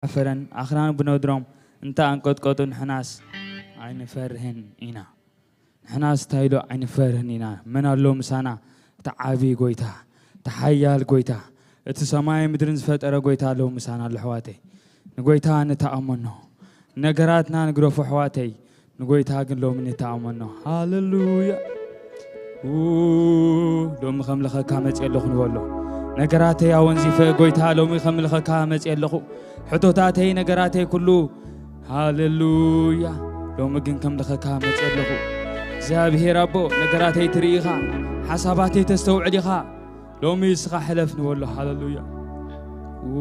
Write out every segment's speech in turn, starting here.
ፈረን ኣኽራን ብነድሮም እንተ ኣንቀጥቀጡ ንሕናስ ኣይንፈርህን ኢና። ንሕናስ እንታይ ኢሉ ኣይንፈርህን ኢና። መን ኣሎ ምሳና? እቲ ዓቢ ጎይታ፣ እቲ ሓያል ጎይታ፣ እቲ ሰማይ ምድርን ዝፈጠረ ጎይታ ኣሎ ምሳና ኣሎ ኣሕዋተይ። ንጎይታ ንተኣመኖ። ነገራትና ንግደፎ ኣሕዋተይ። ንጎይታ ግን ሎሚ ንተኣመኖ። ሃሌሉያ። ኡ፣ ሎሚ ከምልኸካ መጽየ ኣለኹ ንበሎ። ነገራተይ ኣወንዚፈ ጎይታ ሎሚ ከምልኸካ መጽየ ኣለኹ። ሕቶታተይ ነገራተይ ኩሉ። ሃሌሉያ። ሎሚ ግን ከምልኸካ መጽየ ኣለኹ። እግዚኣብሔር ኣቦ ነገራተይ ትርኢ ኢኻ። ሓሳባተይ ተስተውዕል ኢኻ። ሎሚ ንስኻ ሕለፍ ንበሎ። ሃሌሉያ። ኡ፣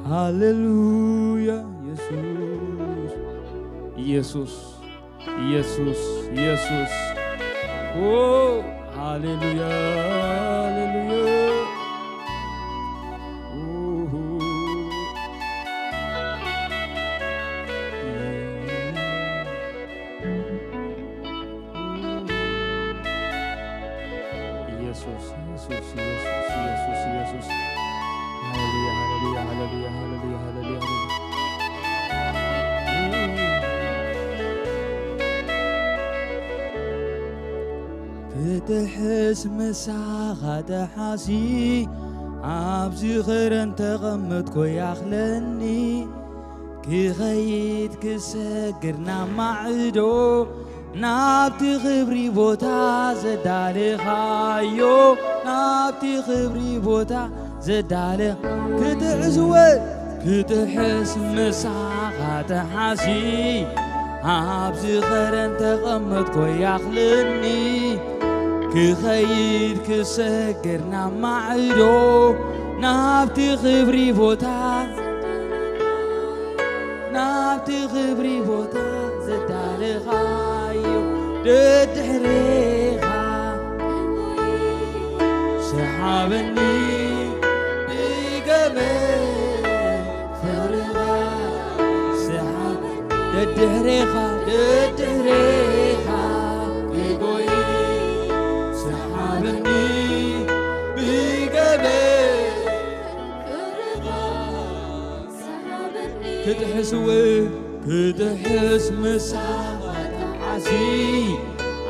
ሃሌሉያ። ኢየሱስ፣ ኢየሱስ፣ ኢየሱስ፣ ኢየሱስ። ኡ፣ ሃሌሉያ፣ ሃሌሉያ። ኡ፣ ኢየሱስ፣ ኢየሱስ፣ ኢየሱስ፣ ኢየሱስ፣ ኢየሱስ። ሃሌሉያ፣ ሃሌሉያ፣ ሃሌሉያ፣ ሃሌሉያ፣ ሃሌሉያ፣ ሃሌሉያ። ክትሕስ ምሳኻ ተሓሲ፣ ኣብዚ ኸረን ተቐመጥኮ ያኽለኒ። ክኸይድ ክሰግር ናብ ማዕዶ፣ ናብቲ ክብሪ ቦታ ዘዳለኻዮ፣ ናብቲ ክብሪ ቦታ ዘዳለ ክትዕዝወ ክትሕስ ምሳኻ ተሓሲ፣ ኣብዚ ኸረን ተቐመጥኮ ያኽልኒ። ክኸይድ ክሰግር ናብ ማዕዶ፣ ናብቲ ክብሪ ቦታ ናብቲ ክብሪ ቦታ ዘዳለኻዮ ደድሕሬኻ ሰሓበኒ ብገመድ ፍቕርኻ ሰሓበኒ ደድሕሬኻ ደድሕሬኻ ክጎይ ሰሓበኒ ብገመድ ክትሕስው ክትሕስ ምሳኻ ተሓሲ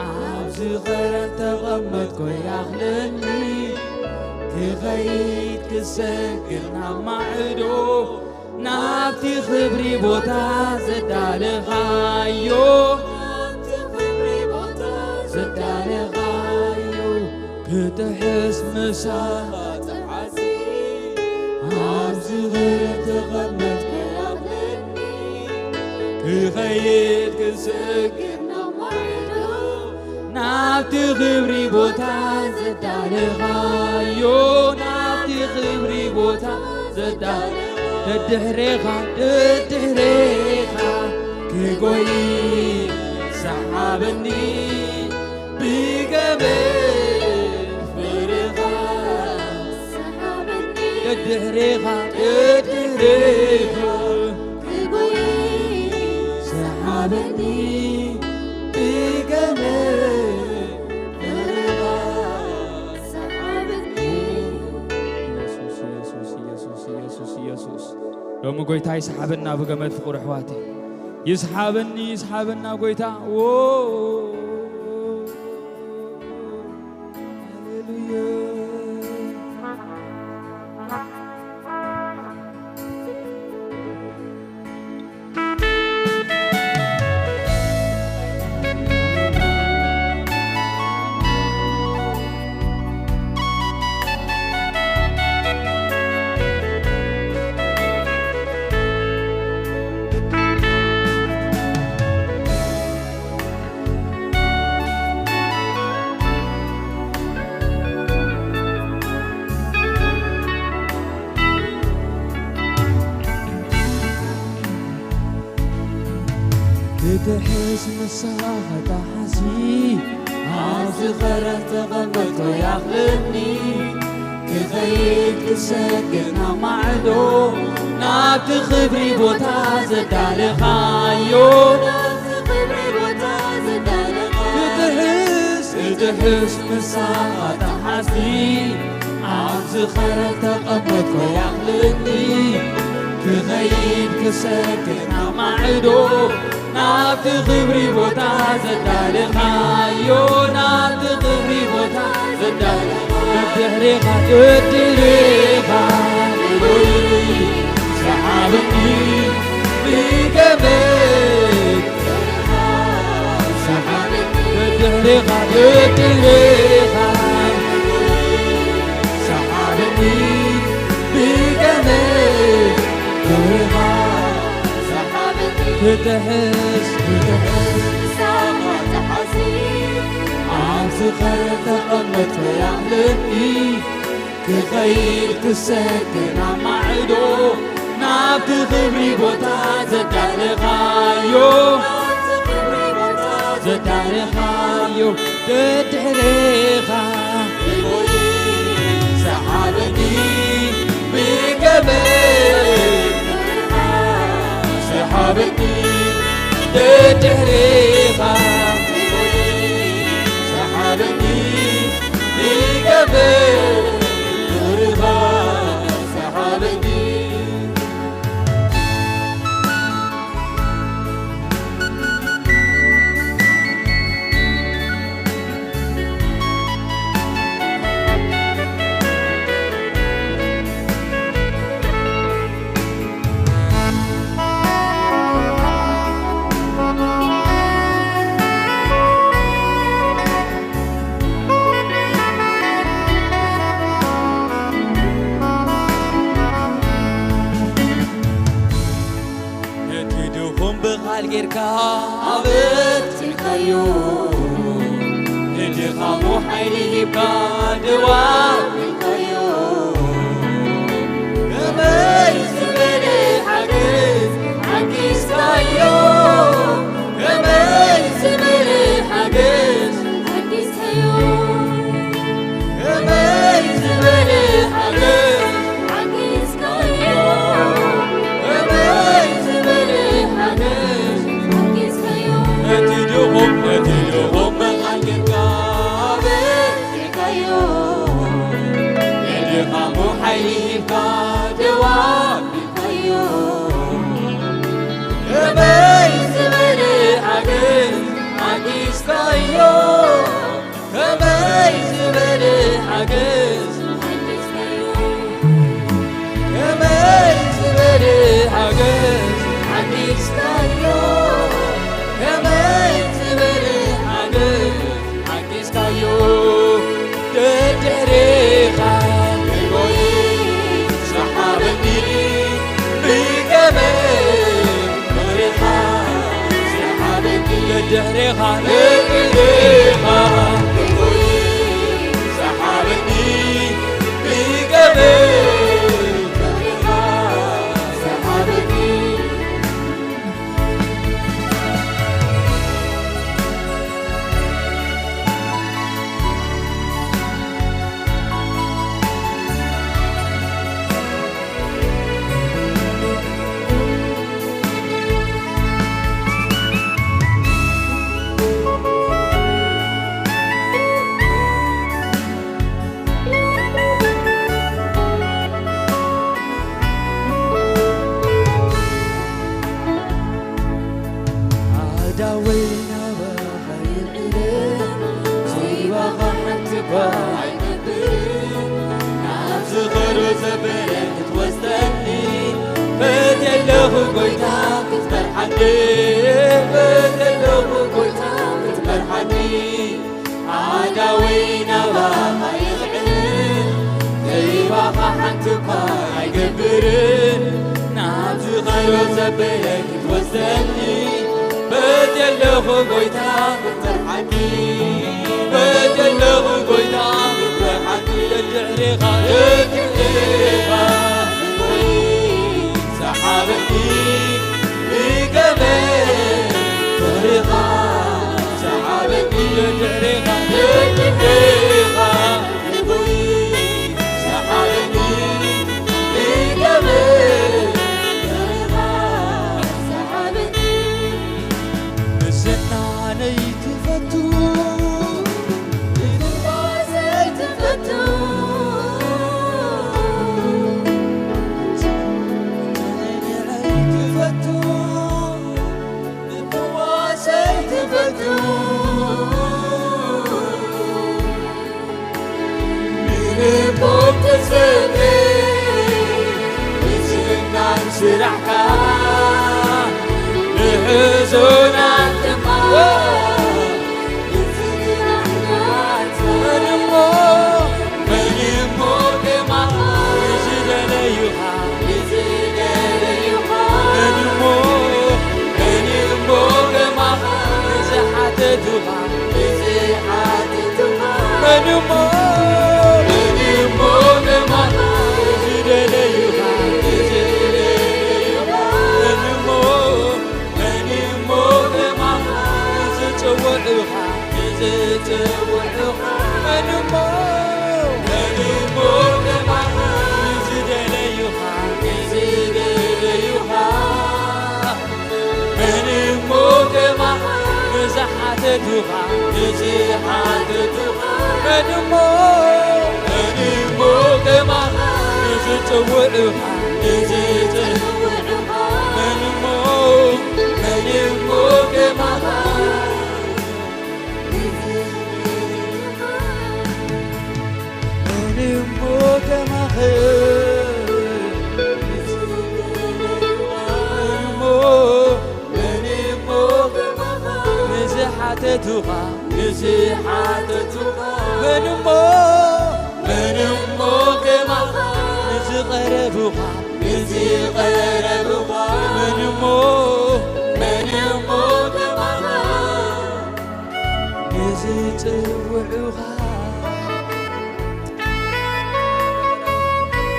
ኣብዚ ኸረን ተቐመጥኮ ያኽለኒ ክኸይድ ክሰግር ናብ ማዕዶ ናብቲ ክብሪ ቦታ ዘዳለኻዮ ዘዳለኻዮ ክትሕስ ምሳኻ ኣብዚ ኸረን ተቐመጥኩ ክኸይድ ክሰግር ናብቲ ክብሪ ቦታ ዘዳለኻዮ ናብቲ ክብሪ ቦታ ዘዳለ ደድሕሬኻ ደድሕሬኻ ክጎይ ሰሓበኒ ብገመድ ፍቕርኻ ደድሕሬኻ ደድሕሬኻ ክጎይ ሰሓበኒ ብገመድ ፍቕርኻ ሰሓበኒ። ኢየሱስ፣ ኢየሱስ፣ ኢየሱስ፣ ኢየሱስ፣ ኢየሱስ። ሎሚ ጎይታ ይስሓበና ብገመድ ፍቕሩ ኣሕዋተይ። ይስሓበኒ፣ ይስሓበና ጎይታ። ዎ። ሃሌሉያ። ተሓዚ ኣብ ዝኸረ ተቐመጥኩ ያኽልኒ ክኸይድ ክሰግድ ናብ ማዕዶ ናብቲ ክብሪ ቦታ ዘዳለኻዮ ናብቲ ክብሪ ቦታ ዘዳለኻ ክትሕስ ክትሕስ ምሳኻ ተሓዚ ኣብ ዝኸረ ተቐመጥኩ ያኽልኒ ክኸይድ ክሰግድ ናብ ማዕዶ ናብቲ ክብሪ ቦታ ዘዳለኻዮ ናብቲ ክብሪ ቦታ ዘዳለኻ ድሕሬኻ ድድሬኻ ንጎይሪ ሰሓብኒ ብገመድ ሰሓብኒ ድሕሬኻ ድድሬኻ ሰሓብኒ ብገመድ ድሕሬኻ ክትሕስ ክትሕስ ኣብ ዝኸረ ተቐመጥኩ ያኽልኒ ክኸይድ ክሰግድ ናብ ማዕዶ ናብቲ ክብሪ ቦታ ዘዳለኻዮ ዘዳለኻዮ ደድሕሬኻ ሰሓብኒ ብገመድ ሰሓብኒ ደድሕሬኻ ሰሓብኒ ብገመድ ሰሓብኒ ነቲ ድኹም ብቓል ጌርካ ኣበርቲዕካዮ ንድኻሙ ሓይሊ ሂብካ ደው ኣቢልካዮ ከመይ ዝበለ ሓገዝ ሓጊዝካዮ ከመይ ዝበለ ሓገዝ ሓጊዝካዮ ከመይ ዝበለ ሓገዝ ሓጊዝካዮ ከመይ ዝበለ ሓገዝ ሓጊዝካዮ ነቲ ድኹም ነቲ ድኹም መቓል ጌርካ ኣበርቲዕካዮ ንድኻሙ ሓይሊ ሂብካ ደው ኣቢልካዮ ከመይ ዝበለ ሓገዝ ሓጊዝካዮ ከመይ ዝበለ ሓገዝ ሓጊዝካዮ ከመይ ዝበለ ሓገዝ ሓጊዝካዮ ከመይ ዝበለ ሓገዝ ሓጊዝካዮ ደድሕሬኻ ንጎይ ሰሓበኒ ብገመድ መሪኻ ሰሓበኒ ደድሕሬኻ ደድሕሬኻ ንጎይ ሰሓበኒ ብገመድ መሪኻ ሰሓበኒ ኣእዳወይ ናባኻ የልዕለን፣ ዘይባኻ ሓንቲ እኳ ኣይነብርን። ናብ ዝኸዶ ዘበለ ክትወስደኒ፣ ፈትየ ኣለኹ ጎይታ ክትመርሓኒ፣ ፈትየ ኣለኹ ጎይታ ክትመርሓኒ። ኣእዳወይ ናባኻ የልዕለን፣ ዘይባኻ ሓንቲ እኳ ኣይገብርን። ናብ ዝኸዶ ዘበለ ክትወስደኒ፣ ፈትየ ኣለኹ ጎይታ ክትመርሓኒ፣ ፈትየ ኣለኹ ጎይታ ክትመርሓኒ። ደድሕሬኻ፣ ደድሕሬኻ ሰሓበኒ ብገመድ ፍቕርኻ። ስራሕካ ንሕዙናት ድማ መን እሞ መን እሞ ከማኻ ንዝደለዩኻ ንዝደለዩኻ መን እሞ መን እሞ ከማኻ ንዝሓተቱኻ ንዝሓተቱኻ መን እሞ መን እሞ ከማኻ ንዝደለዩኻ ንዝደለዩኻ መን እሞ መን እሞ ከማኻ ንዝጽውዑኻ ንዝጽውዑኻ መን እሞ መን እሞ ከማኻ ንዝደለዩኻ ንዝደለዩኻ መን እሞ ከማኻ ንዝሓተቱኻ ንዝሓተቱኻ መን እሞ መን እሞ ከማኻ ንዝጽውዑኻ ንዝጽውዑኻ መን እሞ መን እሞ ከማኻ መን እሞ ከማኻ መን እሞ መን እሞ ከማኻ ንዝሓተቱኻ ንዝሓተቱኻ መን እሞ መን እሞ ከማኻ ንዝቐረቡኻ ንዝቐረቡኻ መን እሞ መን እሞ ከማኻ ንዝጽውዑኻ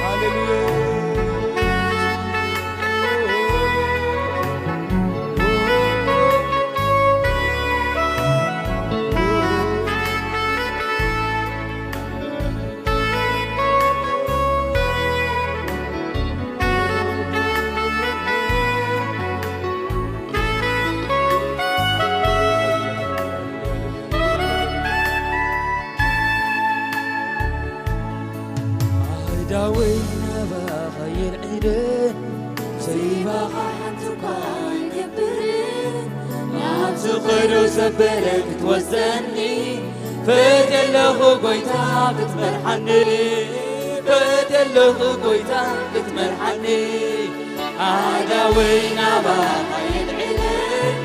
ሃሌሉያ ኣይዳ ወይ ናባኻ የልዕለን ዘይባኻ ሓንቲ እኳ ኣይገብርን ናብ ዝኸዶ ዘበለ ክትወስደኒ ፈትየ ኣለኹ ጎይታ ክትመርሓኒ ፈትየ ኣለኹ ጎይታ ክትመርሓኒ ኣዳወይ ናባኻ የልዕለን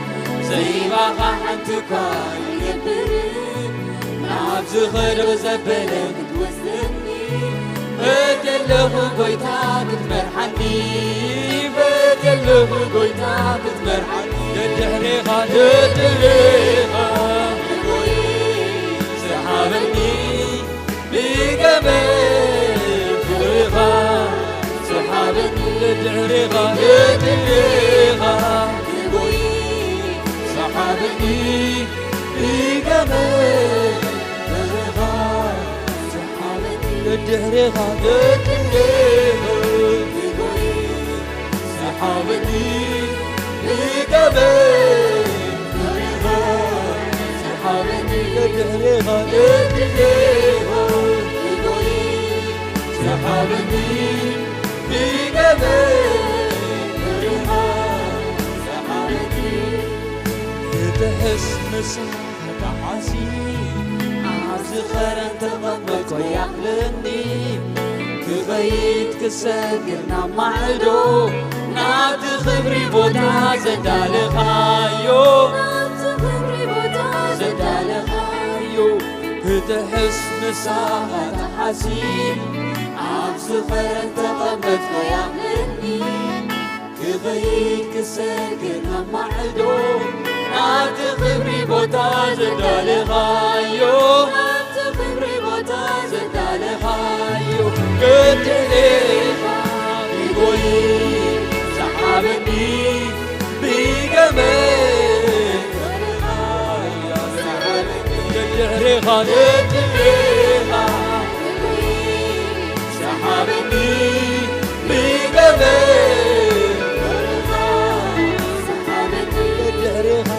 ዘይባኻ ሓንቲ እኳ ይገብርን ናብ ዝኸዶ ዘበለ ክትወስደኒ ፈትየ ኣለኹ ጎይታ ክትመርሓኒ ፈትየ ኣለኹ ጎይታ ክትመርሓኒ ደድሕሬኻ ደድሕሬኻ ዝሓበኒ ብገመድ ፍቕርኻ ሰሓበኒ ደድሕሬኻ ደድሕሬኻ ክጎይ ሰሓበኒ ብገመድ ፍቕርኻ ሰሓበኒ ደድሕሬኻ ደድሕሬኻ ክጎይ ሰሓበኒ ብገመድ ፍቕርኻ ሰሓበኒ ደድሕሬኻ ደድሕሬኻ ክጎይ ሰሓበኒ ብገመድ ፍቕርኻ ሰሓበኒ ክትሕስ ምሳኻ ተሓሲ ኣብዚ ኸረን ተቐመጥኩ ያኽለኒ ክኸይድ ክሰግር ናብ ማዕዶ ናብቲ ክብሪ ቦታ ዘዳለኻዮ ናብቲ ክብሪ ቦታ ዘዳለኻዮ ክትሕስ ምሳኻ ተሓሲብ ኣብ ዝኸረን ተቐመጥኩ ያኽለኒ ክኸይድ ክሰግር ናብ ማዕዶ ናብቲ ክብሪ ቦታ ዘዳለኻዮ ናብቲ ክብሪ ቦታ ዘዳለኻዮ ገድሌኻ ይጎይ ሰሓበኒ ብገመድ ገድሌኻ ገድሌኻ ሰሓበኒ ብገመድ ሰሓበኒ ገድሌኻ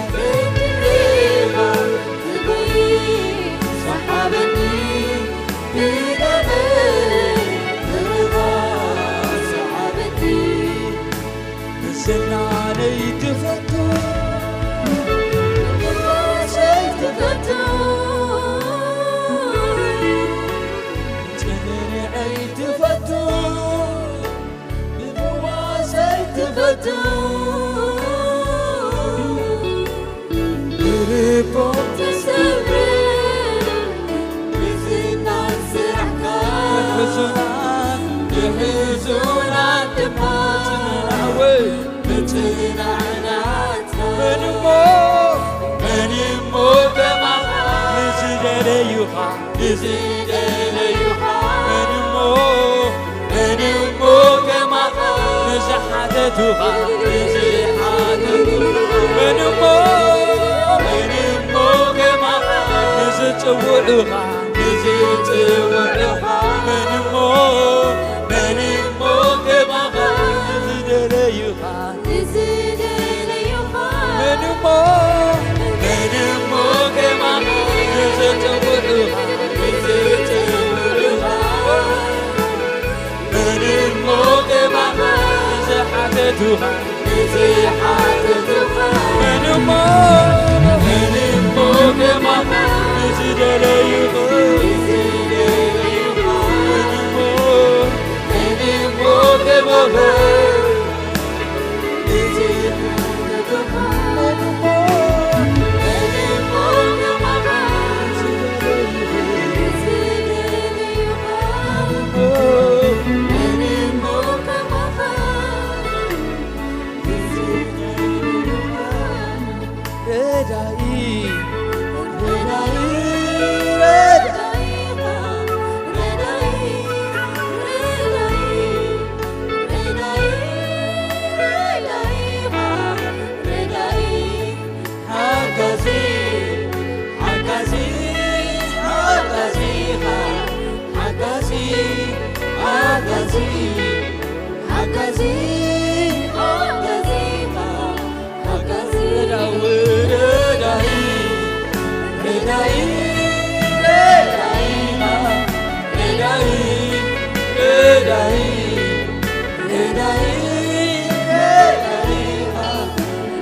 ደለዩኻ፣ ንዝደለዩኻ፣ መንሞ፣ መንሞ ከማኻ፣ ንዝሓተቱኻ፣ ንዝሓተቱኻ፣ መንሞ፣ መንሞ ከማኻ፣ ንዝጽውዑኻ፣ ንዝጽውዑኻ፣ መንሞ፣ መንሞ ከማኻ፣ ንዝደለዩኻ፣ ንዝደለዩኻ፣ መንሞ፣ መንሞ ከማኻ፣ ንዝጽውዑኻ፣ ንዝጽውዑኻ፣ መንሞ ከማኻ፣ ንዝሓተቱኻ፣ ንዝሓተቱኻ፣ መንሞ፣ መንሞ ከማኻ፣ ንዝደለዩኻ፣ ንዝደለዩኻ፣ መንሞ፣ መንሞ ከማኻ፣ ረዳኢ፣ ረዳኢ፣ ረዳኢ፣ ሓጋዚ፣ ሓጋዚ፣ ሓጋዚኻ፣ ሓጋዚ፣ ሓጋዚ፣ ሓጋዚ፣ ሓጋዚኻ፣ ሓጋዚ፣ ረዳኢ፣ ረዳኢ፣ ረዳኢ፣ ረዳኢ፣ ረዳኢ፣ ረዳኢ፣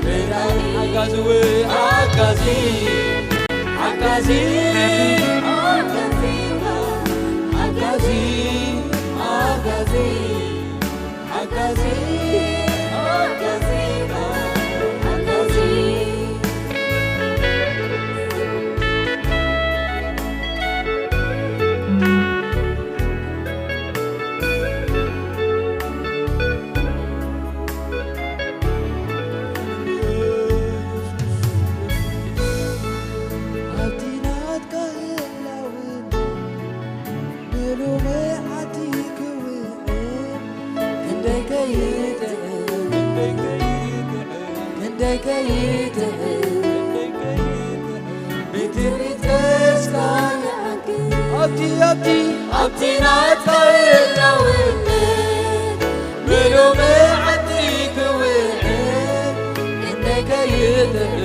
ረዳኢ፣ ሓጋዚ ወይ ሓጋዚ፣ ሓጋዚ፣ ሓጋዚ፣ ሓጋዚ፣ ሓጋዚ፣ ሓጋዚ፣ ሓጋዚ። ኣብቲ ናትካ ህላውነት ብሉመዓቲ ክውዕል ክንደይ ከይጥዕም፣ ክንደይ ከይጥዕም፣ ብትርኢት ተስፋ ይዓግብ። ኣብቲ፣ ኣብቲ፣ ኣብቲ ናትካ ህላውነት ብሉመዓቲ ክውዕል ክንደይ ከይጥዕም፣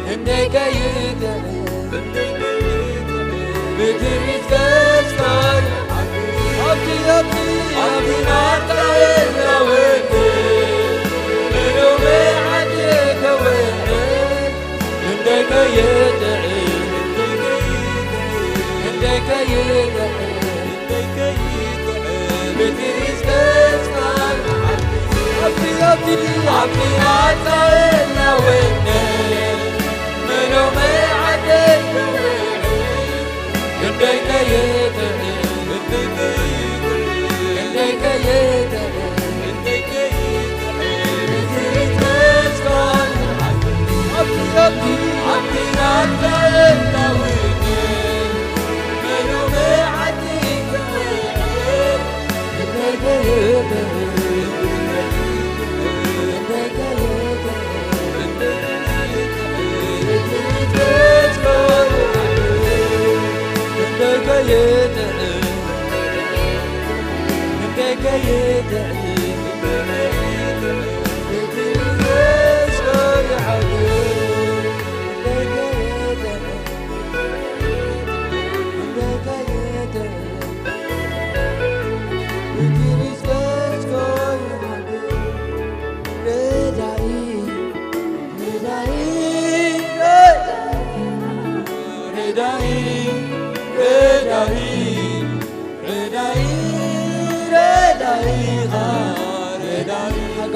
ክንደይ ከይጥዕም፣ ብትርኢት ገጽካ ኣብቲ፣ ኣብቲ፣ ኣብቲ ናትካ ህላወት ብሎሚ ዓዲ ክውዕል ክንደይ ከይጥዕም፣ ክንደይ ከይጥዕም፣ ብትርኢት ገጽካ ኣብቲ፣ ኣብቲ፣ ኣብቲ ናትካ ህላወት ብሎሚ ዓዲ ክንደይ ከይጥዕም፣ ክንደይ ከይጥዕም፣ ብትርኢት ገጽካ ኣብቲ፣ ኣብቲ፣ ኣብቲ ናትካ ህላወት ብሎሚ ዓዲ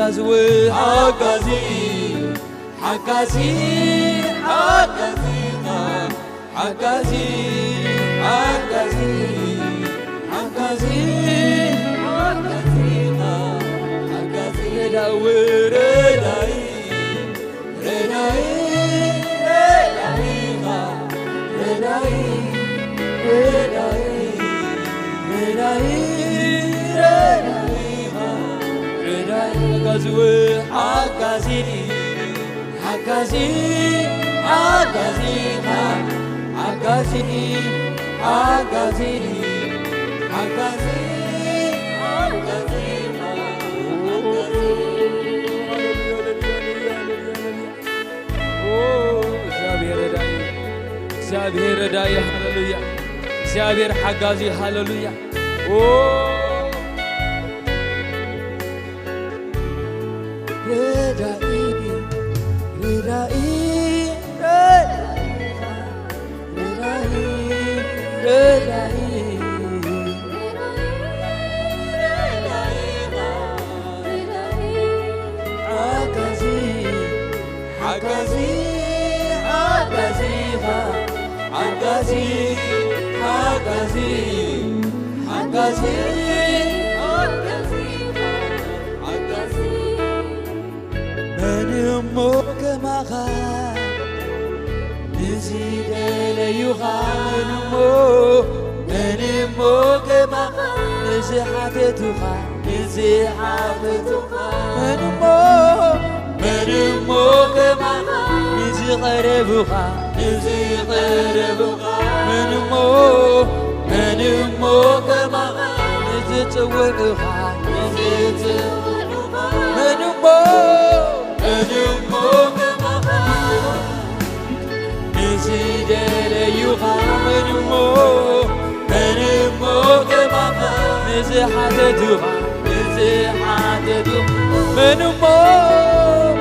ሓጋዚ ወይ ሓጋዚ፣ ሓጋዚ፣ ሓጋዚኻ፣ ሓጋዚ፣ ሓጋዚ፣ ሓጋዚ፣ ሓጋዚኻ፣ ሓጋዚ፣ ረዳኢ፣ ረዳኢ፣ ረዳኢ፣ ረዳኢኻ፣ ሓጋዚ፣ ሓጋዚ፣ ሓጋዚኻ፣ ሓጋዚ፣ ሓጋዚ፣ ሓጋዚ፣ ሓጋዚኻ፣ ሓጋዚ። ኦ፣ እግዚኣብሔር ረዳኢ፣ እግዚኣብሔር ረዳኢ፣ ሃሌሉያ። እግዚኣብሔር ሓጋዚ፣ ሃሌሉያ። ኦ፣ ረዳኢ፣ ረዳኢ፣ ረዳኢ፣ ረዳኢ፣ ሓጋዚ፣ ሓጋዚ፣ ሓጋዚኻ፣ ሓጋዚ፣ ሓጋዚ፣ ሓጋዚ፣ ሓጋዚኻ፣ ሓጋዚ። መን እሞ ከማኻ ንዝደለዩኻ፣ መን እሞ፣ መን እሞ ከማኻ ንዝሓተቱኻ፣ ንዝሓተቱኻ፣ መን እሞ፣ መን እሞ ከማኻ ንዝቐረቡኻ፣ ንዝቐረቡኻ፣ መን እሞ፣ መን እሞ ከማኻ ንዝጽውዑኻ፣ ንዝጽውዑኻ፣ መን እሞ፣ መን እሞ ከማኻ ንዝደለዩኻ፣ መን እሞ፣ መን እሞ ከማኻ ንዝሓተቱኻ፣ ንዝሓተቱኻ፣ መን እሞ፣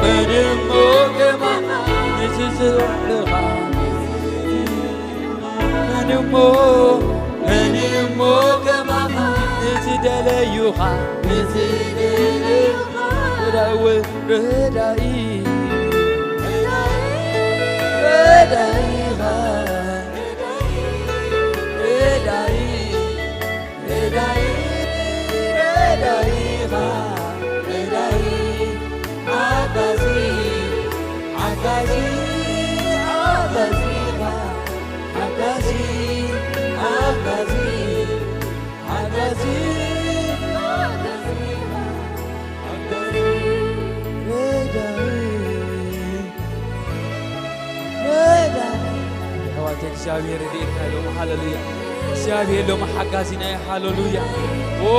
መን እሞ ከማኻ ንዝጽውዑኻ፣ መን እሞ፣ መን እሞ ከማኻ ንዝደለዩኻ፣ ንዝደለዩኻ፣ ረዳኢ፣ ረዳኢ፣ ረዳኢኻ፣ ረዳኢ፣ ረዳኢ፣ ረዳኢኻ፣ ረዳኢ፣ ሓጋዚ፣ ሓጋዚ፣ ሓጋዚኻ፣ ሓጋዚ፣ ሓጋዚ፣ ሓጋዚ፣ ሓጋዚኻ፣ ሓጋዚ፣ ረዳኢ፣ ረዳኢ። የሕዋት እግዚኣብሔር ረድኤትና ሎሚ፣ ሃሌሉያ። እግዚኣብሔር ሎሚ ሓጋዚና እዩ፣ ሃሌሉያ። ኦ፣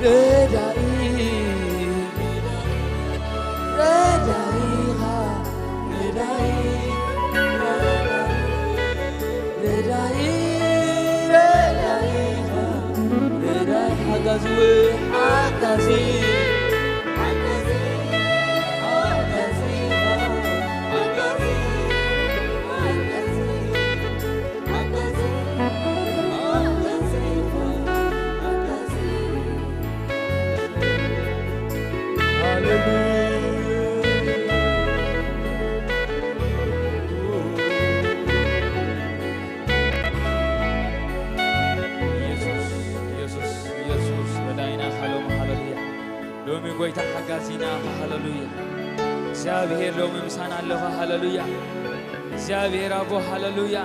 ረዳኢ፣ ረዳኢኻ፣ ረዳኢ፣ ረዳኢ፣ ረዳኢኻ፣ ረዳኢ ሓጋዚ፣ ሓጋዚ፣ ሓጋዚ፣ ሓጋዚ፣ ሓጋዚ፣ ሓጋዚ፣ ሓጋዚ፣ ሓጋዚ፣ ሓጋዚ። ሃሌሉያ። ኢየሱስ፣ ኢየሱስ፣ ኢየሱስ ረዳኢና ኢኻ ሎሚ፣ ሃሌሉያ። ሎሚ ጎይታ ሓጋዚና ኢኻ፣ ሃሌሉያ። እግዚኣብሔር ሎሚ ምሳና ኣለኻ፣ ሃሌሉያ። እግዚኣብሔር ኣቦ፣ ሃሌሉያ።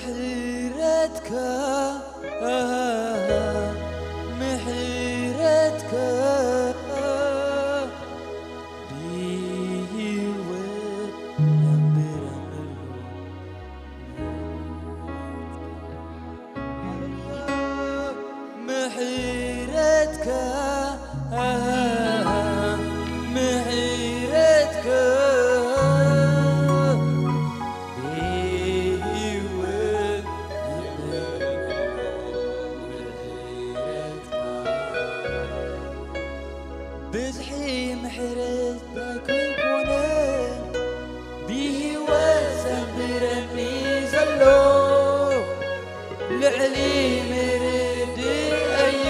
ምሕረትካ፣ ምሕረትካ ብህይወት የንብረኒ ኣሎ። ምሕረትካ፣ ምሕረትካ ብህይወት ልዕሊ ምርድእ እዩ፣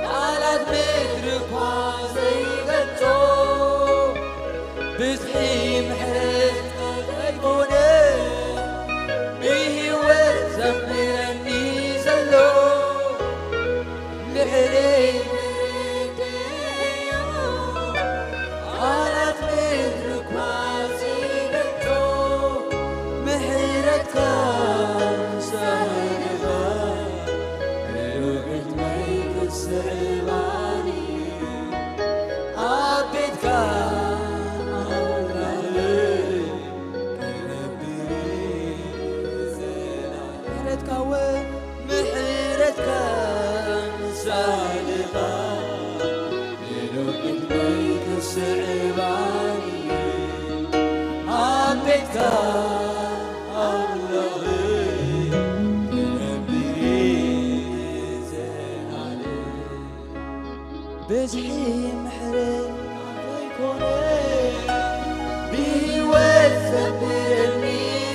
ቃላት ምድሪ እኳ ዘይገልጾ። ብዝሒ ምሕረትካ ዘይኮነ፣ ብህይወት ዘንብረኒ ዘሎ። ልዕሊ ምሕረትካ ዘይበጾ፣ ምሕረትካ ምሳሌኻ፣ ምሉእ ዕድመይ ክስዕባኒ። ኣብ ቤትካ ኣምላኽ ክነብር ምሕረትካ ውን ምሕረትካ ምሳሌኻ፣ ምሉእ ዕድመይ ክስዕባኒ። ኣብ ቤትካ ኣምላኽ ክነብር ዘላለም። ብዝሒ ምሕረት ዘይኮነ፣ ብህይወት ዘንብረኒ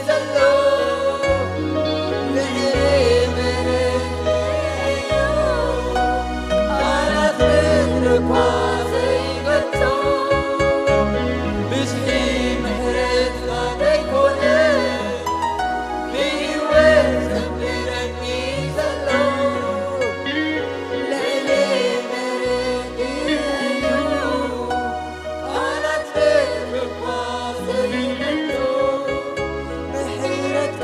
ዘሎ። ልዕሊ ምሕረት እዩ፣ ቃላት ምድሪ እኳ ዘይገልጾ። ብዝሒ ምሕረትካ ዘይኮነ፣ ብህይወት ዘንብረኒ ዘሎ። ልዕሊ ምሕረት እዩ፣ ቃላት ምድሪ እኳ ዘይገልጾ። ምሕረትካ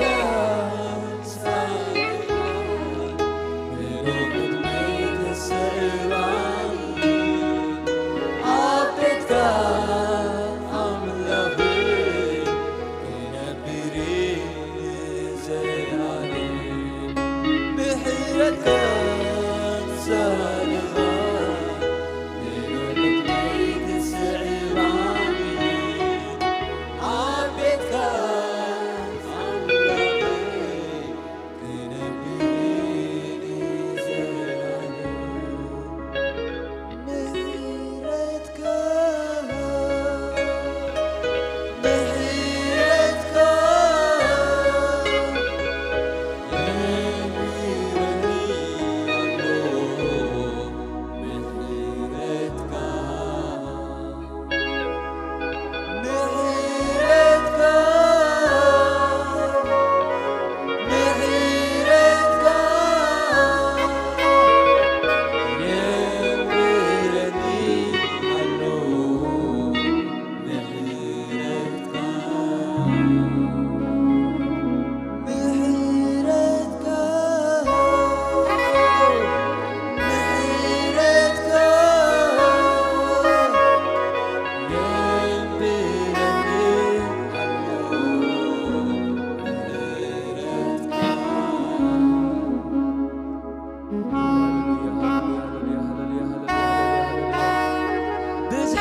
ብዝሒ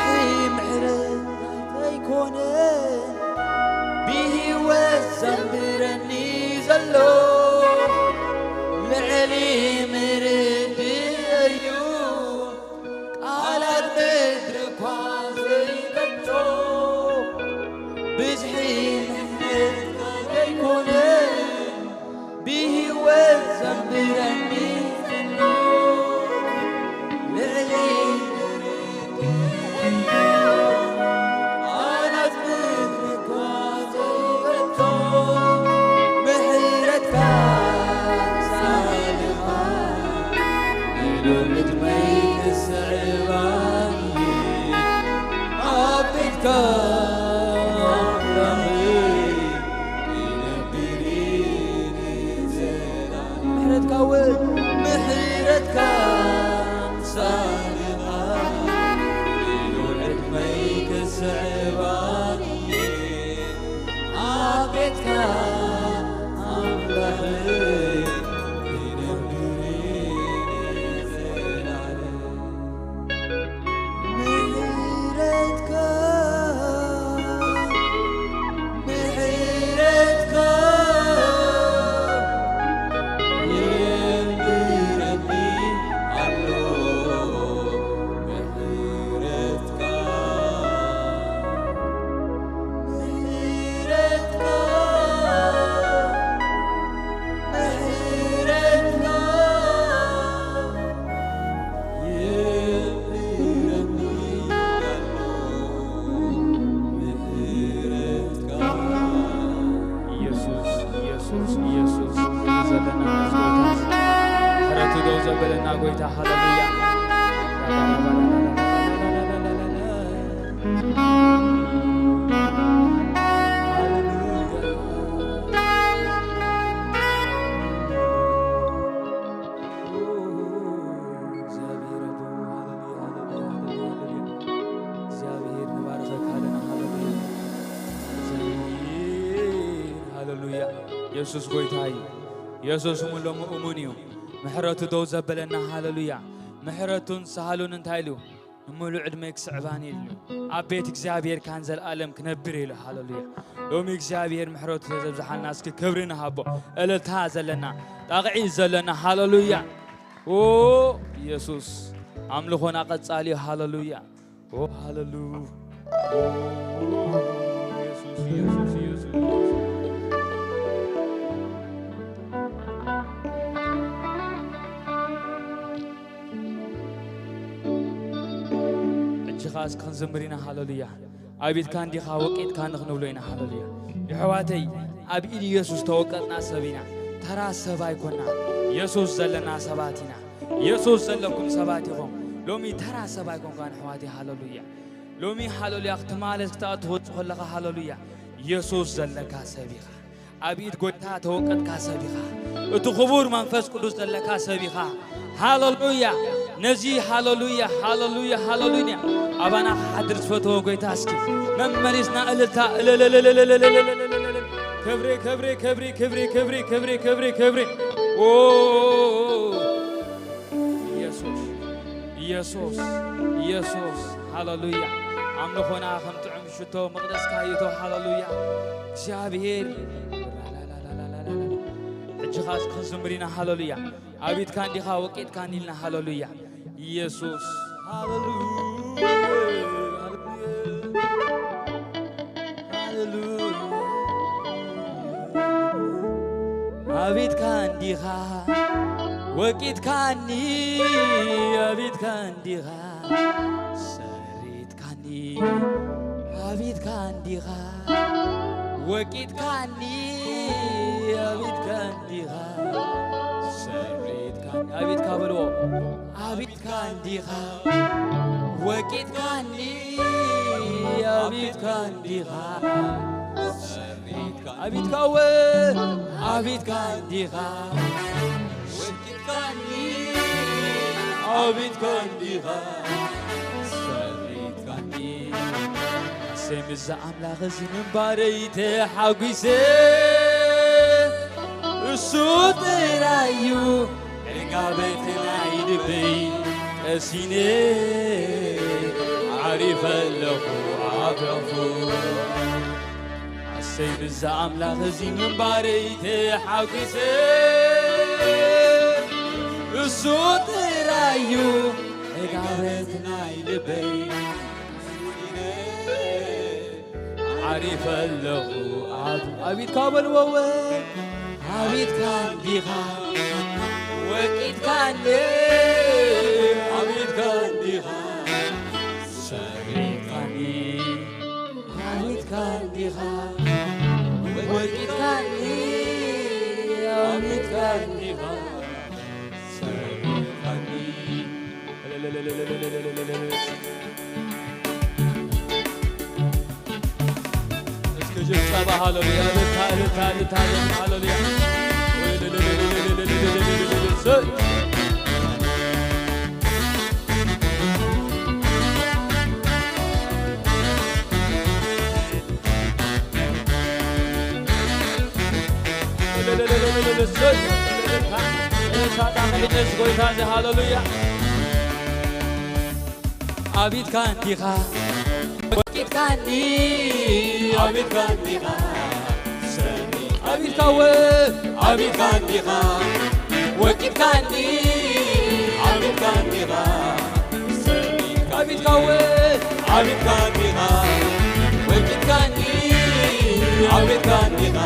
ምሕረት ኣይኮነን ብህይወት ዘንብረኒ ዘሎ፣ ልዕሊ ምርድእ እዩ ቃላት ምድሪ እኳ ዘይገልጾ። ብዝሒ ምሕረትካ ዘይኮነን ብህይወት ዘንብረኒ ዘሎ፣ ልዕሊ ቃላት ምድሪ እኳ ዘይገልጾ፣ ምሕረትካ ሳልኻ፣ ምሉእ ዕድመይ ክስዕባኒ፣ ኣብ ቤትካ ኣምላኸይ፣ ምሕረትካ እውን፣ ምሕረትካ ምሳሌኻ፣ ኢሉ ዕድመይ ክስዕባኒ፣ ኣብ ቤትካ ኣምላኸይ፣ ክነብር ንዘለዓለም። ምሕረትካ፣ ምሕረትካ የንብረኒ ዘበለና ጎይታ፣ ሃሌሉያ። ሃሌሉያ። ኦ፣ እግዚኣብሔር ኣቦ፣ ሃሌሉያ፣ ሃሌሉያ፣ ሃሌሉያ፣ ሃሌሉያ። እግዚኣብሔር ንባርኸካ ኣለና፣ ሃሌሉያ። እግዚኣብሔር፣ ሃሌሉያ። የሱስ ጎይታ እዩ። የሱስ እውን ሎሚ እሙን እዩ። ምሕረቱ ደው ዘበለና፣ ሃሌሉያ። ምሕረቱን ሳህሉን እንታይ ኢሉ? ንምሉእ ዕድመ ክስዕባኒ ኢሉ። ኣብ ቤት እግዚኣብሔር ካን ዘልኣለም ክነብር ኢሉ፣ ሃሌሉያ። ሎሚ እግዚኣብሔር ምሕረቱ ተዘብዝሓልና፣ እስኪ ክብሪ ንሃቦ። እልልታ ዘለና፣ ጣቕዒት ዘለና፣ ሃሌሉያ። ኦ፣ ኢየሱስ፣ ኣምልኾና ቀጻሊ እዩ፣ ሃሌሉያ። ኦ፣ ሃሌሉ-፣ ኦ፣ ኢየሱስ፣ ኢየሱስ፣ ኢየሱስ፣ ኢየሱስ። ሕጂ ኸኣ እስኪ ክንዝምር ኢና፣ ሃሌሉያ። ኣብ ኢድካ እንዲኻ ወቂጥካኒ ክንብሎ ኢና፣ ሃሌሉያ። የሕዋተይ፣ ኣብ ኢድ ኢየሱስ ተወቀጥና ሰብ ኢና። ተራ ሰብ ኣይኮና። ኢየሱስ ዘለና ሰባት ኢና። ኢየሱስ ዘለኩም ሰባት ኢኹም። ሎሚ ተራ ሰብ ኣይኮንካን፣ ኣሕዋተይ፣ ሃሌሉያ። ሎሚ፣ ሃሌሉያ፣ ክትማለስ ክትኣቱ ትወጽእ ከለኻ፣ ሃሌሉያ፣ ኢየሱስ ዘለካ ሰብ ኢኻ። ኣብ ኢድ ጎይታ ተወቀጥካ ሰብ ኢኻ። እቲ ክቡር መንፈስ ቅዱስ ዘለካ ሰብ ኢኻ። ሃሌሉያ። ነዚ ሃሌሉያ፣ ሃሌሉያ፣ ሃሌሉያ ኣባና ክሓድር ዝፈተወ ጎይታ፣ እስኪ መመሊስና እልልታ፣ እልልልልልልልልልልልልልል። ክብሪ፣ ክብሪ፣ ክብሪ። ኦ፣ ኢየሱስ፣ ኢየሱስ፣ ኢየሱስ፣ ሃሌሉያ። ኣምልኾና ከም ጥዑም ሽቶ መቕደስካ ይእቶ፣ ሃሌሉያ። እግዚኣብሔር፣ ሕጂ ኸኣ እስኪ ክንዝምር ኢና፣ ሃሌሉያ። ኣብ ኢድካ እንዲኻ ወቂጥካኒ ኢልና፣ ሃሌሉያ። ኢየሱስ፣ ሃሌሉያ፣ ሃሌሉያ፣ ሃሌሉያ። ኣብ ኢድካ እንዲኻ ወቂጥካኒ፣ ኣብ ኢድካ እንዲኻ ሰሪትካኒ፣ ኣብ ኢድካ እንዲኻ ወቂጥካኒ፣ ኣብ ኢድካ እንዲኻ ሰሪትካኒ። ኣብ ኢድካ በልዎ። ኣብ ኢድካ እንዲኻ ወቂጥካኒ፣ ኣብ ኢድካ እንዲኻ ሰሪትካ-፣ ኣብ ኢድካ እወ፣ ኣብ ኢድካ እንዲኻ ወቂጥካኒ፣ ኣብ ኢድካ እንዲኻ ሰሪትካኒ። ኣሰይ፣ ምስዛ ኣምላኽ እዚ ምንባረይ ተሓጒሰ፣ እሱ ጥራይ እዩ ዕጋበት ናይ ልበይ ቀሲነ፣ ዓሪፈ ኣለኹ ኣብ ሕቑፉ። ኣሰይ፣ ምስዛ ኣምላኽ እዚ ምንባረይ ተሓጒሰ፣ እሱ ጥራይ እዩ ዕጋበት ናይ ልበይ። ዓሪፈ ኣለኹ ኣብ-፣ ኣብ ኢድካ በልዎ እወ፣ ኣብ ኢድካ እንዲኻ ወቂጥካኒ፣ ኣብ ኢድካ እንዲኻ ሰሪትካኒ፣ ኣብ ኢድካ እንዲኻ ወቂጥካኒ፣ ኣብ ኢድካ እንዲኻ ሰሪትካኒ። እስኪ ጭብጨባ፣ ሃሌሉያ፣ እልልታ፣ እልልታ፣ እልልታ፣ እልልታ፣ ሃሌሉያ። እልልታ፣ እልልታ፣ እልልታ፣ ጣቕዒት ነዚ ጎይታ እዚ፣ ሃሌሉያ። ኣብ ኢድካ እንዲኻ ወቂጥካኒ፣ ኣብ ኢድካ እንዲኻ ሰኒ-፣ ኣብ ኢድካ ወ-፣ ኣብ ኢድካ እንዲኻ ወቂጥካኒ፣ ኣብ ኢድካ እንዲኻ ሰኒ-፣ ኣብ ኢድካ ወ-፣ ኣብ ኢድካ እንዲኻ ወቂጥካኒ፣ ኣብ ኢድካ እንዲኻ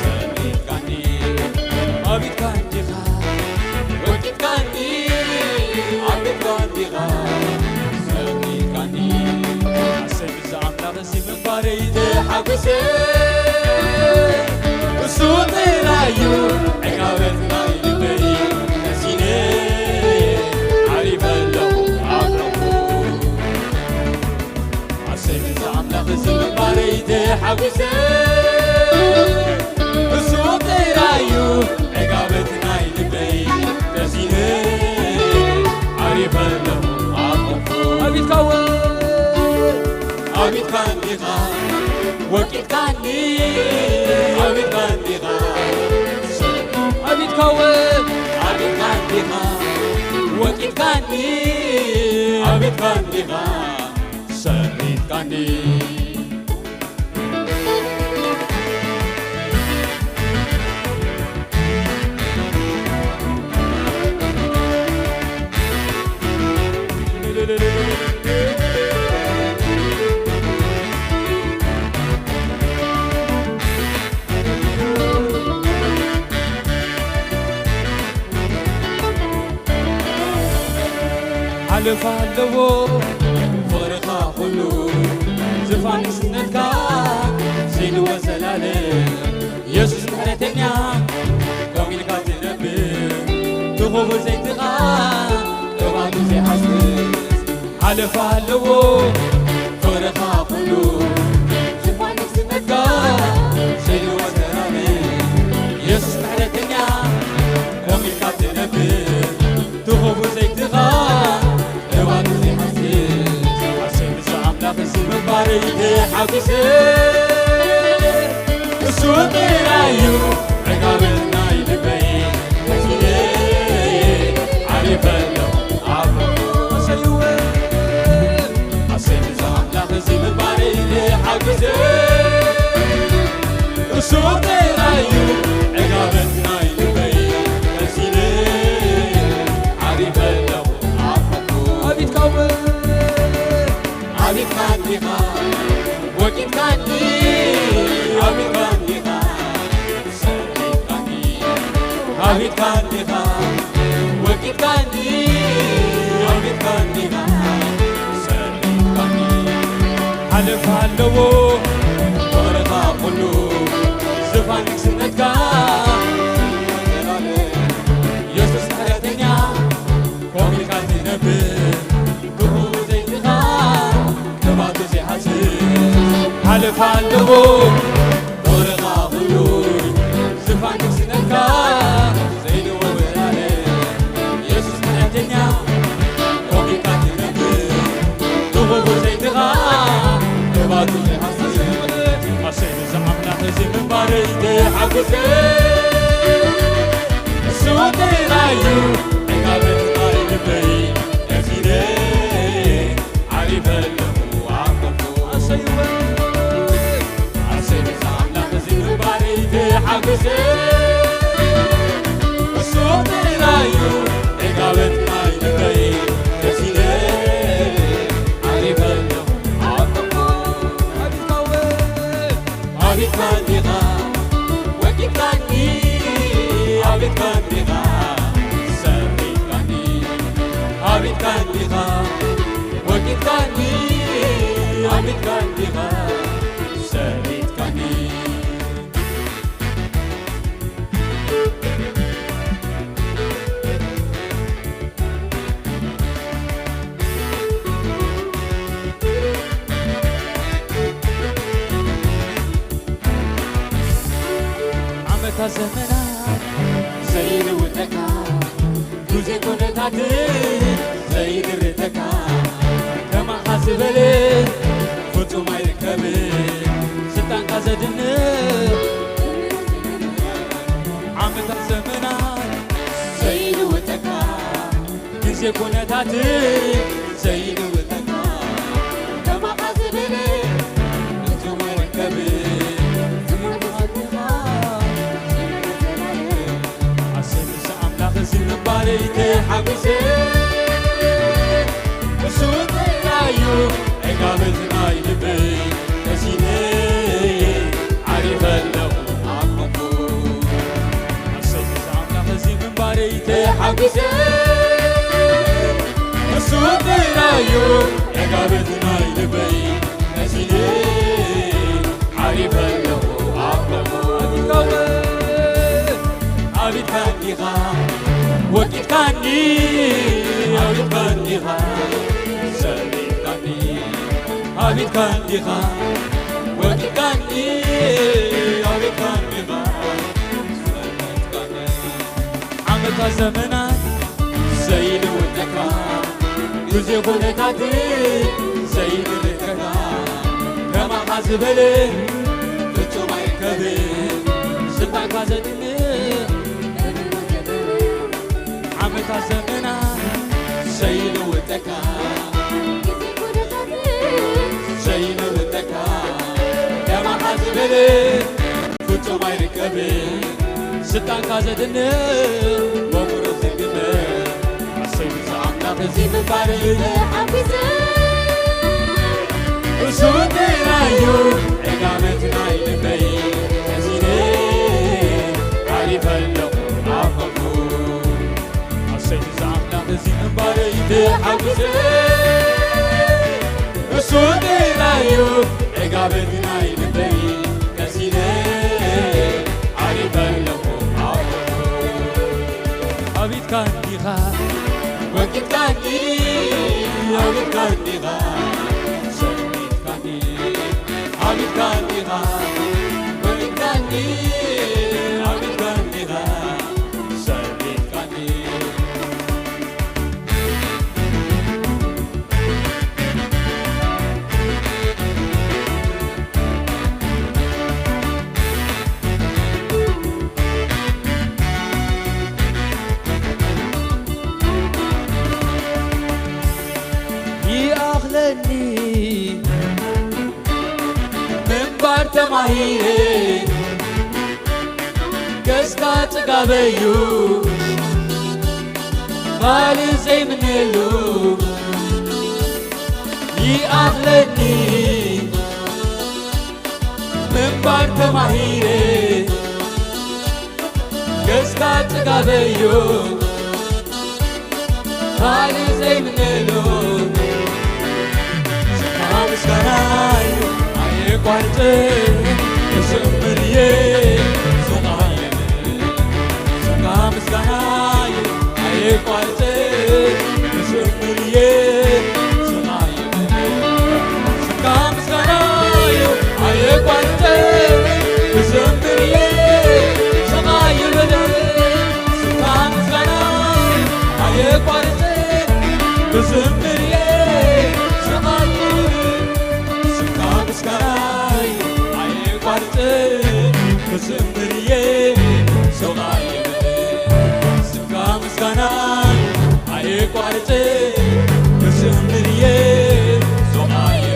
ሰኒትካኒ፣ ኣብ ኢድካ እንዲኻ ወቂጥካኒ፣ ኣብ ኢድካ እንዲኻ ሰኒትካኒ። ኣሰይ፣ ብዛ ኣምላኽ እዚ ምንባረይ ተሓጒሰ፣ እሱ ጥራይ እዩ ዕጋበት ናይ ልበይ። ነዚነ ሓጒሰ እሱ ጥራዩ ዕጋበት ናይ ልበይ። ተሲነ ዓሪፈ ኣለኹ ኣብ ሕቁ። ኣቤትካ ወ-፣ ኣቤትካ እንዲኻ ወቂጥካኒ። ኣቤትካ እንዲኻ ኣቤትካ ወ-፣ ኣቤትካ እንዲኻ ወቂጥካኒ። ኣቤትካ እንዲኻ ሰሪትካኒ። ሓለፋ ኣለዎ ፍቕርኻ ኩሉ፣ ዝፋን ንግስነትካ ዘይንወ ዘላለም። የሱስ ምሕረተኛ፣ ኮፍ ኢልካ ትነብር፣ ትኹቡ ዘይትኻ፣ እባቱ ዘይሓስስ። ሓለፋ ኣለዎ ፍቕርኻ ኩሉ፣ ዝፋን ንግስነትካ ዘይንወ ዘላለም። የሱስ ምሕረተኛ፣ ኮፍ ኢልካ ትነብር፣ ትኹቡ ዘይትኻ፣ እባቱ ዘይሓስስ። ኣሰይ፣ ምስ ኣምላኽ እዚ ምንባረይ ተሓጒሰ። እሱ ጥራይ እዩ ዕጋበት ናይ ልበይ። መሲለ ዓሪፈ ኣለኹ ኣብ ኣሰይወ። ኣሰይ፣ ምስ ኣምላኽ እዚ ምንባረይ ተሓጒሰ። እሱ ጥራይ እዩ ዕጋበት ናይ ልበይ። መሲለ ዓሪፈ ኣለኹ ኣብ ሕቁ። ኣቤትካ ወ-፣ ኣቤትካ እንዲኻ ወቂጥካኒ። ኣቤትካ እንዲኻ ሰሪትካኒ። ኣቤትካ እንዲኻ ወቂጥካኒ። ኣቤትካ እንዲኻ ሰሪትካኒ። ሓለፋ ኣለዎ ፍቕርኻ ኩሉ፣ ዝፋን ንግስነትካ የሱስ ምሕረተኛ፣ ኮፍ ኢልካ ትነብር፣ ክፉ ዘይትኻ፣ ክባቱ ዘይሓስብ። ሓለፋ ኣለዎ ፍቕርኻ ኩሉ፣ ዝፋን ንግስነትካ ዘይንወ ዘላለም። የሱስ ምሕረተኛ፣ ኮፍ ኢልካ ትነብር፣ ክፉ ዘይትኻ፣ ክባቱ ዘይሓስብ። ኣሰይ፣ ነዚ ኣምላኽ እዚ ምንባረይ ተሓጒሰ። እሱ ጥራይ እዩ ዕጋበት ናይ ልበይ። መሲለ ዓሪፈ ኣለኹ ኣብ ሕቁ። ኣሰይ፣ ኣሰይ፣ ነዚ ኣምላኽ እዚ ምንባረይ ተሓጒሰ። እሱ ጥራይ እዩ ዕጋበት ናይ ልበይ። መሲለ ዓሪፈ ኣለኹ ኣብ ሕቁ። ኣቤትካ እንዲኻ ወቂጥካኒ። ኣቤትካ እንዲኻ ሰሪትካኒ። ኣቤትካ እንዲኻ ወቂጥካኒ። ኣቤትካ እንዲኻ ሰሪትካኒ። ዓመታት ዘመናት ዘይልውጠካ፣ ግዜ ኩነታት ዘይድርተካ፣ ከማኻ ዝበለ ፍጹም ኣይርከብን፣ ስልጣንካ ዘድንቕ። ዓመታት ዘመናት ዘይልውጠካ፣ ግዜ ኩነታት ዘይልውጠካ፣ ከማኻ ዝበለ ፍጹም ኣይርከብን። ኣሰይ፣ ምስ ኣምላኽ እዚ ምንባረይ ተሓጒሰ። እሱ ጥራይ እዩ ዕጋበት ናይ ልበይ። መሲለ ዓሪፈ ኣለኹ ኣብ ሕቁ። ኣሰይ፣ ምስ ኣምላኽ እዚ ምንባረይ ተሓጒሰ። እሱ ጥራይ እዩ ዕጋበት ናይ ልበይ። መሲለ ዓሪፈ ኣለኹ ኣብ ሕቁ። ኣቤትካ እንዲኻ ወቂጥካኒ። ኣቤትካ እንዲኻ ሰሪትካኒ። ኣቤትካ እንዲኻ ወቂጥካ ኣቤት ካንዲኻ፣ ኣቤት ካንዲኻ፣ ዓመታት ዘመናት ዘይልውጠካ፣ ግዜ ኩነታት ዘይልውጠካ፣ ከማኻ ዝበለ ፍጹም ኣይርከብን፣ ስልጣንካ ዘድንቕ ዓመታት ዘመናት ዘይልውጠካ፣ ዘይልውጠካ፣ ከማኻ ዝበለ ፍጹም ኣይርከብን፣ ስልጣንካ ዘድንቕ መጉሮ ዝግበር፣ ኣሰይ ብዛ ኣምላኽ እዚ ምንባር ተሓጒሰ። እሱ ጥራዩ ዕጋበት ናይ ልበይ ሕዚነ ዓሪፈ ኣለኹ ኣብ ጎኑ። ኣሰይ ብዛ ኣምላኽ እዚ ምንባረይ ተሓጒሰ። እሱ ጥራዩ ዕጋበት ናይ ልበይ ሕዚነ ዓሪፈ ኣለኹ ኣብ ጎኑ። ኣቤት ካንዲኻ ወቂትካኒ፣ ኣቤት ካንዲኻ ሰሚትካኒ፣ ኣቤት ካንዲኻ ወቂትካኒ፣ ኣቤት ካንዲኻ ሰሚትካኒ። ይኣኽለኒ ምንባር ተማሂረ፣ ገጽካ ጽጋበዩ ካልእ ዘይምነሉ። ይኣኽለኒ ምንባር ተማሂረ፣ ገጽካ ጽጋበዮ ካልእ ዘይምነሎ። ስምካ ምስጋናዩ ኣየቋርጽ፣ ክዝምር እየ ሱቓየ። ስምካ ምስጋናዩ ኣየቋርጽ፣ ክዝምር እየ ሱቓየ። ስምካ ምስጋናዩ ኣየቋርጽ፣ ክዝምር እየ ስቓየ። ስምካ ምስጋናዩ ኣየቋርጽ፣ ክዝምር እየ ስቓየ። ስምካ ምስጋናዩ ኣየቋርጽ፣ ክዝምር እየ ስቓየ። ስምካ ምስጋናዩ ኣየቋርጽ፣ ክዝምር እየ ስቓየ።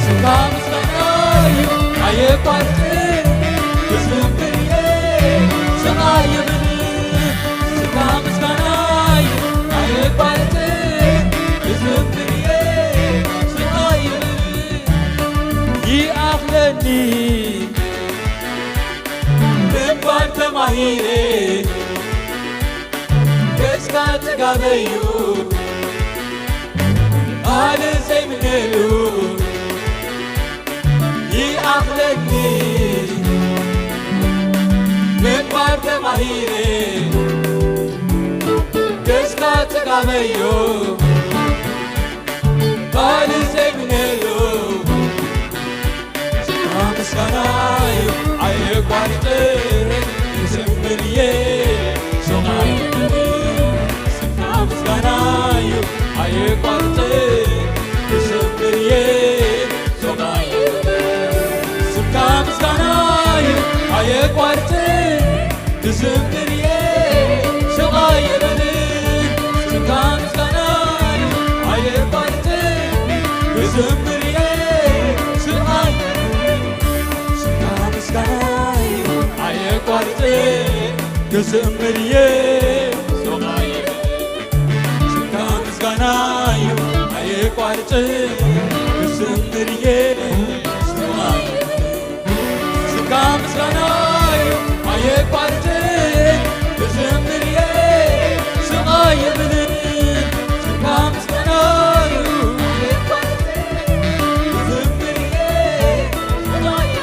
ስምካ ምስጋናዩ ኣየቋርጽ፣ ክዝምር እየ ስቓየ። ስምካ ምስጋናዩ ኣየቋርጽ፣ ክዝምር እየ ስቓየ። ይኣኽለኒ ምንባር ተማሂረ፣ ገጽካ ጽጋበዩ ካልእ ዘይምነሉ። ይኣኽለኒ ምንባር ተማሂረ፣ ገጽካ ጽጋበዮ ካልእ ዘይምነሉ። ስምካ ምስጋናዩ ኣየቋርጽ፣ ክዝምር እየ ስቓየ። ስምካ ምስጋናዩ ኣየቋርጽ፣ ክዝምር እየ ስቓየ። ስምካ ምስጋናዩ ኣየቋርጽ፣ ክዝምር እየ ስቓየ። ስምካ ምስጋናዩ ኣየቋርጽ፣ ክዝምር እየ ስቓየ። ስምካ ምስጋናዩ ኣየቋርጽ፣ ክዝምር እየ ስቓየ። ስምካ ምስጋናዩ ኣየቋርጽ፣ ክዝምር እየ ስቓየ። ስምካ ምስጋናዩ ኣየቋርጽ፣ ክዝምር እየ ስቓየ። ስምካ ምስጋናዩ ኣየቋርጽ፣ ክዝምር እየ ስቓየ።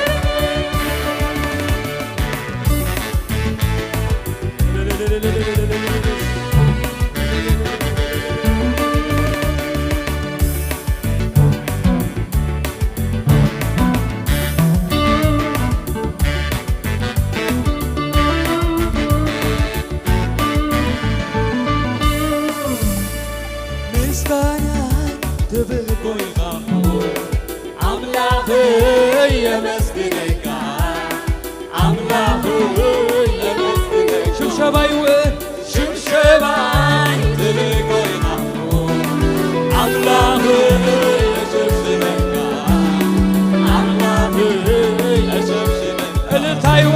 ባይወ ሽብሸባይ ትልጎይና ኣምላኽ የሸብሽበካ፣ ኣምላኽ የሸብሽበካ። እልልታይወ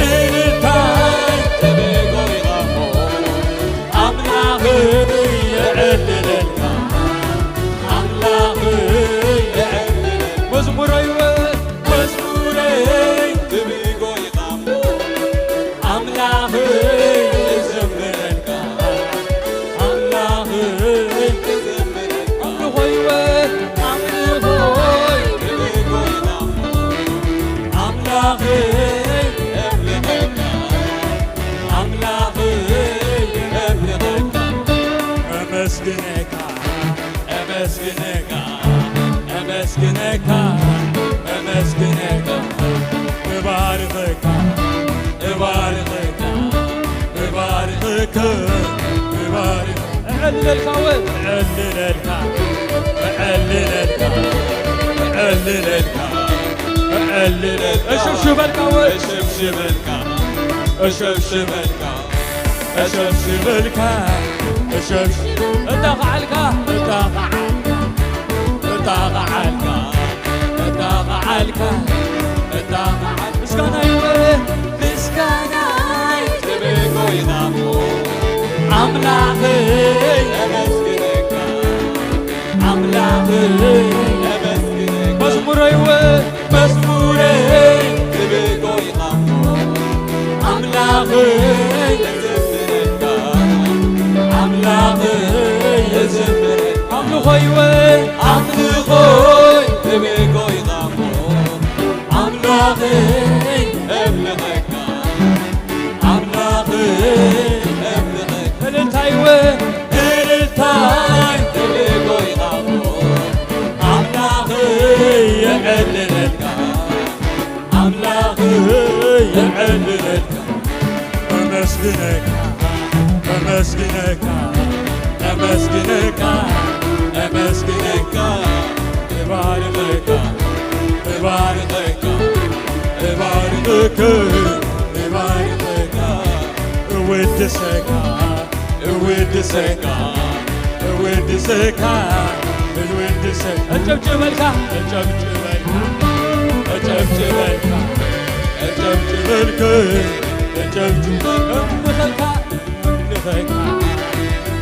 እልልታይ ትልጎይና ኣምላኽ የዕልለልካ፣ ኣምላኽ የዕልለልካ። መዝሙረይወ መዝሙረይ ትብጎይና ኣምላኽ እዘምረልካ፣ ኣምላኽ እዘምረልካ። ኣምልኾይወ ኣምልኾይ ትብጎይና ኣምላኽ የምልኸልካ፣ ኣምላኽ የምልኸልካ። ኣመስግነካ፣ ኣመስግነካ፣ ኣመስግነካ፣ ኣመስግነካ። እባርኸካ፣ እባርኸካ፣ እባርኸካ፣ እባርኸካ። እዕልለልካ ወ እዕልለልካ፣ እዕልለልካ፣ እዕልለልካ፣ እዕልለልካ። እሽብሽበልካ ወ እሽብሽበልካ፣ እሽብሽበልካ፣ እሸብሽበልካ፣ እሸብሽ-፣ እጣ ኸዓልካ፣ እጣ ኸዓልካ፣ እጣ ኸዓልካ፣ እጣ ኸዓልካ፣ እጣ ኸዓል-፣ ምስጋና ይወ-፣ ምስጋናይ ትብጎይና ኣምላኸይ፣ ኣመስግነካ፣ ኣምላኸይ፣ ኣመስግነካ። መዝሙረይወ፣ መዝሙረይ ትብጎይና ኣምላኸይ፣ ኣምላኸይ፣ ኣምልኾይወ፣ ኣምልኾይ ትብጎይና ኣምላኸይ፣ ኣምልኸካ፣ ኣምላኸይ፣ ኣምልኸካ። እልልታይወ፣ እልልታይ ትብጎይና ኣምላኸይ፣ የዕልለልካ፣ ኣምላኸይ፣ የዕልለልካ። ኣመስግነካ፣ ኣመስግነካ፣ ኣመስግነካ፣ ኣመስግነካ፣ እባርኸካ፣ እባርኸካ፣ እባርኸካ፣ እባርኸካ፣ እወድሰካ፣ እወድሰካ፣ እወድሰካ፣ እወድሰካ። ኣጨብጭበልካ፣ ኣጨብጭበልካ፣ ኣጨብጭበልካ፣ ኣጨብጭበልካ፣ ኣጨብጭበልካ። የምልኸልካ፣ የምልኸልካ፣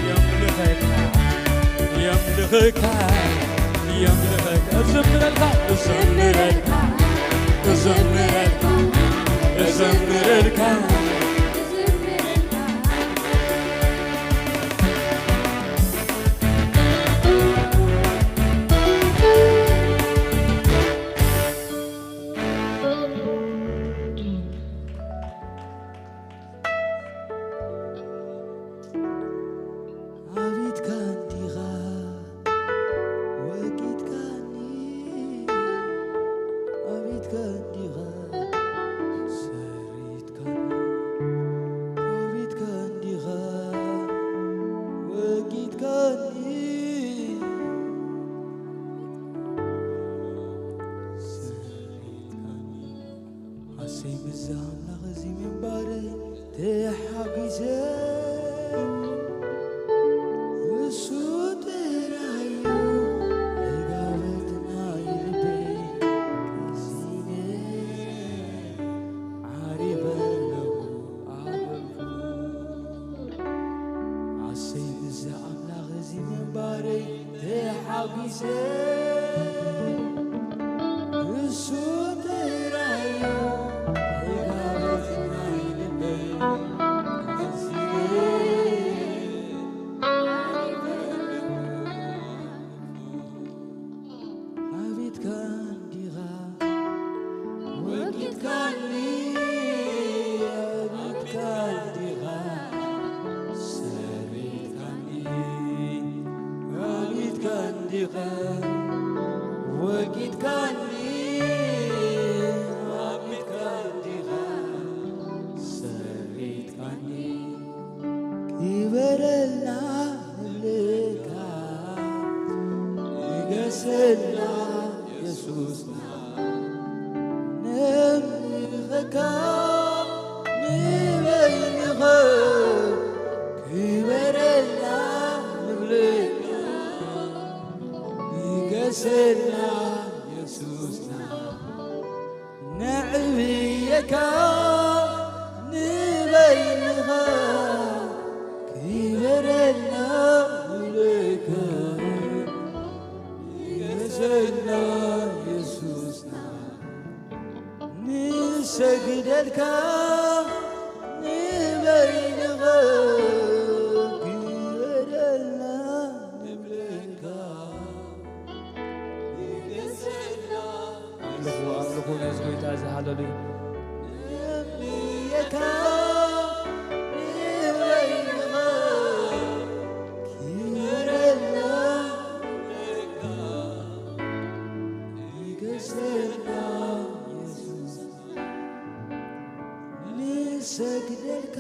የምልኸልካ፣ የምልኸልካ። እዘምረልካ፣ እዘምረልካ፣ እዘምረልካ፣ እዘምረልካ። ኣቤት ካንቲኻ ወቂትካኒ፣ ኣቤት ካንቲኻ ሰሪትካኒ፣ ኣቤት ካንቲኻ ወቂትካኒ፣ ሰሪትካኒ። ኣሰይ ብዛ ኣምላኽ እዚ ምንባረይ ተሓጒሰ፣ እሱ ጥራይ እዩ ዕጋበት ናይ ልበይ። ቀሲነ ዓሪፈ ኣለኹ ኣበኹ። ኣሰይ ብዛ ኣምላኽ እዚ ምንባረይ ተሓጒሰ፣ እሱ ጥራይ እዩ ዕጋበት ናይ ልበይ። ኣቤት ካንዲኻ ወቂትካኒ፣ ኣቤት ካንዲኻ ሰሪትካኒ፣ ኣቤት ካንዲኻ ወቂትካኒ፣ ኣቤት ካንዲኻ ሰሪትካኒ። ክበረልና ንብለካ፣ ንገሰልና የሱስና፣ ነምልኸካ ንበይንኸ ንበይንኻ ክበረልና ንብለካ፣ ንገሰና የሱስና ንሰግደልካ፣ ንበይንኻ ክበረልና ንብለካ። ኣምልኹ፣ ኣምልኹ ነዚ ጎይታ እዚ፣ ሃለሉያ። ነብየካ ንበይንኻ ክብረልና ንገስና የሱስ ንሰግደልካ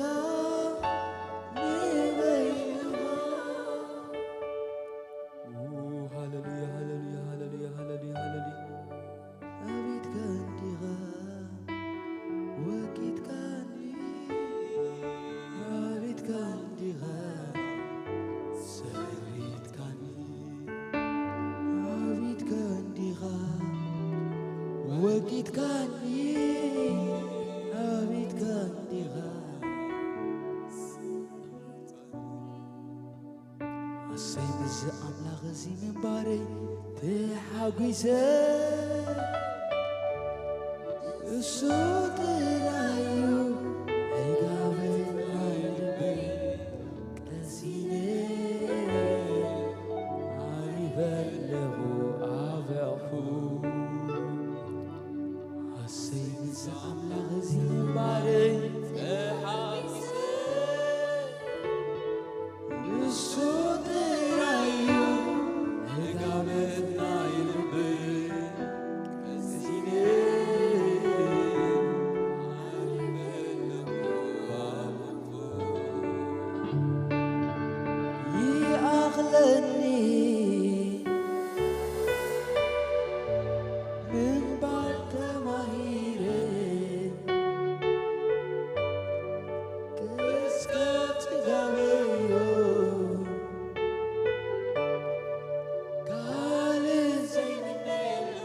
ንበይንኻ። ኡ፣ ሃለሉያ፣ ሃለሉያ፣ ሃለሉያ፣ ሃለሉያ፣ ሃለሉያ። ኣቤት ከንዲኻ ወጊድካኒ፣ ኣቤት ከንዲኻ ሰሪትካኒ፣ ኣቤት ከንዲኻ ወጊድካኒ፣ ኣቤት ከንዲኻ ኣሰይ ምስዚ ኣምላኽ እዚ ምንባረይ ተሓጒሰ፣ እሱ ጥራይ እዩ ዕጋበይ ናይ ልበይ ቀሲነ፣ ዓሪፈ ኣለኹ ኣብ ሕቑፉ። ኣሰይ ምስዚ ኣምላኽ እዚ ምንባረይ ተሓጒሰ፣ ንሱ ጥራይ እዩ ዕጋበት ናይ ልበይ ቀሲነ፣ ዓሪፈ ኣለኹ ኣብ ሕቑፉ። ይኣኽለኒ ምንባር ተማሂረ፣ እስከ ጽጋበዮ ካልእ ዘይምነየሉ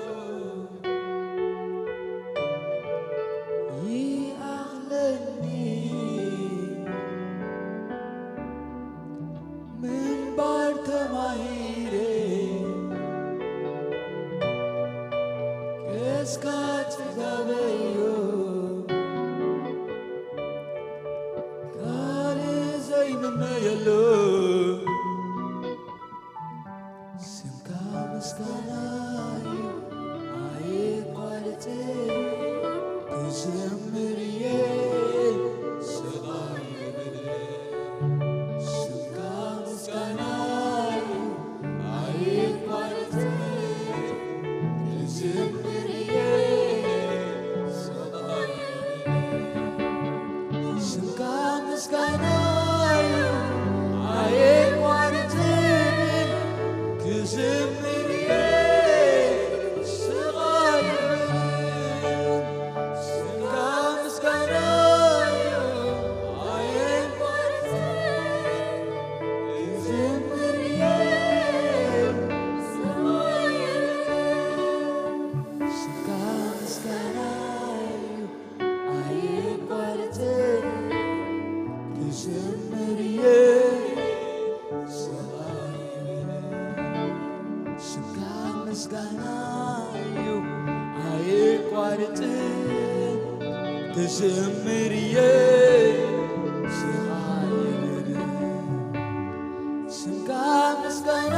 ይኣኽለኒ። ምንባር ተማሂረ እስካ ጽጋበዮ ካልእ ዘይምነየሉ ስምካ ምስጋና እዩ ኣይቋርጽ ክዘምር እየ ስቓይ ስምካ ምስጋና እዩ ኣይቋርጽ ክዘምር እየ ስምካ ምስጋና እዩ ኣይቋርጽ ክዘምር እየ ስቓይ ስምካ ምስጋና እዩ ኣይቋርጽ ምስጋና እዩ ኣይቋርጽ ክዝምር እየ ስኻ ይብል ስምካ ምስጋና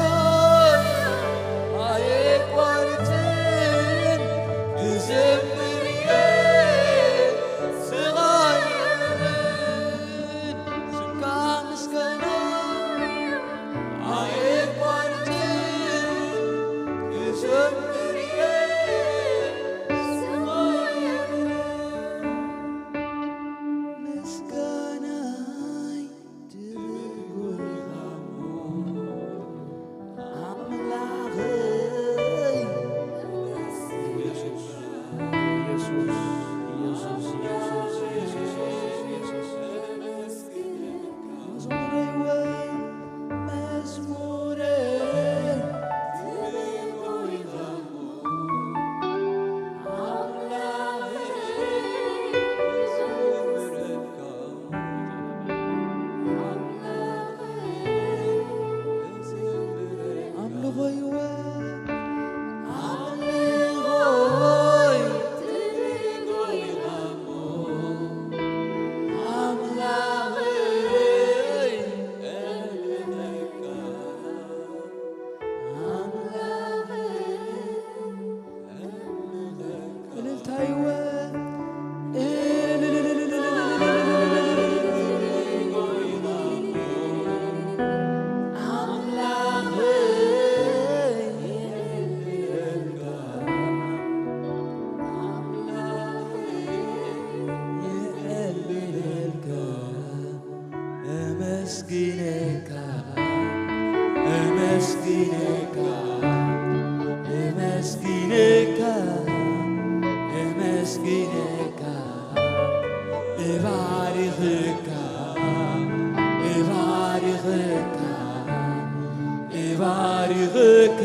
ኣይቋርጽ ክዝምር እየ ስኻ ይብል ስምካ ምስጋና እመስግነካ፣ እመስግነካ፣ እመስግነካ፣ እመስግነካ፣ እባርኸካ፣ እባርኸካ፣ እባርኸካ፣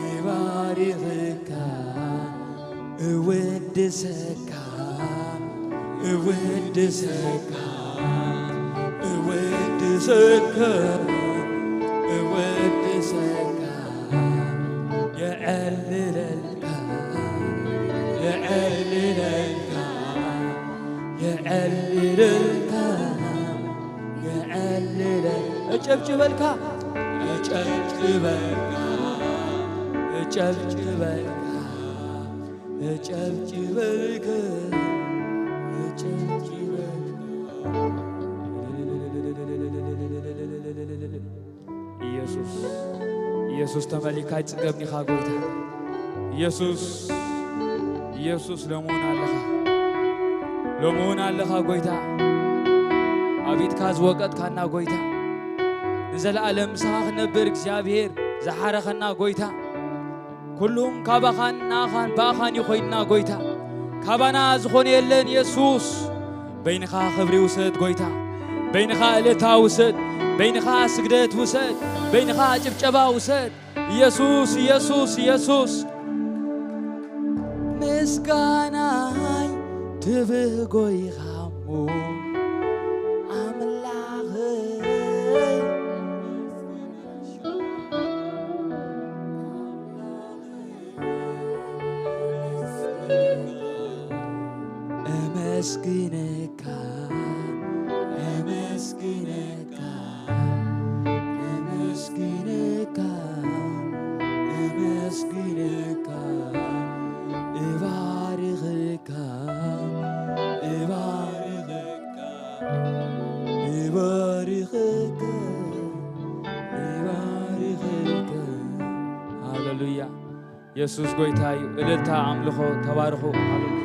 እባርኸካ፣ እወድሰካ፣ እወድሰካ፣ እወድሰካ፣ እወድሰካ፣ የዕልለልካ፣ የዕልለልካ፣ የዕልለልካ፣ የዕልለል-፣ እጨብጭበልካ፣ እጨብጭበልካ፣ እጨብጭበልካ፣ እጨብጭበልካ፣ እጨብጭበልካ። ኢየሱስ፣ ኢየሱስ ተመሊካ ይጽገብኒኻ ጎይታ። ኢየሱስ፣ ኢየሱስ ሎሚ እውን ኣለኻ። ሎሚ እውን ኣለኻ ጎይታ። ኣብ ኢድካ ዝወቀጥካና ጎይታ። ንዘለኣለም ምሳኻ ክነብር እግዚኣብሔር ዝሓረኸና ጎይታ። ኩሉም ካባኻን ንኣኻን ብኣኻን እዩ ኮይንና ጎይታ። ካባና ዝኾነ የለን የሱስ። በይንኻ ክብሪ ውሰድ ጎይታ። በይንኻ እልልታ ውሰድ። በይንኻ ስግደት ውሰድ። በይንኻ ጭብጨባ ውሰድ። ኢየሱስ፣ ኢየሱስ፣ ኢየሱስ። ምስጋናይ ትብህ ጎይኻ እሞ ኣምላኸይ። እመስግነካ፣ እመስግነካ፣ እመስግነካ፣ እመስግነካ፣ እባርኸካ፣ እባርኸካ፣ እባርኸካ፣ እባርኸካ። ሃሌሉያ። የሱስ ጎይታ እዩ። እልልታ፣ ኣምልኾ፣ ተባርኹ። ሃሌሉያ።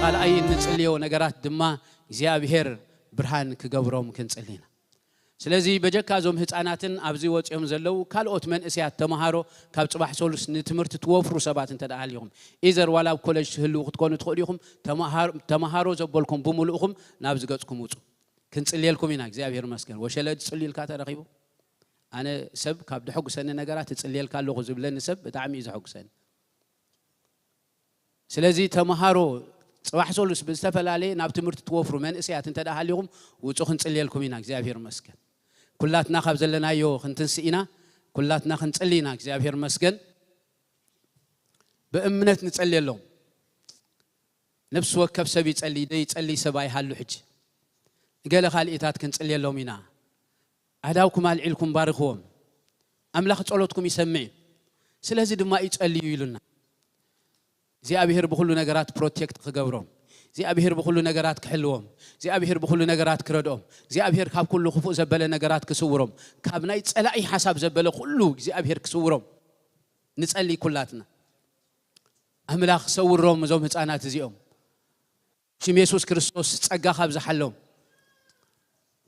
ካልኣይ እንጽልዮ ነገራት ድማ እግዚኣብሔር ብርሃን ክገብሮም ክንጽሊ ኢና። ስለዚ በጀካ እዞም ህፃናትን ኣብዚ ወፂኦም ዘለዉ ካልኦት መንእሰያት ተምሃሮ ካብ ፅባሕ ሰሉስ ንትምህርቲ ትወፍሩ ሰባት እንተ ደኣ ሃሊኹም ኢዘር ዋላ ኣብ ኮለጅ ትህልዉ ክትኮኑ ትኽእሉ ኢኹም። ተምሃሮ ዘበልኩም ብምሉእኹም ናብዚ ገፅኩም ውፁ። ክንፅልየልኩም ኢና። እግዚኣብሔር መስገን። ወሸለ ዝፅልዩልካ ተረኺቡ። ኣነ ሰብ ካብ ድሐጉሰኒ ነገራት እፅልየልካ ኣለኹ ዝብለኒ ሰብ ብጣዕሚ እዩ ዘሐጉሰኒ። ስለዚ ተምሃሮ ፅባሕ ሰሉስ ብዝተፈላለየ ናብ ትምህርቲ ትወፍሩ መንእሰያት እንተ ደኣ ሃሊኹም ውፁ ክንፅልየልኩም ኢና። እግዚኣብሔር መስገን። ኩላትና ካብ ዘለናዮ ክንትንስእ ኢና። ኩላትና ክንፅሊ ኢና። እግዚኣብሔር መስገን። ብእምነት ንጸልየሎም። ነፍሲ ወከፍ ሰብ ይጸሊ፣ ደይጸሊ ሰብ ኣይሃሉ። ሕጂ ገለ ካልኢታት ክንጽልየሎም ኢና። ኣእዳውኩም ኣልዒልኩም ባርኽዎም። ኣምላኽ ጸሎትኩም ይሰምዕ እዩ። ስለዚ ድማ ይጸልዩ ኢሉና። እግዚኣብሔር ብኹሉ ነገራት ፕሮቴክት ክገብሮም፣ እግዚኣብሔር ብኹሉ ነገራት ክሕልዎም፣ እግዚኣብሔር ብኹሉ ነገራት ክረድኦም፣ እግዚኣብሔር ካብ ኩሉ ክፉእ ዘበለ ነገራት ክስውሮም፣ ካብ ናይ ጸላኢ ሓሳብ ዘበለ ኩሉ እግዚኣብሔር ክስውሮም ንጸሊ ኩላትና። ኣምላኽ ሰውሮም እዞም ህፃናት እዚኦም። ሽም የሱስ ክርስቶስ ጸጋ ካብዝሓሎም።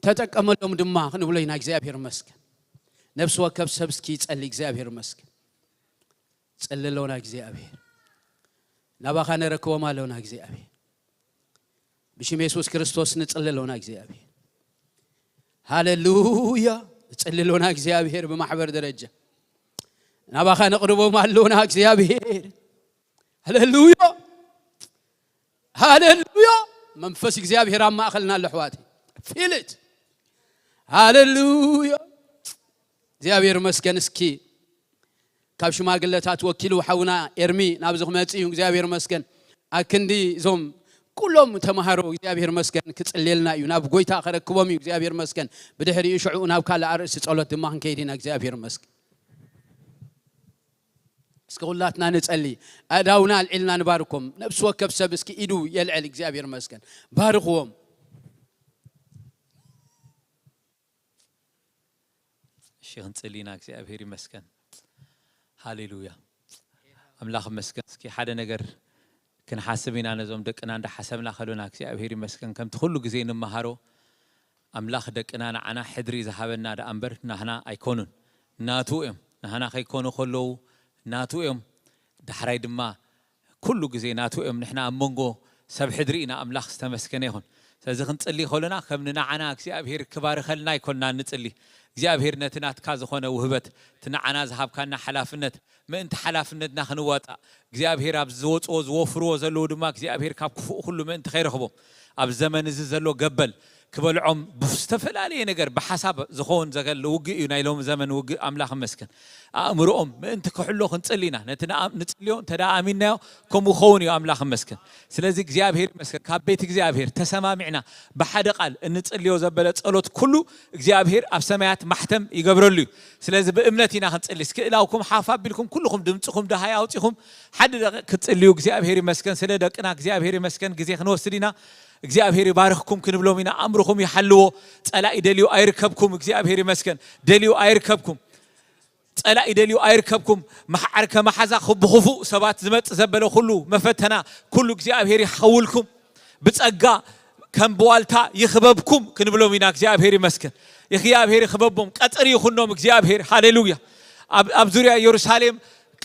ተጠቀመሎም ድማ ክንብሎ ኢና። እግዚኣብሔር መስገን። ነፍሲ ወከፍ ሰብ እስኪ ይጸሊ። እግዚኣብሔር መስገን። ጸሊ ኣሎና እግዚኣብሔር። ናባኻ ነረክቦም ኣሎና እግዚኣብሔር። ብሽም የሱስ ክርስቶስ ንጽሊ ኣሎና እግዚኣብሔር። ሃሌሉያ። ንጽሊ ኣሎና እግዚኣብሔር። ብማሕበር ደረጃ ናባኻ ነቕርቦም ኣሎና እግዚኣብሔር። ሃሌሉያ። ሃሌሉያ። መንፈስ እግዚኣብሔር ኣብ ማእኸልና ኣሎ ኣሕዋተይ። ፊል ኢት። ሃሌሉያ። እግዚኣብሔር መስገን። እስኪ ካብ ሽማግለታት ወኪሉ ሓውና ኤርሚ ናብዚ ክመጽእ እዩ። እግዚኣብሔር መስገን። ኣክንዲ እዞም ኩሎም ተምሃሮ እግዚኣብሔር መስገን ክጽልየልና እዩ። ናብ ጎይታ ከረክቦም እዩ። እግዚኣብሔር መስገን። ብድሕሪኡ ሽዑ ናብ ካልእ ኣርእስቲ ጸሎት ድማ ክንከይድ ኢና። እግዚኣብሔር መስገን። እስኪ ኩላትና ንጸሊ። ኣእዳውና ኣልዒልና ንባርኮም። ነፍሲ ወከፍ ሰብ እስኪ ኢዱ የልዕል። እግዚኣብሔር መስገን። ባርኽዎም። እሺ ክንጽሊ ኢና። እግዚኣብሔር ይመስገን። ሃሌሉያ። ኣምላኽ ይመስገን። እስኪ ሓደ ነገር ክንሓስብ ኢና። ነዞም ደቅና እንዳሓሰብና ከሎና እግዚኣብሔር ይመስገን። ከምቲ ኩሉ ግዜ ንመሃሮ ኣምላኽ ደቅና ንዓና ሕድሪ ዝሃበና ደኣ እምበር ናህና ኣይኮኑን። ናቱ እዮም። ናህና ከይኮኑ ከለዉ ናቱ እዮም። ዳሕራይ ድማ ኩሉ ግዜ ናቱ እዮም። ንሕና ኣብ መንጎ ሰብ ሕድሪ ኢና። ኣምላኽ ዝተመስገነ ይኹን። ስለዚ ክንጽሊ ከሎና ከም ንዓና እግዚኣብሔር ክባርኸልና ኣይኮንና ንጽሊ። እግዚኣብሔር ነቲ ናትካ ዝኾነ ውህበት፣ እቲ ንዓና ዝሃብካና ሓላፍነት፣ ምእንቲ ሓላፍነትና ክንዋጻእ፣ እግዚኣብሔር ኣብ ዝወጽዎ ዝወፍርዎ ዘለዉ ድማ እግዚኣብሔር ካብ ክፉእ ኩሉ ምእንቲ ከይረኽቦም፣ ኣብ ዘመን እዚ ዘሎ ገበል ክበልዖም ብዝተፈላለየ ነገር ብሓሳብ ዝኸውን ዘገል ውግእ እዩ። ናይ ሎሚ ዘመን ውግእ ኣምላኽ ይመስገን። ኣእምሮኦም ምእንቲ ክሕሎ ክንጽሊ ኢና። ነቲ ንኣ-፣ ንጽልዮ እንተ ደኣ ኣሚንናዮ ከምኡ ክኸውን እዩ። ኣምላኽ ይመስገን። ስለዚ እግዚኣብሔር ይመስገን። ካብ ቤት እግዚኣብሔር ተሰማሚዕና ብሓደ ቃል እንጽልዮ ዘበለ ጸሎት ኩሉ እግዚኣብሔር ኣብ ሰማያት ማሕተም ይገብረሉ እዩ። ስለዚ ብእምነት ኢና ክንጽሊ። እስኪ እላውኩም ሓፍ ኣቢልኩም ኩልኹም ድምጽኹም ደሃይ ኣውጺኹም ሓደ ደቂቕ ክትጽልዩ። እግዚኣብሔር ይመስገን ስለ ደቅና፣ እግዚኣብሔር ይመስገን። ግዜ ክንወስድ ኢና። እግዚኣብሔር ይባርኽኩም ክንብሎም ኢና። ኣእምሮኹም ይሓልዎ። ጸላኢ ደልዩ ኣይርከብኩም። እግዚኣብሔር ይመስገን። ደልዩ ኣይርከብኩም። ጸላኢ ደልዩ ኣይርከብኩም። መሓዓርከ መሓዛ ብኽፉእ ሰባት ዝመጽእ ዘበለ ኩሉ መፈተና ኩሉ እግዚኣብሔር ይሓውልኩም። ብጸጋ ከም ብዋልታ ይኽበብኩም ክንብሎም ኢና። እግዚኣብሔር ይመስገን። እግዚኣብሔር ይኽበቦም። ቀጽሪ ይኹኖም እግዚኣብሔር። ሃሌሉያ። ኣብ፣ ኣብ ዙርያ ኢየሩሳሌም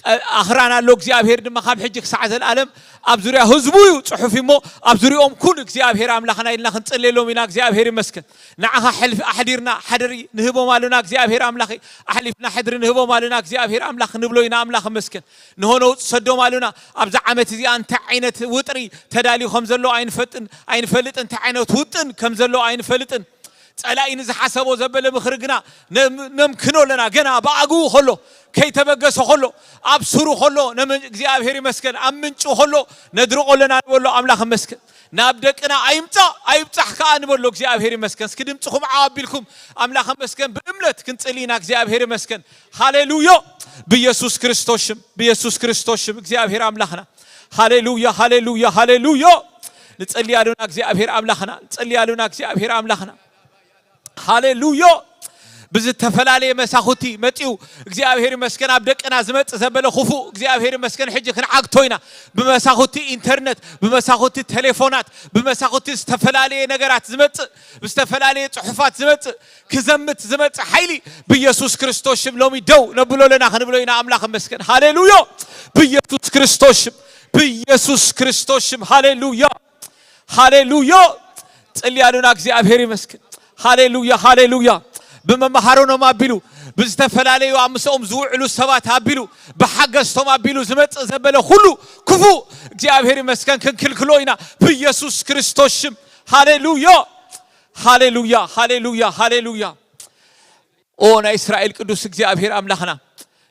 ቀ-፣ ኣኽራን ኣሎ። እግዚኣብሔር ድማ ካብ ሕጂ ክሳዕ ዘልኣለም ኣብ ዙርያ ህዝቡ እዩ ጽሑፍ እሞ ኣብ ዙሪኦም ኩን እግዚኣብሔር ኣምላኽና ኢልና ክንጽልየሎም ኢና። እግዚኣብሔር ይመስገን። ንዓኻ ሕልፊ ኣሕዲርና ሓደሪ ንህቦም ኣሉና እግዚኣብሔር ኣምላኽ። ኣሕሊፍና ሕድሪ ንህቦም ኣሉና እግዚኣብሔር ኣምላኽ ክንብሎ ኢና። ኣምላኽ ይመስገን። ንሆ ነውጽ ሰዶም ኣሉና። ኣብዚ ዓመት እዚኣ እንታይ ዓይነት ውጥሪ ተዳልዩ ከም ዘሎ ኣይንፈጥን፣ ኣይንፈልጥን። እንታይ ዓይነት ውጥን ከም ዘሎ ኣይንፈልጥን። ጸላኢ ንዝሓሰቦ ዘበለ ምኽሪ ግና ነም-፣ ነምክኖ ኣለና። ገና ብኣግኡ ከሎ፣ ከይተበገሰ ከሎ፣ ኣብ ስሩ ከሎ፣ ነም-፣ እግዚኣብሔር ይመስገን፣ ኣብ ምንጩ ከሎ ነድርቆ ኣለና ንበሎ። ኣምላኽ ይመስገን። ናብ ደቅና ኣይምጻእ ኣይብጻሕ ከኣ ንበሎ። እግዚኣብሔር ይመስገን። እስኪ ድምጽኹም ዓው ኣቢልኩም ኣምላኽ ይመስገን ብእምነት ክንጽሊ ኢና። እግዚኣብሔር ይመስገን። ሃሌሉዮ። ብኢየሱስ ክርስቶስ ሽም፣ ብኢየሱስ ክርስቶስ ሽም እግዚኣብሔር ኣምላኽና። ሃሌሉያ፣ ሃሌሉያ፣ ሃሌሉዮ። ንጸሊ ኣሉና እግዚኣብሔር ኣምላኽና፣ ንጸሊ ኣሉና እግዚኣብሔር ኣምላኽና። ሃሌሉዮ። ብዝተፈላለየ መሳኹቲ መጺኡ እግዚኣብሔር ይመስገን ኣብ ደቅና ዝመጽእ ዘበለ ክፉእ እግዚኣብሔር ይመስገን ሕጂ ክንዓግቶ ኢና። ብመሳኹቲ ኢንተርነት፣ ብመሳኹቲ ቴሌፎናት፣ ብመሳኹቲ ዝተፈላለየ ነገራት ዝመጽእ፣ ብዝተፈላለየ ጽሑፋት ዝመጽእ፣ ክዘምት ዝመጽእ ሓይሊ ብኢየሱስ ክርስቶስ ሽም ሎሚ ደው ነብሎ ኣለና ክንብሎ ኢና። ኣምላኽ ይመስገን። ሃሌሉያ። ብኢየሱስ ክርስቶስ ሽም፣ ብኢየሱስ ክርስቶስ ሽም። ሃሌሉያ፣ ሃሌሉያ። ጸልያሉና እግዚኣብሔር ይመስገን። ሃሌሉያ፣ ሃሌሉያ። ብመምሃሮኖም ኣቢሉ፣ ብዝተፈላለዩ ኣብ ምስኦም ዝውዕሉ ሰባት ኣቢሉ፣ ብሓገዝቶም ኣቢሉ ዝመጽእ ዘበለ ኩሉ ክፉእ እግዚኣብሔር ይመስገን ክንክልክሎ ኢና ብኢየሱስ ክርስቶስ ሽም። ሃሌሉያ፣ ሃሌሉያ፣ ሃሌሉያ፣ ሃሌሉያ። ኦ ናይ እስራኤል ቅዱስ እግዚኣብሔር ኣምላኽና፣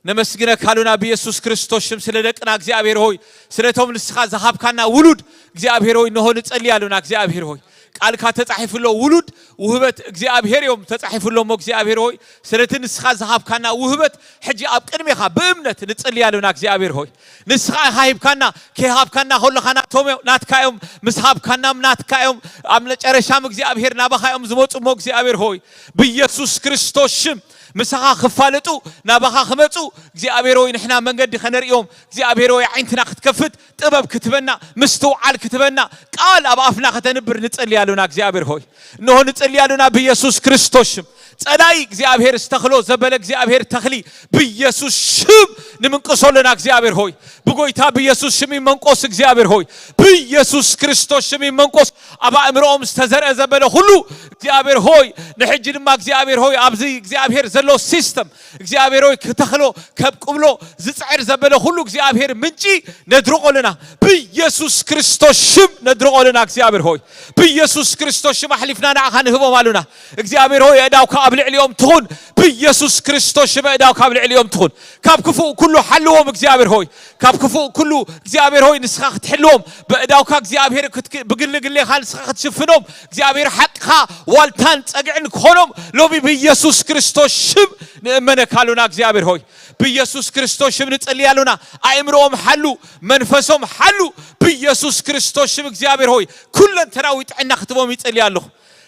ነመስግነካ ኣሉና ብኢየሱስ ክርስቶስ ሽም። ስለ ደቅና እግዚኣብሔር ሆይ፣ ስለቶም ንስኻ ዝሃብካና ውሉድ እግዚኣብሔር ሆይ፣ እንሆ ንጸሊ ኣሉና እግዚኣብሔር ሆይ። ቃልካ ተጻሒፉ ኣሎ፣ ውሉድ ውህበት እግዚኣብሔር እዮም ተጻሒፉ ኣሎ እሞ እግዚኣብሔር ሆይ፣ ስለቲ ንስኻ ዝሃብካና ውህበት ሕጂ ኣብ ቅድሜኻ ብእምነት ንጸሊ ኣሉና እግዚኣብሔር ሆይ። ንስኻ ኢኻ ሂብካና፣ ከይሃብካና ከለኻ ናቶም እዮም፣ ናትካ እዮም፣ ምስ ሃብካናም ናትካ እዮም፣ ኣብ መጨረሻም እግዚኣብሔር ናባኻ እዮም ዝመጹ እሞ እግዚኣብሔር ሆይ፣ ብኢየሱስ ክርስቶስ ሽም ምሳኻ ክፋለጡ ናባኻ ክመጹ እግዚኣብሔር ሆይ፣ ንሕና መንገዲ ከነርእዮም እግዚኣብሔር ሆይ፣ ዓይንትና ክትከፍት ጥበብ ክትበና ምስትውዓል ክትበና ቃል ኣብ ኣፍና ከተንብር ንጸሊ ኣሉና እግዚኣብሔር ሆይ። እንሆ ንጸሊ ኣሉና ብኢየሱስ ክርስቶስ ሽም። ጸላይ እግዚኣብሔር ዝተኽሎ ዘበለ እግዚኣብሔር ተኽሊ ብኢየሱስ ሽም ንምንቅሶ ኣለና እግዚኣብሔር ሆይ። ብጎይታ ብኢየሱስ ሽም ይመንቆስ እግዚኣብሔር ሆይ። ብኢየሱስ ክርስቶስ ሽም ይመንቆስ። ኣብ ኣእምሮኦም ዝተዘርአ ዘበለ ኩሉ እግዚኣብሔር ሆይ፣ ንሕጂ ድማ እግዚኣብሔር ሆይ ኣብዚ እግዚኣብሔር ዘሎ ሲስተም እግዚኣብሔር ሆይ ክተኽሎ ከብቅብሎ ዝጽዕር ዘበለ ኩሉ እግዚኣብሔር ምንጪ ነድርቆ ኣለና። ብኢየሱስ ክርስቶስ ሽም ነድርቆ ኣለና እግዚኣብሔር ሆይ። ብኢየሱስ ክርስቶስ ሽም ኣሕሊፍና ንዓኻ ንህቦም ኣሉና። እግዚኣብሔር ሆይ ኣእዳውካ ኣብ ልዕሊኦም ትኹን። ብኢየሱስ ክርስቶስ ሽም ኣእዳውካ ኣብ ልዕሊኦም ትኹን። ካብ ክፉእ ኩሉ ሓልዎም እግዚኣብሔር ሆይ። ካብ ክፉእ ኩሉ እግዚኣብሔር ሆይ ንስኻ ክትሕልዎም ብእዳውካ እግዚኣብሔር ክትክ- ብግሊ ግሌኻ ንስኻ ክትሽፍኖም እግዚኣብሔር ሓቅኻ ዋልታን ጸግዕን ክኾኖም ሎሚ ብኢየሱስ ክርስቶስ ሽም ንእመነካ ኣሉና እግዚኣብሔር ሆይ። ብኢየሱስ ክርስቶስ ሽም ንጽሊ ኣሉና። ኣእምሮኦም ሓሉ፣ መንፈሶም ሓሉ። ብኢየሱስ ክርስቶስ ሽም እግዚኣብሔር ሆይ ኩለንተናዊ ጥዕና ክትቦም ይጸሊ ኣለኹ።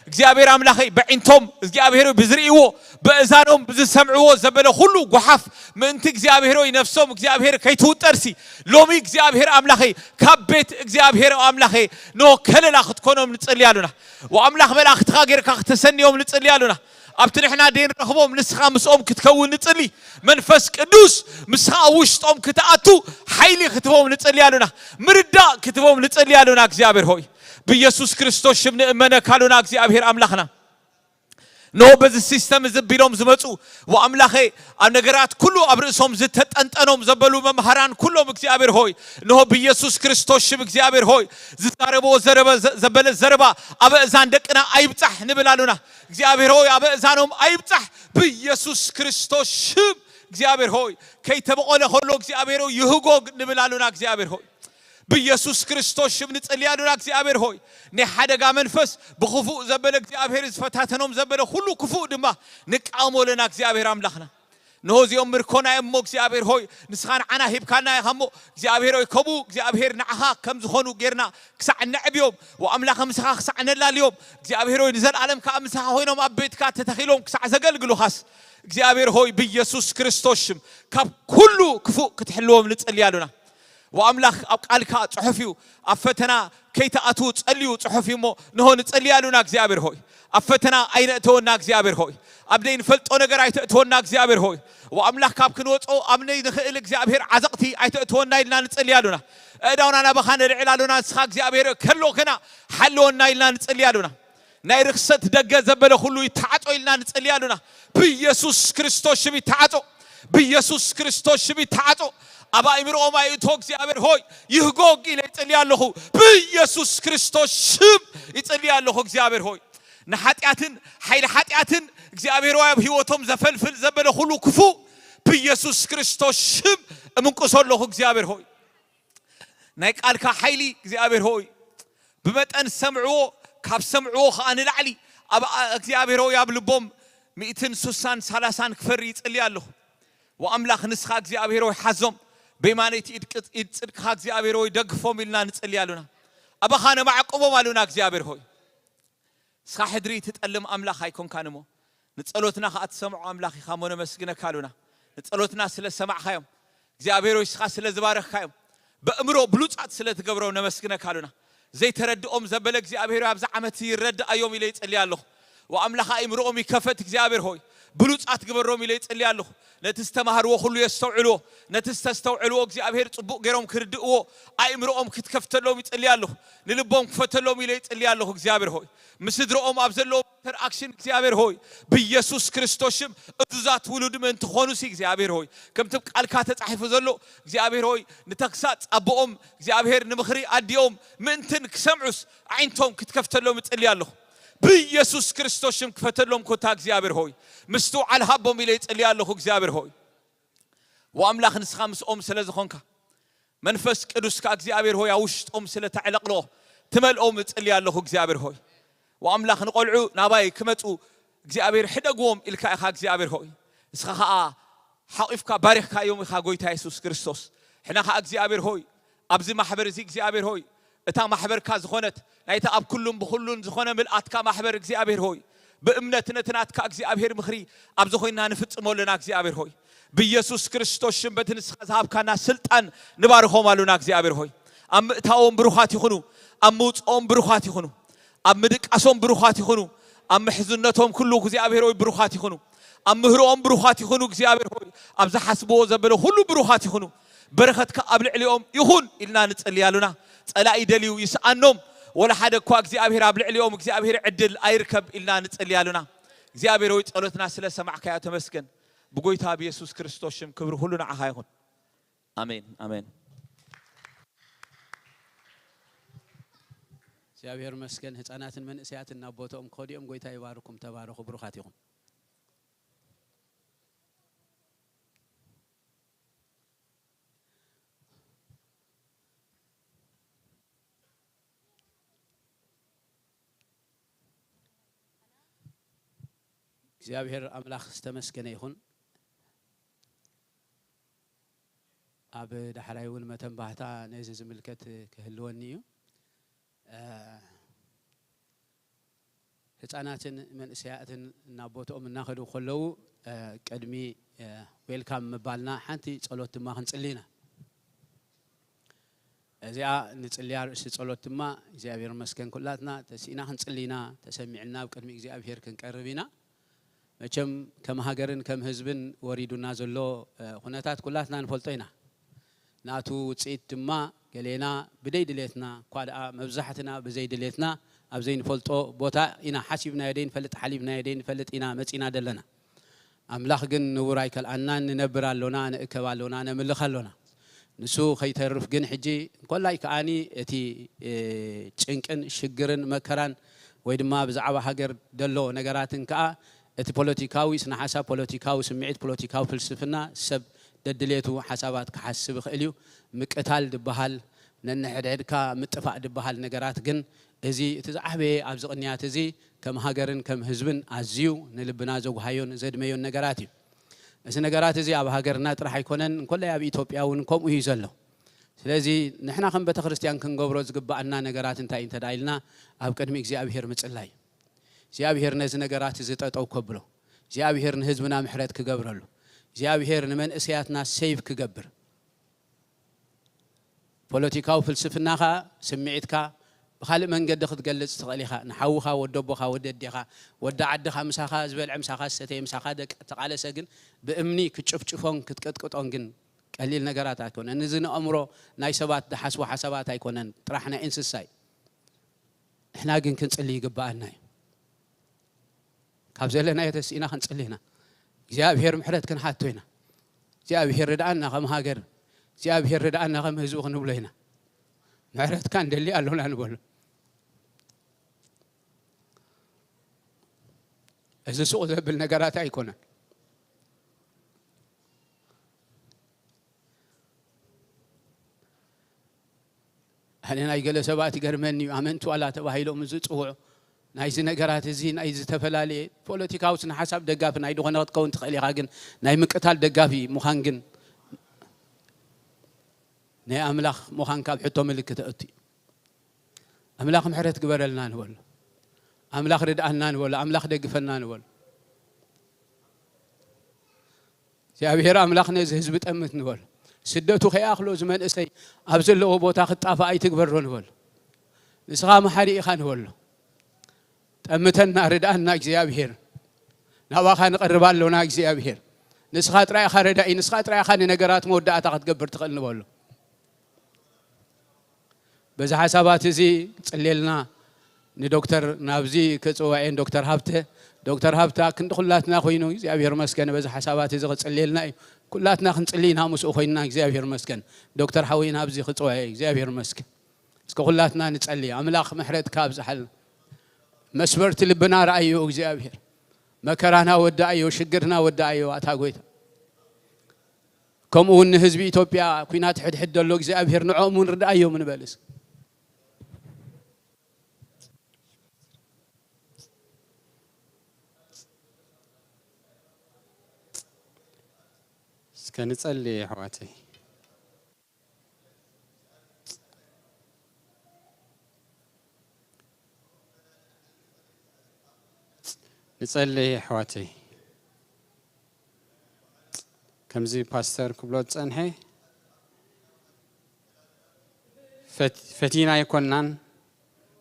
እግዚኣብሔር ኣምላኸይ ብዕንቶም እግዚኣብሔር ብዝርእይዎ ብእዛኖም ብዝሰምዕዎ ዘበለ ኩሉ ጓሓፍ ምእንቲ እግዚኣብሔር ሆይ ነፍሶም እግዚኣብሔር ከይትውጠርሲ ሎሚ እግዚኣብሔር ኣምላኸይ ካብ ቤት እግዚኣብሔር ኣምላኸይ ኖ ከለላ ክትኮኖም ንጽሊ ኣሉና። ወኣምላኽ መላእኽትኻ ጌርካ ክተሰንዮም ንጽሊ ኣሉና። ኣብቲ ንሕና ደይንረኽቦም ንስኻ ምስኦም ክትከውን ንጽሊ። መንፈስ ቅዱስ ምስኻ ኣብ ውሽጦም ክትኣቱ ሓይሊ ክትቦም ንጽሊ ኣሉና። ምርዳእ ክትቦም ንጽሊ ኣሉና እግዚኣብሔር ሆይ። ብኢየሱስ ክርስቶስ ሽም ንእመነካ ኣሉና እግዚኣብሔር ኣምላኽና። ኖ በዚ ሲስተም እዚ ቢሎም ዝመፁ ወኣምላኸ ኣብ ነገራት ኩሉ ኣብ ርእሶም ዝተጠንጠኖም ዘበሉ መምሃራን ኩሎም እግዚኣብሔር ሆይ፣ እንሆ ብኢየሱስ ክርስቶስ ሽም እግዚኣብሔር ሆይ ዝዛረብዎ ዘረበ ዘበለ ዘረባ ኣብ እዛን ደቅና ኣይብፃሕ ንብል ኣሉና። እግዚኣብሔር ሆይ ኣብ እዛኖም ኣይብፃሕ ብኢየሱስ ክርስቶስ ሽም እግዚኣብሔር ሆይ ከይተበቆለ ከሎ እግዚኣብሔር ሆይ ይህጎግ ንብል ኣሉና እግዚኣብሔር ሆይ ብኢየሱስ ክርስቶስ ሽም ንጽሊ ኣሉና እግዚኣብሔር ሆይ ናይ ሓደጋ መንፈስ ብክፉእ ዘበለ እግዚኣብሔር ዝፈታተኖም ዘበለ ኩሉ ክፉእ ድማ ንቃወሞ ኣለና እግዚኣብሔር ኣምላኽና። ንሆ እዚኦም ምርኮና እዮም እሞ እግዚኣብሔር ሆይ ንስኻ ንዓና ሂብካና ኢኻ እሞ እግዚኣብሔር ሆይ ከምኡ እግዚኣብሔር ንዓኻ ከም ዝኾኑ ጌርና ክሳዕ ነዕብዮም ወኣምላኸ ምሳኻ ክሳዕ ነላልዮም እግዚኣብሔር ሆይ ንዘለኣለም ከዓ ምሳኻ ኮይኖም ኣብ ቤትካ ተተኺሎም ክሳዕ ዘገልግሉኻስ እግዚኣብሔር ሆይ ብኢየሱስ ክርስቶስ ሽም ካብ ኩሉ ክፉእ ክትሕልዎም ንጸሊ ኣሉና። ወኣምላኽ ኣብ ቃልካ ጽሑፍ እዩ ኣብ ፈተና ከይትኣትዉ ጸልዩ ጽሑፍ እዩ እሞ ንሆ ንጸሊ ኣሉና እግዚኣብሔር ሆይ ኣብ ፈተና ኣይነእተወና እግዚኣብሔር ሆይ ኣብ ዘይንፈልጦ ነገር ኣይተእትወና እግዚኣብሔር ሆይ ወኣምላኽ ካብ ክንወጾ ኣብ ነይ ንኽእል እግዚኣብሔር ዓዘቕቲ ኣይተእትወና ኢልና ንጸሊ ኣሉና። ኣእዳውና ናባኻ ነልዕል ኣሉና ንስኻ እግዚኣብሔር ከሎክና ሓልወና ኢልና ንጸሊ ኣሉና። ናይ ርኽሰት ደገ ዘበለ ኩሉ ይተዓጾ ኢልና ንጸሊ ኣሉና። ብኢየሱስ ክርስቶስ ሽም ይተዓጾ። ብኢየሱስ ክርስቶስ ሽም ይተዓጾ። ኣብ ኣእምሮኦም ኣይእቶ እግዚኣብሔር ሆይ ይህጎግ ኢለ ይጸሊ ኣለኹ። ብኢየሱስ ክርስቶስ ሽም ይጸሊ ኣለኹ እግዚኣብሔር ሆይ ንሓጢኣትን ሓይሊ ሓጢኣትን እግዚኣብሔር ሆይ ኣብ ህይወቶም ዘፈልፍል ዘበለ ኩሉ ክፉእ ብኢየሱስ ክርስቶስ ሽም እምንቅሶ ኣለኹ እግዚኣብሔር ሆይ ናይ ቃልካ ሓይሊ እግዚኣብሔር ሆይ ብመጠን ዝሰምዕዎ ካብ ዝሰምዕዎ ከዓ ንላዕሊ ኣብ እግዚኣብሔር ሆይ ኣብ ልቦም ሚእትን ሱሳን ሳላሳን ክፈሪ ይጽሊ ኣለኹ። ወኣምላኽ ንስኻ እግዚኣብሔር ሆይ ሓዞም በየማነይቲ ኢድ ጽድቅኻ እግዚኣብሔር ሆይ ደግፎም ኢልና ንጽሊ ኣሉና። ኣባኻ ነማዕቅቦም ኣሉና እግዚኣብሔር ሆይ ንስኻ ሕድሪ ትጠልም ኣምላኽ ኣይኮንካን እሞ ንጸሎትና ኸኣ ትሰምዖ ኣምላኽ ኢኻ እሞ ነመስግነካ ኣሉና። ንጸሎትና ስለ ዝሰማዕካዮም እግዚኣብሔር ሆይ ንስኻ ስለ ዝባረኽካዮም በእምሮ ብሉጻት ስለ ትገብሮም ነመስግነካ ኣሉና። ዘይተረድኦም ዘበለ እግዚኣብሔር ሆይ ኣብዚ ዓመት ይረድኣዮም ኢለ ይጽሊ ኣለኹ። ወኣምላኽ ኣእምሮኦም ይከፈት እግዚኣብሔር ሆይ ብሉጻት ግበሮም ኢለ ይጽሊ ኣለኹ። ነቲ ዝተማህርዎ ኩሉ የስተውዕልዎ፣ ነቲ ዝተስተውዕልዎ እግዚኣብሔር ጽቡቕ ገይሮም ክርድእዎ ኣእምሮኦም ክትከፍተሎም ይጽሊ ኣለኹ። ንልቦም ክፈተሎም ኢለ ይጽሊ ኣለኹ እግዚኣብሔር ሆይ ምስድሮኦም ኣብ ዘለዎም ኢንተርኣክሽን እግዚኣብሔር ሆይ ብኢየሱስ ክርስቶስ ሽም እዙዛት ውሉድ ምእንቲ ክኾኑሲ እግዚኣብሔር ሆይ ከምቲ ቃልካ ተጻሒፉ ዘሎ እግዚኣብሔር ሆይ ንተግሳጽ ኣቦኦም እግዚኣብሔር ንምኽሪ ኣዲኦም ምእንትን ክሰምዑስ ኣዒንቶም ክትከፍተሎም እጽሊ ኣለኹ። ብኢየሱስ ክርስቶስ ሽም ክፈተሎም ኮታ እግዚኣብሔር ሆይ ምስትውዓል ሃቦም ኢለ ይጽሊ ኣለኹ እግዚኣብሔር ሆይ። ወኣምላኽ ንስኻ ምስኦም ስለ ዝኾንካ መንፈስ ቅዱስካ እግዚኣብሔር ሆይ ኣብ ውሽጦም ስለ ተዕለቕልቖ ትመልኦም እጽሊ ኣለኹ እግዚኣብሔር ሆይ። ወኣምላኽ ንቖልዑ ናባይ ክመጹ እግዚኣብሔር ሕደግዎም ኢልካ ኢኻ እግዚኣብሔር ሆይ። ንስኻ ኸኣ ሓቒፍካ ባሪኽካዮም ኢኻ ጎይታ የሱስ ክርስቶስ። ሕና ኸኣ እግዚኣብሔር ሆይ ኣብዚ ማሕበር እዚ እግዚኣብሔር ሆይ እታ ማሕበርካ ዝኾነት ናይቲ ኣብ ኩሉን ብኹሉን ዝኾነ ምልኣትካ ማሕበር እግዚኣብሔር ሆይ ብእምነት ነቲ ናትካ እግዚኣብሔር ምኽሪ ኣብዚ ኮይንና ንፍጽሞ ኣለና እግዚኣብሔር ሆይ ብኢየሱስ ክርስቶስ ሽም በቲ ንስኻ ዝሃብካና ስልጣን ንባርኾም ኣሉና እግዚኣብሔር ሆይ ኣብ ምእታዎም ብሩኻት ይኹኑ ኣብ ምውፅኦም ብሩኻት ይኹኑ ኣብ ምድቃሶም ብሩኻት ይኹኑ ኣብ ምሕዝነቶም ኩሉ እግዚኣብሔር ሆይ ብሩኻት ይኹኑ ኣብ ምህሮኦም ብሩኻት ይኹኑ እግዚኣብሔር ሆይ ኣብ ዝሓስብዎ ዘበለ ኩሉ ብሩኻት ይኹኑ በረኸትካ ኣብ ልዕሊኦም ይኹን ኢልና ንጽሊ ኣሉና። ጸላኢ ደልዩ ይስኣኖም ወላ ሓደ እኳ እግዚኣብሔር ኣብ ልዕሊኦም እግዚኣብሔር ዕድል ኣይርከብ ኢልና ንጽሊ ኣሉና። እግዚኣብሔር ሆይ ጸሎትና ስለ ሰማዕካዮ ተመስገን። ብጎይታ ብየሱስ ክርስቶስ ሽም ክብሪ ኩሉ ንዓኻ ይኹን። ኣሜን ኣሜን። እግዚኣብሔር መስገን ህፃናትን መንእሰያትን ናብ ቦታኦም ከዲኦም ጎይታ ይባርኩም። ተባረኹ፣ ብሩኻት ኢኹም። እግዚኣብሔር ኣምላኽ ዝተመስገነ ይኹን። ኣብ ዳሕራይ እውን መተንባህታ ነዚ ዝምልከት ክህልወኒ እዩ። ህፃናትን መንእሰያትን ናብ ቦትኦም እናኸዱ ከለዉ ቅድሚ ዌልካም ምባልና ሓንቲ ፀሎት ድማ ክንፅሊ ኢና። እዚኣ ንፅልያ ርእሲ ፀሎት ድማ እግዚኣብሔር መስገን ኩላትና ተሲእና ክንፅሊ ኢና። ተሰሚዕና ኣብ ቅድሚ እግዚኣብሔር ክንቀርብ ኢና። መቸም ከም ሃገርን ከም ህዝብን ወሪዱና ዘሎ ኩነታት ኩላትና ንፈልጦ ኢና። ናቱ ውፅኢት ድማ ገሌና ብደይ ድሌትና እኳ ደኣ መብዛሕትና ብዘይ ድሌትና ኣብ ዘይንፈልጦ ቦታ ኢና ሓሲብናዮ ደይንፈልጥ ሓሊብናዮ ደይንፈልጥ ኢና መፂና ደለና። ኣምላኽ ግን ንቡር ኣይከልኣናን። ንነብር ኣሎና፣ ንእከብ ኣሎና፣ ነምልኽ ኣሎና። ንሱ ከይተርፍ ግን ሕጂ እንኮላይ ከኣኒ እቲ ጭንቅን ሽግርን መከራን ወይ ድማ ብዛዕባ ሃገር ደሎ ነገራትን ከኣ እቲ ፖለቲካዊ ስነ ሓሳብ፣ ፖለቲካዊ ስምዒት፣ ፖለቲካዊ ፍልስፍና ሰብ ደድሌቱ ሓሳባት ክሓስብ ይኽእል እዩ። ምቅታል ድበሃል፣ ነንሕድሕድካ ምጥፋእ ድበሃል ነገራት ግን እዚ እቲ ዝዓበየ ኣብዚ ቅንያት እዚ ከም ሃገርን ከም ህዝብን ኣዝዩ ንልብና ዘጉሃዮን ዘድመዮን ነገራት እዩ። እዚ ነገራት እዚ ኣብ ሃገርና ጥራሕ ኣይኮነን፣ እንኮላይ ኣብ ኢትዮጵያ እውን ከምኡ እዩ ዘሎ። ስለዚ ንሕና ከም ቤተ ክርስቲያን ክንገብሮ ዝግባኣና ነገራት እንታይ እዩ እንተ ኢልና ኣብ ቅድሚ እግዚኣብሄር ምጽላይ። እግዚኣብሄር ነዚ ነገራት እዚ ጠጠው ከብሎ። እግዚኣብሄር ንህዝብና ምሕረት ክገብረሉ። እግዚኣብሄር ንመንእሰያትና ሴቭ ክገብር። ፖለቲካዊ ፍልስፍናኻ ስምዒትካ ብኻልእ መንገዲ ክትገልጽ ትኽእል ኢኻ። ንሓውኻ፣ ወዲ ኣቦኻ፣ ወዲ ኣዴኻ፣ ወዲ ዓድኻ፣ ምሳኻ ዝበልዐ፣ ምሳኻ ዝሰተየ፣ ምሳኻ ደቂ ተቓለሰ ግን ብእምኒ ክትጭፍጭፎን ክትቅጥቅጦን ግን ቀሊል ነገራት ኣይኮነን። እዚ ንኣእምሮ ናይ ሰባት ዝሓስቦ ሓሳባት ኣይኮነን፣ ጥራሕ ናይ እንስሳ እዩ። ንሕና ግን ክንጽሊ ይግብኣና እዩ። ካብ ዘለናዮ ተስኢና ክንጽሊ ኢና። እግዚኣብሄር ምሕረት ክንሓቶ ኢና። እግዚኣብሄር ርድኣና ከም ሃገር፣ እግዚኣብሄር ርድኣና ከም ህዝቢ ክንብሎ ኢና። ምሕረትካ ንደሊ ኣሎና ንበሎ። እዚ ሱቕ ዘብል ነገራት ኣይኮነን። ኣነ ናይ ገለ ሰባት ይገርመኒ እዩ። ኣመንቲ ዋላ ተባሂሎም ዝፅውዑ ናይዚ ነገራት እዚ ናይ ዝተፈላለየ ፖለቲካዊ ስነ ሓሳብ ደጋፊ ናይ ዝኾነ ክትከውን ትኽእል ኢኻ፣ ግን ናይ ምቅታል ደጋፊ ምዃን ግን ናይ ኣምላኽ ምዃን ካብ ሕቶ ምልክት ኣእቱ እዩ። ኣምላኽ ምሕረት ግበረልና ንበሎ። ኣምላኽ ርድኣና ንበሎ። ኣምላኽ ደግፈና ንበሎ። እግዚኣብሔር ኣምላኽ ነዚ ህዝቢ ጠምት ንበሎ። ስደቱ ከይኣኽሎ እዚ መንእሰይ ኣብ ዘለዎ ቦታ ክጣፋእ ኣይትግበሮ ንበሎ። ንስኻ መሓሪ ኢኻ ንበሎ። ጠምተና፣ ርድኣና እግዚኣብሔር። ናባኻ ንቐርብ ኣሎና እግዚኣብሔር። ንስኻ ጥራይ ኢኻ ረዳኢ፣ ንስኻ ጥራይ ኢኻ ንነገራት መወዳእታ ክትገብር ትኽእል ንበሎ። በዚ ሓሳባት እዚ ጽልየልና ንዶክተር ናብዚ ክጽዋኤን ዶክተር ሃብተ፣ ዶክተር ሃብተ ክንዲ ኩላትና ኮይኑ እግዚኣብሔር መስገን በዚ ሓሳባት እዚ ክጽልየልና እዩ። ኩላትና ክንጽሊ ኢና ምስኡ ኮይንና እግዚኣብሔር መስገን። ዶክተር ሓወይ ናብዚ ክጽዋኤ እግዚኣብሔር መስገን። እስከ ኩላትና ንጸሊ ኣምላኽ ምሕረት ካብዝሓልና። መስበርቲ ልብና ረኣዮ እግዚኣብሔር። መከራና ወዳኣዮ፣ ሽግርና ወዳኣዮ ኣታ ጎይታ። ከምኡ እውን ንህዝቢ ኢትዮጵያ ኩናት ሕድሕድ ዘሎ እግዚኣብሔር ንዕኦም እውን ርድኣዮም ንበልስ። እስከ ንጸሊ ኣሕዋተይ። ንጸሊ ኣሕዋተይ። ከምዚ ፓስተር ክብሎ ዝጸንሐ ፈት- ፈቲና ኣይኮናን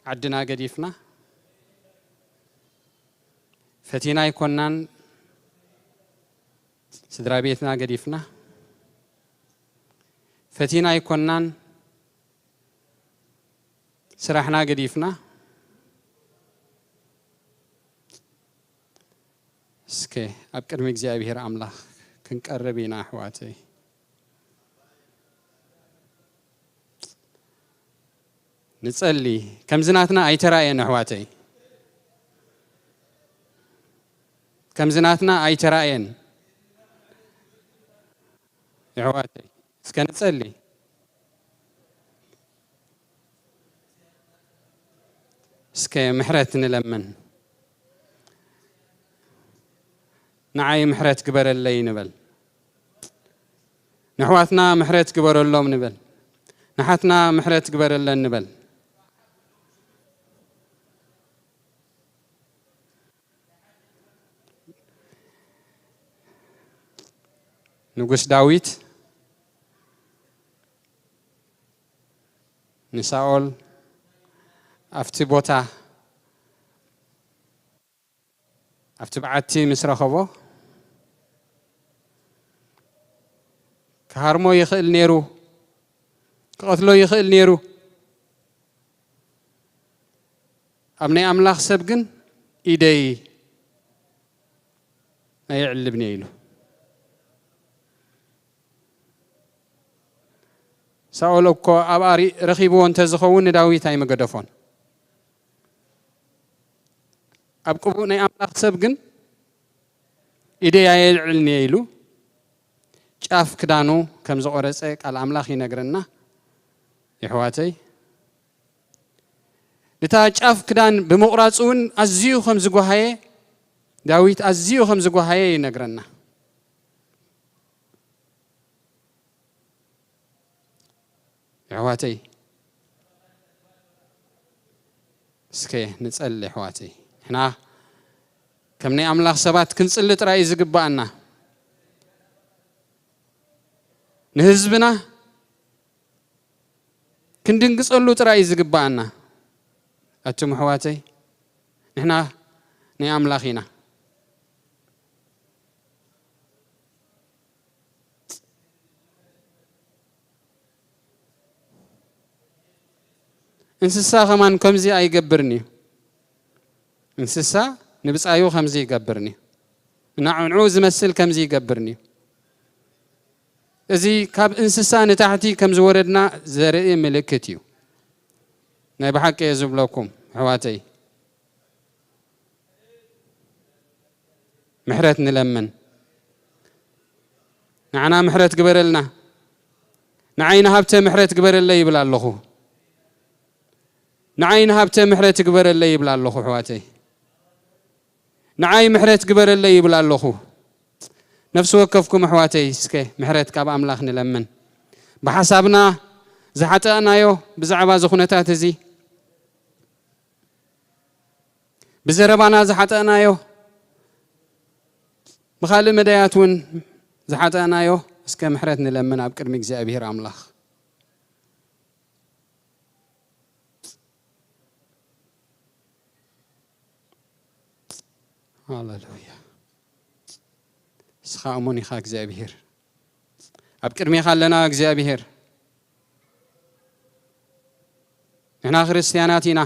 ዓድና ገዲፍና፣ ፈቲና ኣይኮናን ስድራ ቤትና ገዲፍና፣ ፈቲና ኣይኮናን ስራሕና ገዲፍና። እስከ ኣብ ቅድሚ እግዚኣብሔር ኣምላኽ ክንቀርብ ኢና ኣሕዋተይ። ንጸሊ። ከምዚ ናትና ኣይተራእየን ኣሕዋተይ። ከምዚ ናትና ኣይተራእየን ኣሕዋተይ። እስከ ንጸሊ። እስከ ምሕረት ንለምን። ንዓይ ምሕረት ግበረለይ ንበል። ንኣሕዋትና ምሕረት ግበረሎም ንበል። ንሓትና ምሕረት ግበረለን ንበል። ንጉስ ዳዊት ንሳኦል ኣብቲ ቦታ፣ ኣብቲ በዓቲ ምስ ረኸቦ፣ ክሃርሞ ይኽእል ነይሩ፣ ክቐትሎ ይኽእል ነይሩ። ኣብ ናይ ኣምላኽ ሰብ ግን ኢደይ ኣየዕልብን እየ ኢሉ። ሳኦል እኮ ኣብ ኣሪ ረኺብዎ እንተዝኸውን ንዳዊት ኣይመገደፎን። ኣብ ቅቡእ ናይ ኣምላኽ ሰብ ግን ኢደይ ኣየልዕልን እየ ኢሉ ጫፍ ክዳኑ ከም ዝቖረጸ ቃል ኣምላኽ ይነግረና። የሕዋተይ፣ ነታ ጫፍ ክዳን ብምቑራጹ እውን ኣዝዩ ከም ዝጓሃየ፣ ዳዊት ኣዝዩ ከም ዝጓሃየ ይነግረና። የሕዋተይ፣ እስከ ንጸሊ። የሕዋተይ፣ ንሕና ከም ናይ ኣምላኽ ሰባት ክንጽሊ ጥራይ እዩ ዝግብኣና። ንህዝብና ክንድንግጸሉ ጥራይ እዩ ዝግብኣና። ኣቱም ኣሕዋተይ፣ ንሕና ናይ ኣምላኽ ኢና። እንስሳ ከማን ከምዚ ኣይገብርን እዩ። እንስሳ ንብጻዩ ከምዚ ይገብርን እዩ። ንዕኡ ዝመስል ከምዚ ይገብርን እዩ። እዚ ካብ እንስሳ ንታሕቲ ከም ዝወረድና ዘርኢ ምልክት እዩ። ናይ ብሓቂ እየ ዝብለኩም ኣሕዋተይ። ምሕረት ንለምን። ንዓና ምሕረት ግበረልና። ንዓይ ንሃብተ ምሕረት ግበረለይ ይብል ኣለኹ። ንዓይ ንሃብተ ምሕረት ግበረለይ ይብል ኣለኹ ኣሕዋተይ። ንዓይ ምሕረት ግበረለይ ይብል ኣለኹ። ነፍሲ ወከፍኩም ኣሕዋተይ እስከ ምሕረት ካብ ኣምላኽ ንለምን። ብሓሳብና ዝሓጠእናዮ ብዛዕባ እዚ ኩነታት እዚ፣ ብዘረባና ዝሓጠእናዮ፣ ብኻልእ መዳያት እውን ዝሓጠእናዮ እስከ ምሕረት ንለምን ኣብ ቅድሚ እግዚኣብሔር ኣምላኽ። ሃሌሉያ። እስኻ እሙን ኢኻ እግዚኣብሔር። ኣብ ቅድሜኻ ኣለና እግዚኣብሔር። ንሕና ክርስትያናት ኢና።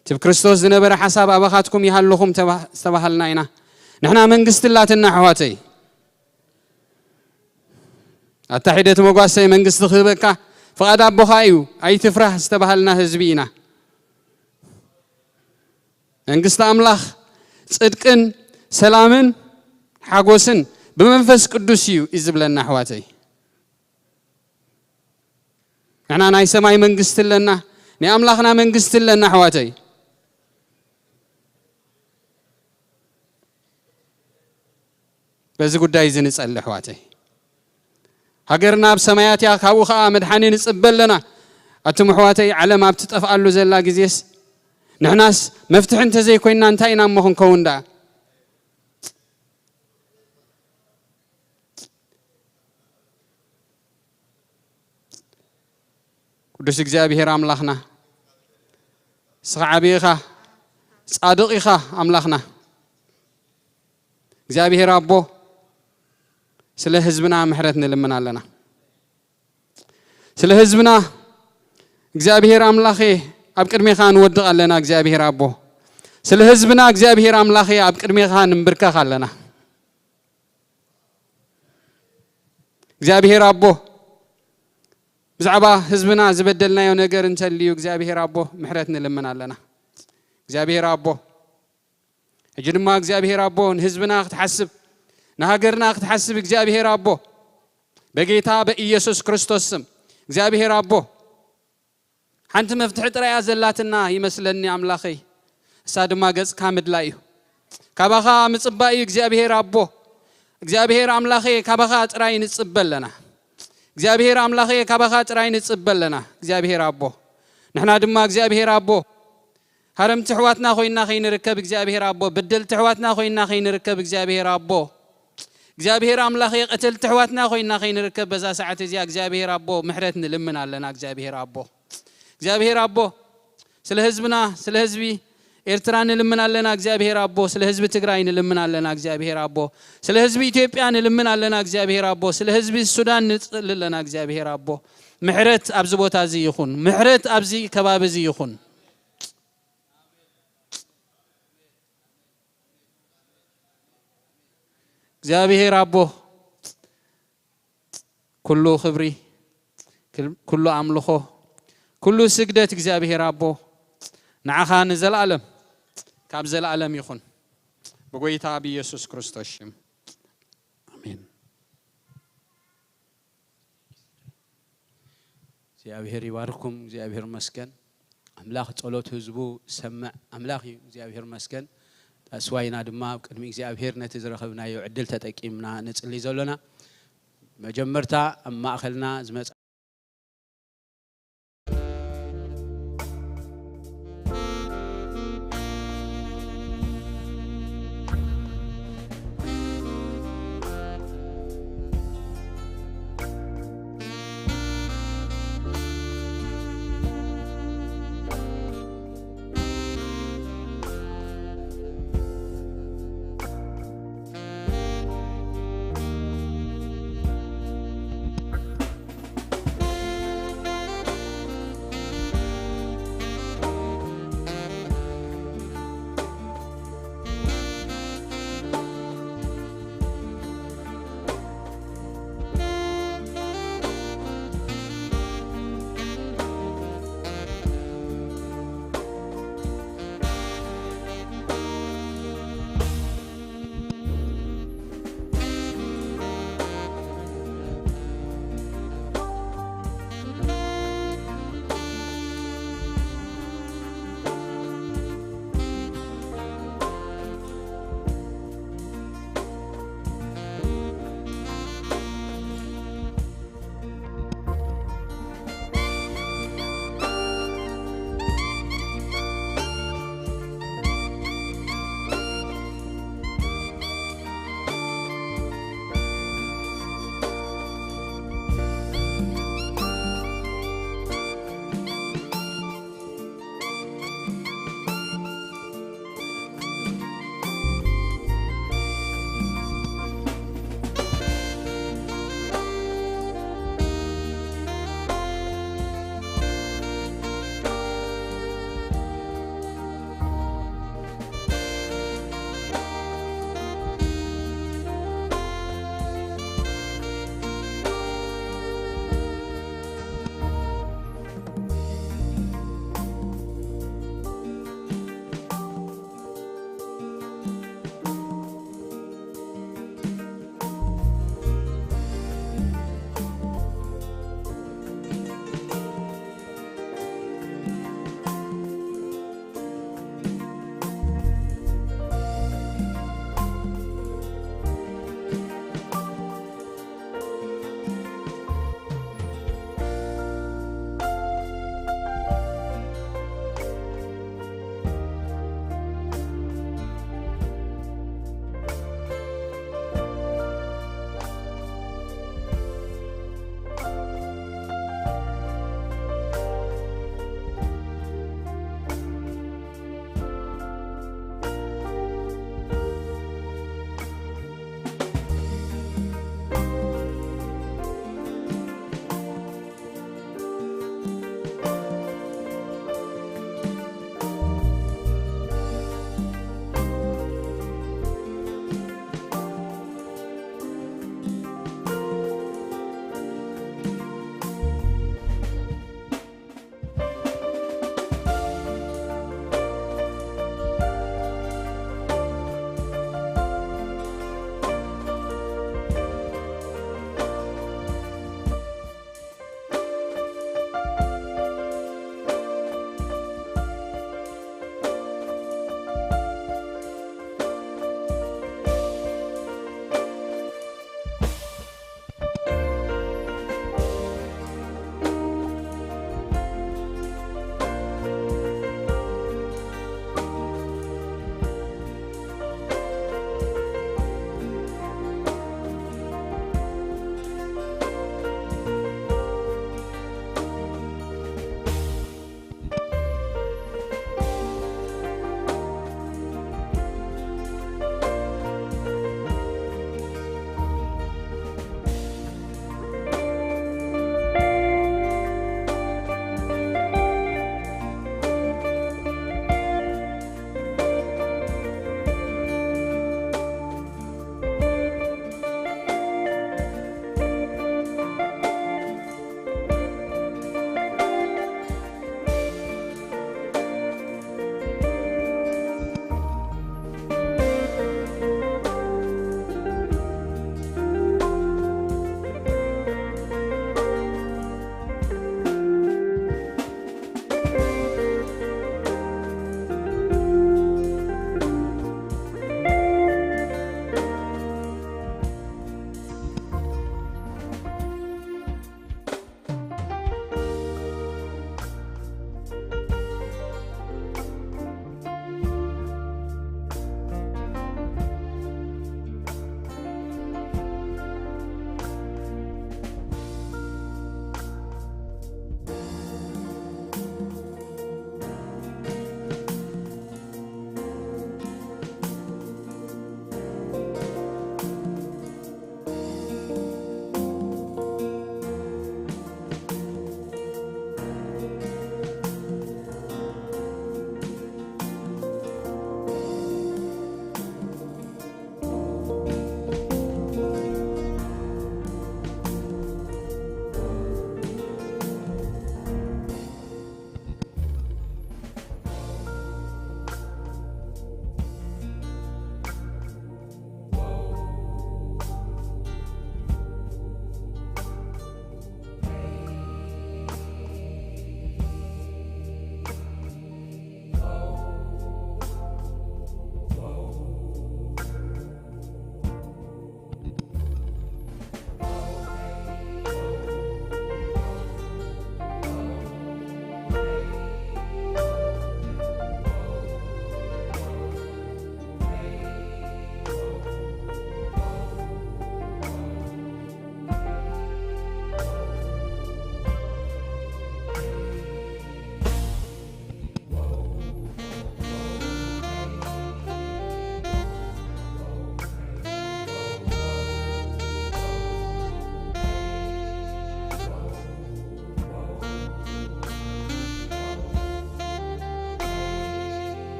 እቲ ብክርስቶስ ዝነበረ ሓሳብ ኣባኻትኩም ይሃልኹም ተባ-፣ ዝተባሃልና ኢና። ንሕና መንግስቲ ኣላትና ኣሕዋተይ። ኣታ ሒደት መጓሰይ መንግስቲ ክህበካ ፍቓድ ኣቦኻ እዩ፣ ኣይትፍራህ ዝተባሃልና ህዝቢ ኢና። መንግስቲ ኣምላኽ ጽድቅን ሰላምን ሓጎስን ብመንፈስ ቅዱስ እዩ እዩ ዝብለና ኣሕዋተይ። ንሕና ናይ ሰማይ መንግስቲ ኣለና፣ ናይ ኣምላኽና መንግስቲ ኣለና ኣሕዋተይ። በዚ ጉዳይ እዚ ንጸሊ ኣሕዋተይ። ሃገርና ኣብ ሰማያት እያ፣ ካብኡ ኸኣ መድሓኒ ንጽበ ኣለና። ኣቱም ኣሕዋተይ፣ ዓለም ኣብ ትጠፍኣሉ ዘላ ግዜስ ንሕናስ መፍትሒ እንተዘይኮይንና እንታይ ኢና እሞ ክንከውን ደኣ? ቅዱስ እግዚኣብሔር ኣምላኽና፣ ንስኻ ዓብዪ ኢኻ፣ ጻድቕ ኢኻ ኣምላኽና። እግዚኣብሔር ኣቦ፣ ስለ ህዝብና ምሕረት ንልምን ኣለና። ስለ ህዝብና እግዚኣብሔር ኣምላኸ ኣብ ቅድሜኻ ንወድቕ ኣለና። እግዚኣብሔር ኣቦ፣ ስለ ህዝብና እግዚኣብሔር ኣምላኸ ኣብ ቅድሜኻ ንንብርከኽ ኣለና። እግዚኣብሔር ኣቦ፣ ብዛዕባ ህዝብና ዝበደልናዮ ነገር እንተልዩ እግዚኣብሔር ኣቦ ምሕረት ንልምን ኣለና። እግዚኣብሔር ኣቦ፣ ሕጂ ድማ እግዚኣብሔር ኣቦ ንህዝብና ክትሓስብ፣ ንሃገርና ክትሓስብ እግዚኣብሔር ኣቦ፣ በጌታ በኢየሱስ ክርስቶስ ስም እግዚኣብሔር ኣቦ፣ ሓንቲ መፍትሒ ጥራይ እያ ዘላትና ይመስለኒ ኣምላኸይ፣ እሳ ድማ ገጽካ ምድላይ እዩ። ካባኻ ምጽባእ እዩ እግዚኣብሔር ኣቦ። እግዚኣብሔር ኣምላኸ ካባኻ ጥራይ ንጽበ ኣለና። እግዚኣብሔር ኣምላኸ ካባኻ ጥራይ ንጽበ ኣለና። እግዚኣብሔር ኣቦ፣ ንሕና ድማ እግዚኣብሔር ኣቦ ሃረምቲ ኣሕዋትና ኮይንና ከይንርከብ እግዚኣብሔር ኣቦ፣ በደልቲ ኣሕዋትና ኮይንና ከይንርከብ እግዚኣብሔር ኣቦ፣ እግዚኣብሔር ኣምላኸ ቀተልቲ ኣሕዋትና ኮይንና ከይንርከብ በዛ ሰዓት እዚኣ እግዚኣብሔር ኣቦ ምሕረት ንልምን ኣለና። እግዚኣብሔር ኣቦ፣ እግዚኣብሔር ኣቦ፣ ስለ ህዝብና፣ ስለ ህዝቢ ኤርትራ ንልምን ኣለና እግዚኣብሔር ኣቦ፣ ስለ ህዝቢ ትግራይ ንልምን ኣለና እግዚኣብሔር ኣቦ፣ ስለ ህዝቢ ኢትዮጵያ ንልምን ኣለና እግዚኣብሔር ኣቦ፣ ስለ ህዝቢ ሱዳን ንጽሊ ኣለና እግዚኣብሔር ኣቦ። ምሕረት ኣብዚ ቦታ እዚ ይኹን፣ ምሕረት ኣብዚ ከባቢ እዚ ይኹን። እግዚኣብሔር ኣቦ፣ ኩሉ ክብሪ፣ ክል-፣ ኩሉ ኣምልኾ፣ ኩሉ ስግደት እግዚኣብሔር ኣቦ ንዓኻ ንዘለኣለም ካብ ዘለኣለም ይኹን፣ ብጎይታ ብኢየሱስ ክርስቶስ ሽም ኣሜን። እግዚኣብሔር ይባርኩም። እግዚኣብሔር መስገን። ኣምላኽ ጸሎት ህዝቡ ዝሰምዕ ኣምላኽ እዩ። እግዚኣብሔር መስገን። ዳስዋይና ድማ ኣብ ቅድሚ እግዚኣብሔር ነቲ ዝረኸብናዮ ዕድል ተጠቂምና ንጽሊ ዘሎና። መጀመርታ ኣብ ማእኸልና ዝመጽ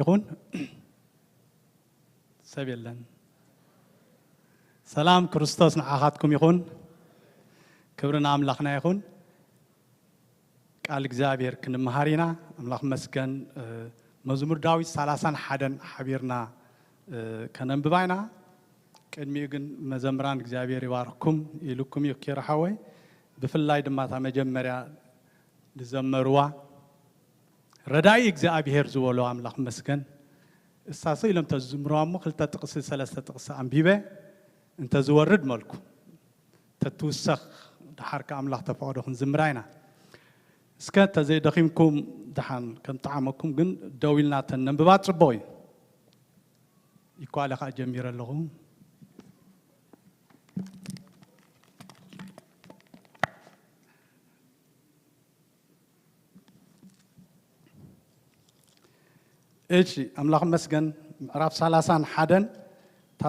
ይኹን። ሰብ የለን። ሰላም ክርስቶስ ንዓኻትኩም ይኹን። ክብሪ ንኣምላኽና ይኹን። ቃል እግዚኣብሔር ክንመሃር ኢና። ኣምላኽ መስገን። እ፣ መዝሙር ዳዊት ሰላሳን ሓደን ሓቢርና፣ እ፣ ከነንብባ ኢና። ቅድሚኡ ግን መዘምራን እግዚኣብሔር ይባርኩም ኢልኩም እዩ ኪራ ሓወይ። ብፍላይ ድማ እታ መጀመርያ ዝዘመርዋ ረዳኢ እግዚኣብሔር ዝበሎ ኣምላኽ መስገን። እሳ ስኢሎም ተዝዝምርዋ እሞ ክልተ ጥቕሲ ሰለስተ ጥቕሲ ኣንቢበ እንተዝወርድ መልኩ ተትውሰኽ፣ ደሓር ከኣ ኣምላኽ ተፈቐዶ ክንዝምራ ኢና። እስከ እንተዘይደኺምኩም ደሓን ከም ጠዓመኩም ግን ደው ኢልና ተነንብባ ጽቡቕ እዩ። ይኳለ ከኣ ጀሚረ ኣለኹ። እሺ፣ ኣምላኽ መስገን። ምዕራፍ ሰላሳን ሓደን፣ እታ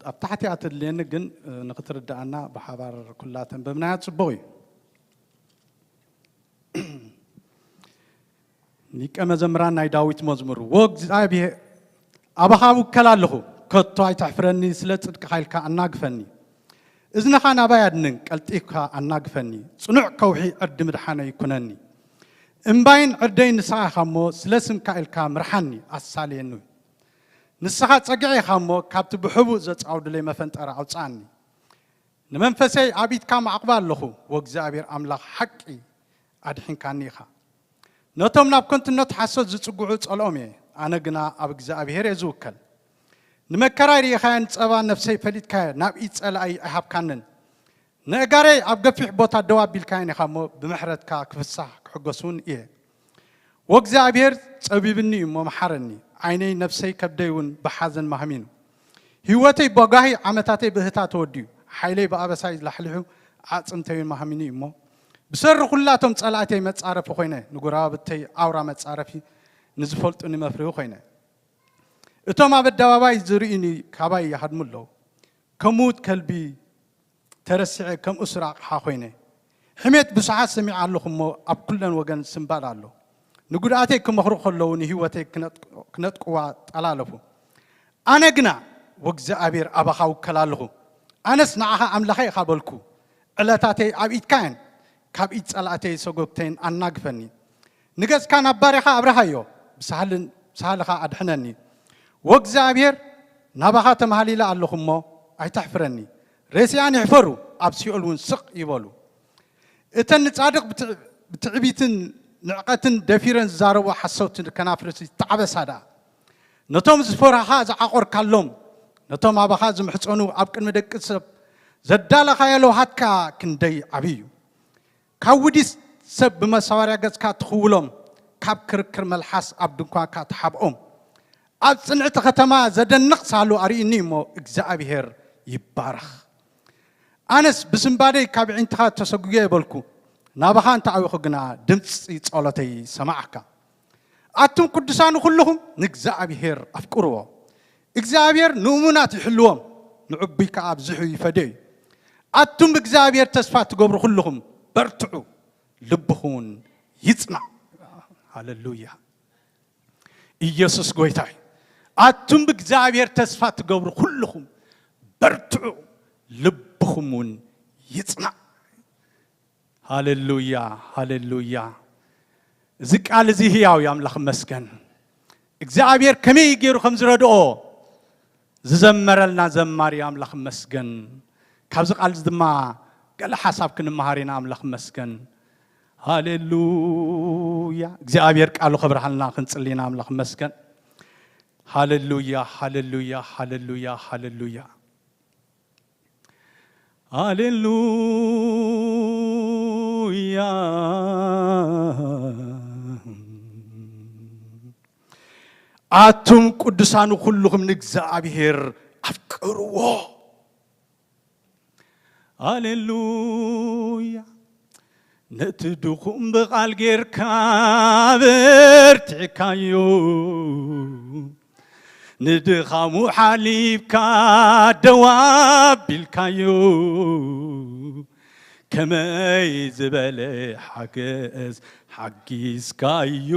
ኣብ ታሕቲ እያ ትድልየኒ፣ ግን፣ እ፣ ንኽትርድኣና ብሓባር ኩላ ተንበብናያ ጽቡቕ እዩ። ሊቀ መዘምራን ናይ ዳዊት መዝሙር። ወእግዚኣብሔር፣ ኣባኻ እውከል ኣለኹ፣ ከቶ ኣይተሕፍረኒ፣ ስለ ጽድቅኻ ኢልካ ኣናግፈኒ። እዝንኻ ናባይ ኣድንን፣ ቀልጢፍካ ኣናግፈኒ፣ ጽኑዕ ከውሒ ዕርዲ ምድሓነይ ኩነኒ። እምባይን ዕርደይን ንስኻ ኢኻ እሞ፣ ስለ ስምካ ኢልካ ምርሓኒ፣ ኣሳልየኒ። ንስኻ ጸግዒ ኢኻ እሞ፣ ካብቲ ብሕቡእ ዘጻውዱለይ መፈንጠራ ኣውጽኣኒ። ንመንፈሰይ ኣብ ኢድካ ማዕቕባ ኣለኹ፣ ወእግዚኣብሔር ኣምላኽ ሓቂ ኣድሒንካኒ ኢኻ። ነቶም ናብ ከንቱነት ሓሶት ዝጽግዑ ጸልኦም እየ፣ ኣነ ግና ኣብ እግዚኣብሔር እየ ዝውከል። ንመከራይ ርኢኻዮ፣ ንጸባ ነፍሰይ ፈሊጥካዮ፣ ናብ ኢድ ጸላኢ ኣይሃብካንን። ነእጋረይ ኣብ ገፊሕ ቦታ ደው ኣቢልካየን ኢኻ እሞ፣ ብምሕረትካ ክፍሳህ ክሕጎስ እውን እየ። ወእግዚኣብሔር ጸቢብኒ እዩ እሞ መሓረኒ። ዓይነይ፣ ነፍሰይ፣ ከብደይ እውን ብሓዘን ማህሚኑ። ህይወተይ ብጓሂ፣ ዓመታተይ ብእህታ ተወዲኡ። ሓይለይ ብኣበሳይ ላሕሊሑ፣ ኣዕጽምተይ እውን ማህሚኑ እዩ እሞ፣ ብሰሪ ኩላቶም ጸላእተይ መጻረፊ ኮይነ፣ ንጎረባብተይ ኣውራ መጻረፊ፣ ንዝፈልጡኒ መፍርሂ ኮይነ። እቶም ኣብ ኣደባባይ ዝርእዩኒ ካባይ ይሃድሙ ኣለዉ። ከም ምዉት ከልቢ ተረሲዐ፣ ከም እሱር ኣቕሓ ኮይነ። ሕሜት ብዙሓት ሰሚዐ ኣለኹ እሞ፣ ኣብ ኩለን ወገን ስምባድ ኣሎ። ንጉድኣተይ ክመኽሩ ከለዉ፣ ንህይወተይ ክነጥ-፣ ክነጥቅዋ ጠላለፉ። ኣነ ግና፣ ወእግዚኣብሔር፣ ኣባኻ እውከል ኣለኹ። ኣነስ ንዓኻ ኣምላኸይ ኢኻ በልኩ። ዕለታተይ ኣብ ኢድካ እየን፣ ካብ ኢድ ጸላእተይ ሰጎግተይን ኣናግፈኒ። ንገጽካ ናብ ባርያኻ ኣብርሃዮ፣ ብሳህልን-፣ ብሳህልኻ ኣድሕነኒ። ወእግዚኣብሔር፣ ናባኻ ተማህሊለ ኣለኹ እሞ፣ ኣይተሕፍረኒ። ሬስኣን ይሕፈሩ፣ ኣብ ሲኦል እውን ስቕ ይበሉ። እተን ንጻድቕ ብትዕ-፣ ብትዕቢትን ንዕቐትን ደፊረን ዝዛረቡ ሓሰውቲ ከናፍርሲ ይተዓበሳ ደኣ። ነቶም ዝፈርሃኻ ዝዓቖርካሎም፣ ነቶም ኣባኻ ዝምሕጸኑ ኣብ ቅድሚ ደቂ ሰብ ዘዳለኻዮ ለውሃትካ ክንደይ ዓብዪ እዩ። ካብ ውዲት ሰብ ብመሳወርያ ገጽካ ትኽውሎም፣ ካብ ክርክር መልሓስ ኣብ ድንኳንካ ትሓብኦም። ኣብ ጽንዕቲ ከተማ ዘደንቕ ሳሉ ኣርእዩኒ እሞ፣ እግዚኣብሔር ይባረኽ። ኣነስ ብስንባደይ ካብ ኣዒንትኻ ተሰጒገ በልኩ፣ ናባኻ እንተ ዓዊኹ ግና ድምጺ ጸሎተይ ሰማዕካ። ኣቱም ቅዱሳኑ ኩልኹም ንእግዚኣብሔር ኣፍቅርዎ። እግዚኣብሔር ንእሙናት ይሕልዎም፣ ንዕቡይ ከኣ ኣብዚሑ ይፈድዮ እዩ። ኣቱም ብእግዚኣብሔር ተስፋ ትገብሩ ኩልኹም በርትዑ፣ ልብኹም እውን ይጽናዕ። ሃሌሉያ። ኢየሱስ ጎይታ እዩ። ኣቱም ብእግዚኣብሔር ተስፋ ትገብሩ ኩልኹም በርትዑ፣ ልብኹም እውን ይጽናዕ። ሃሌሉያ፣ ሃሌሉያ። እዚ ቃል እዚ ህያው እዩ፣ ኣምላኽ ይመስገን። እግዚኣብሔር ከመይ ገይሩ ከም ዝረድኦ ዝዘመረልና ዘማሪ ኣምላኽ ይመስገን። ካብዚ ቃል እዚ ድማ ገለ ሓሳብ ክንመሃር ኢና። ኣምላኽ ይመስገን። ሃሌሉያ። እግዚኣብሔር ቃሉ ከብርሃልና ክንጽሊ ኢና። ኣምላኽ ይመስገን። ሃሌሉያ፣ ሃሌሉያ፣ ሃሌሉያ፣ ሃሌሉያ። ሃሌሉያ። ኣቱም ቅዱሳኑ ኩልኹም ንእግዚኣብሔር ኣፍቅርዎ። ሃሌሉያ። ነቲ ድኹም ብቓል ጌርካ ኣበርቲዕካዮ፣ ንድኻሙ ሓሊፍካ ደው ኣቢልካዮ፣ ከመይ ዝበለ ሓገዝ ሓጊዝካዩ፣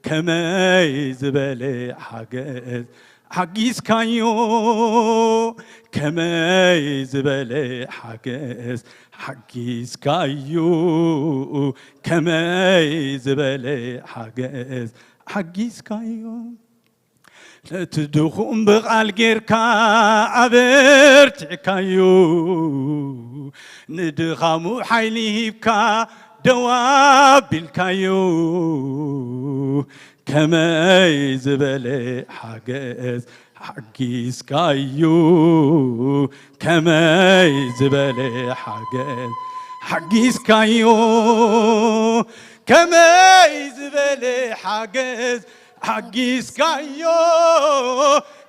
ከመይ ዝበለ ሓገዝ ሓጊዝካዩ፣ ከመይ ዝበለ ሓገዝ ሓጊዝካዩ፣ ከመይ ዝበለ ሓገዝ ሓጊዝካዩ። ነቲ ድኹም ብቓል ጌርካ ኣበርቲዕካዩ፣ ንድኻሙ ሓይሊ ሂብካ ደው ኣቢልካዩ። ከመይ ዝበለ ሓገዝ ሓጊዝካዩ፣ ከመይ ዝበለ ሓገዝ ሓጊዝካዩ፣ ከመይ ዝበለ ሓገዝ ሓጊዝካዮ፣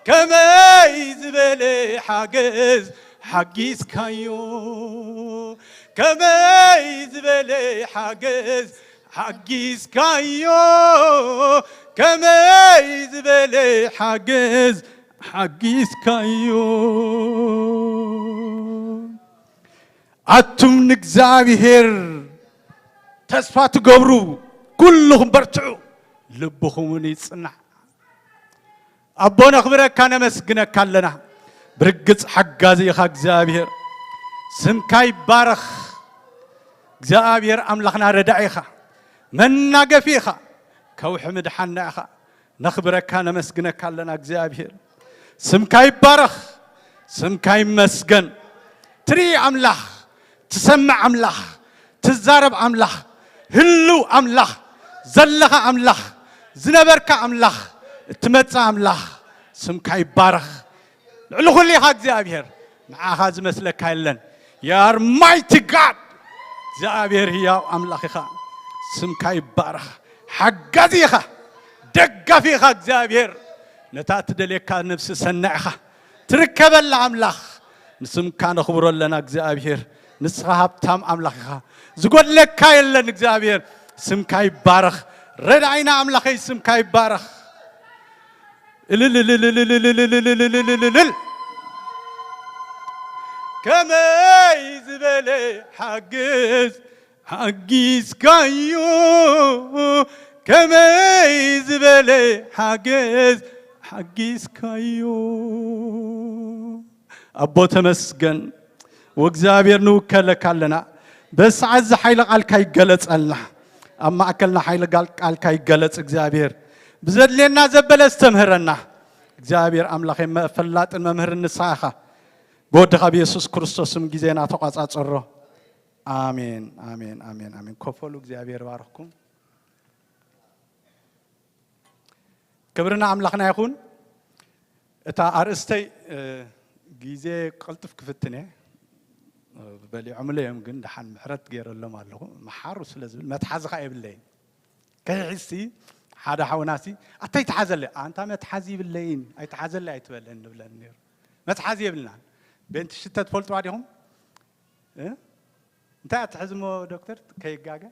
ከመይ ዝበለ ሓገዝ ሓጊዝካዮ፣ ከመይ ዝበለ ሓገዝ ሓጊዝካዮ፣ ከመይ ዝበለ ሓገዝ ሓጊዝካዮ። ኣቱም ንእግዚኣብሔር ተስፋ ትገብሩ ኩልኹም በርትዑ፣ ልብኹም እውን ይጽናዕ። ኣቦ ነኽብረካ ነመስግነካ ኣለና። ብርግጽ ሓጋዚ ኢኻ እግዚኣብሔር። ስምካ ይባረኽ። እግዚኣብሔር ኣምላኽና ረዳኢ ኢኻ። መናገፊ ኢኻ። ከውሒ ምድሓና ኢኻ። ነኽብረካ ነመስግነካ ኣለና እግዚኣብሔር። ስምካ ይባረኽ። ስምካ ይመስገን። ትርኢ ኣምላኽ፣ ትሰምዕ ኣምላኽ፣ ትዛረብ ኣምላኽ፣ ህልው ኣምላኽ፣ ዘለኻ ኣምላኽ፣ ዝነበርካ ኣምላኽ፣ እትመጽእ ኣምላኽ፣ ስምካ ይባረኽ። ልዕሊ ኩሉ ኢኻ እግዚኣብሔር፣ ንዓኻ ዝመስለካ የለን። You are mighty God። እግዚኣብሔር ህያው ኣምላኽ ኢኻ፣ ስምካ ይባረኽ። ሓጋዚ ኢኻ፣ ደጋፊ ኢኻ እግዚኣብሔር። ነታ እትደልየካ ነብሲ ሰናዕ ኢኻ፣ ትርከበላ ኣምላኽ። ንስምካ ነኽብሮ ኣለና እግዚኣብሔር። ንስኻ ሃብታም ኣምላኽ ኢኻ፣ ዝጎድለካ የለን እግዚኣብሔር። ስምካ ይባረኽ። ረዳኢና ኣምላኸይ ስምካ ይባረኽ። እልል እልል እልል እልል እልል እልል እልል እልል። ከመይ ዝበለ ሓግዝ ሓጊዝካዮ፣ ከመይ ዝበለ ሓገዝ ሓጊዝካዮ። ኣቦ ተመስገን። ወእግዚኣብሔር ንውከለካ ኣለና። በሰዓት እዚ ሓይለ ቃልካ ይገለጸልና። ኣብ ማእከልና ሓይለ ቃል-፣ ቃልካ ይገለጽ እግዚኣብሔር። ብዘድልየና ዘበለ ዝተምህረና እግዚኣብሔር ኣምላኸይ መፈላጥን መምህርን ንስኻ ኢኻ። ብወድኻ ብየሱስ ክርስቶስ ስም ግዜና ተቋጻጽሮ። ኣሜን፣ ኣሜን፣ ኣሜን፣ ኣሜን። ኮፈሉ እግዚኣብሔር ባርኽኩም። ክብርና ኣምላኽና ይኹን። እታ ኣርእስተይ፣ እ፣ ግዜ ቅልጥፍ ክፍትን እየ። እ፣ በሊዖምለ እዮም፣ ግን ደሓን ምሕረት ገይረሎም ኣለኹ። መሓሩ ስለ ዝብል መትሓዚ ኸኣ የብለይን። ከይሕዝሲ ሓደ ሓውናሲ፣ "ኣታ ኣይትሓዘለይ?" "ኣንታ መትሓዚ ይብለይን፣ ኣይትሓዘለይ ኣይትበለን" ንብለን ነይሩ። መትሓዚ የብልናን። ቤንቲ ሽተ ትፈልጥዋ ዲኹም? እ? እንታይ እያ ትሕዝ እሞ ዶክተር ከይጋገ?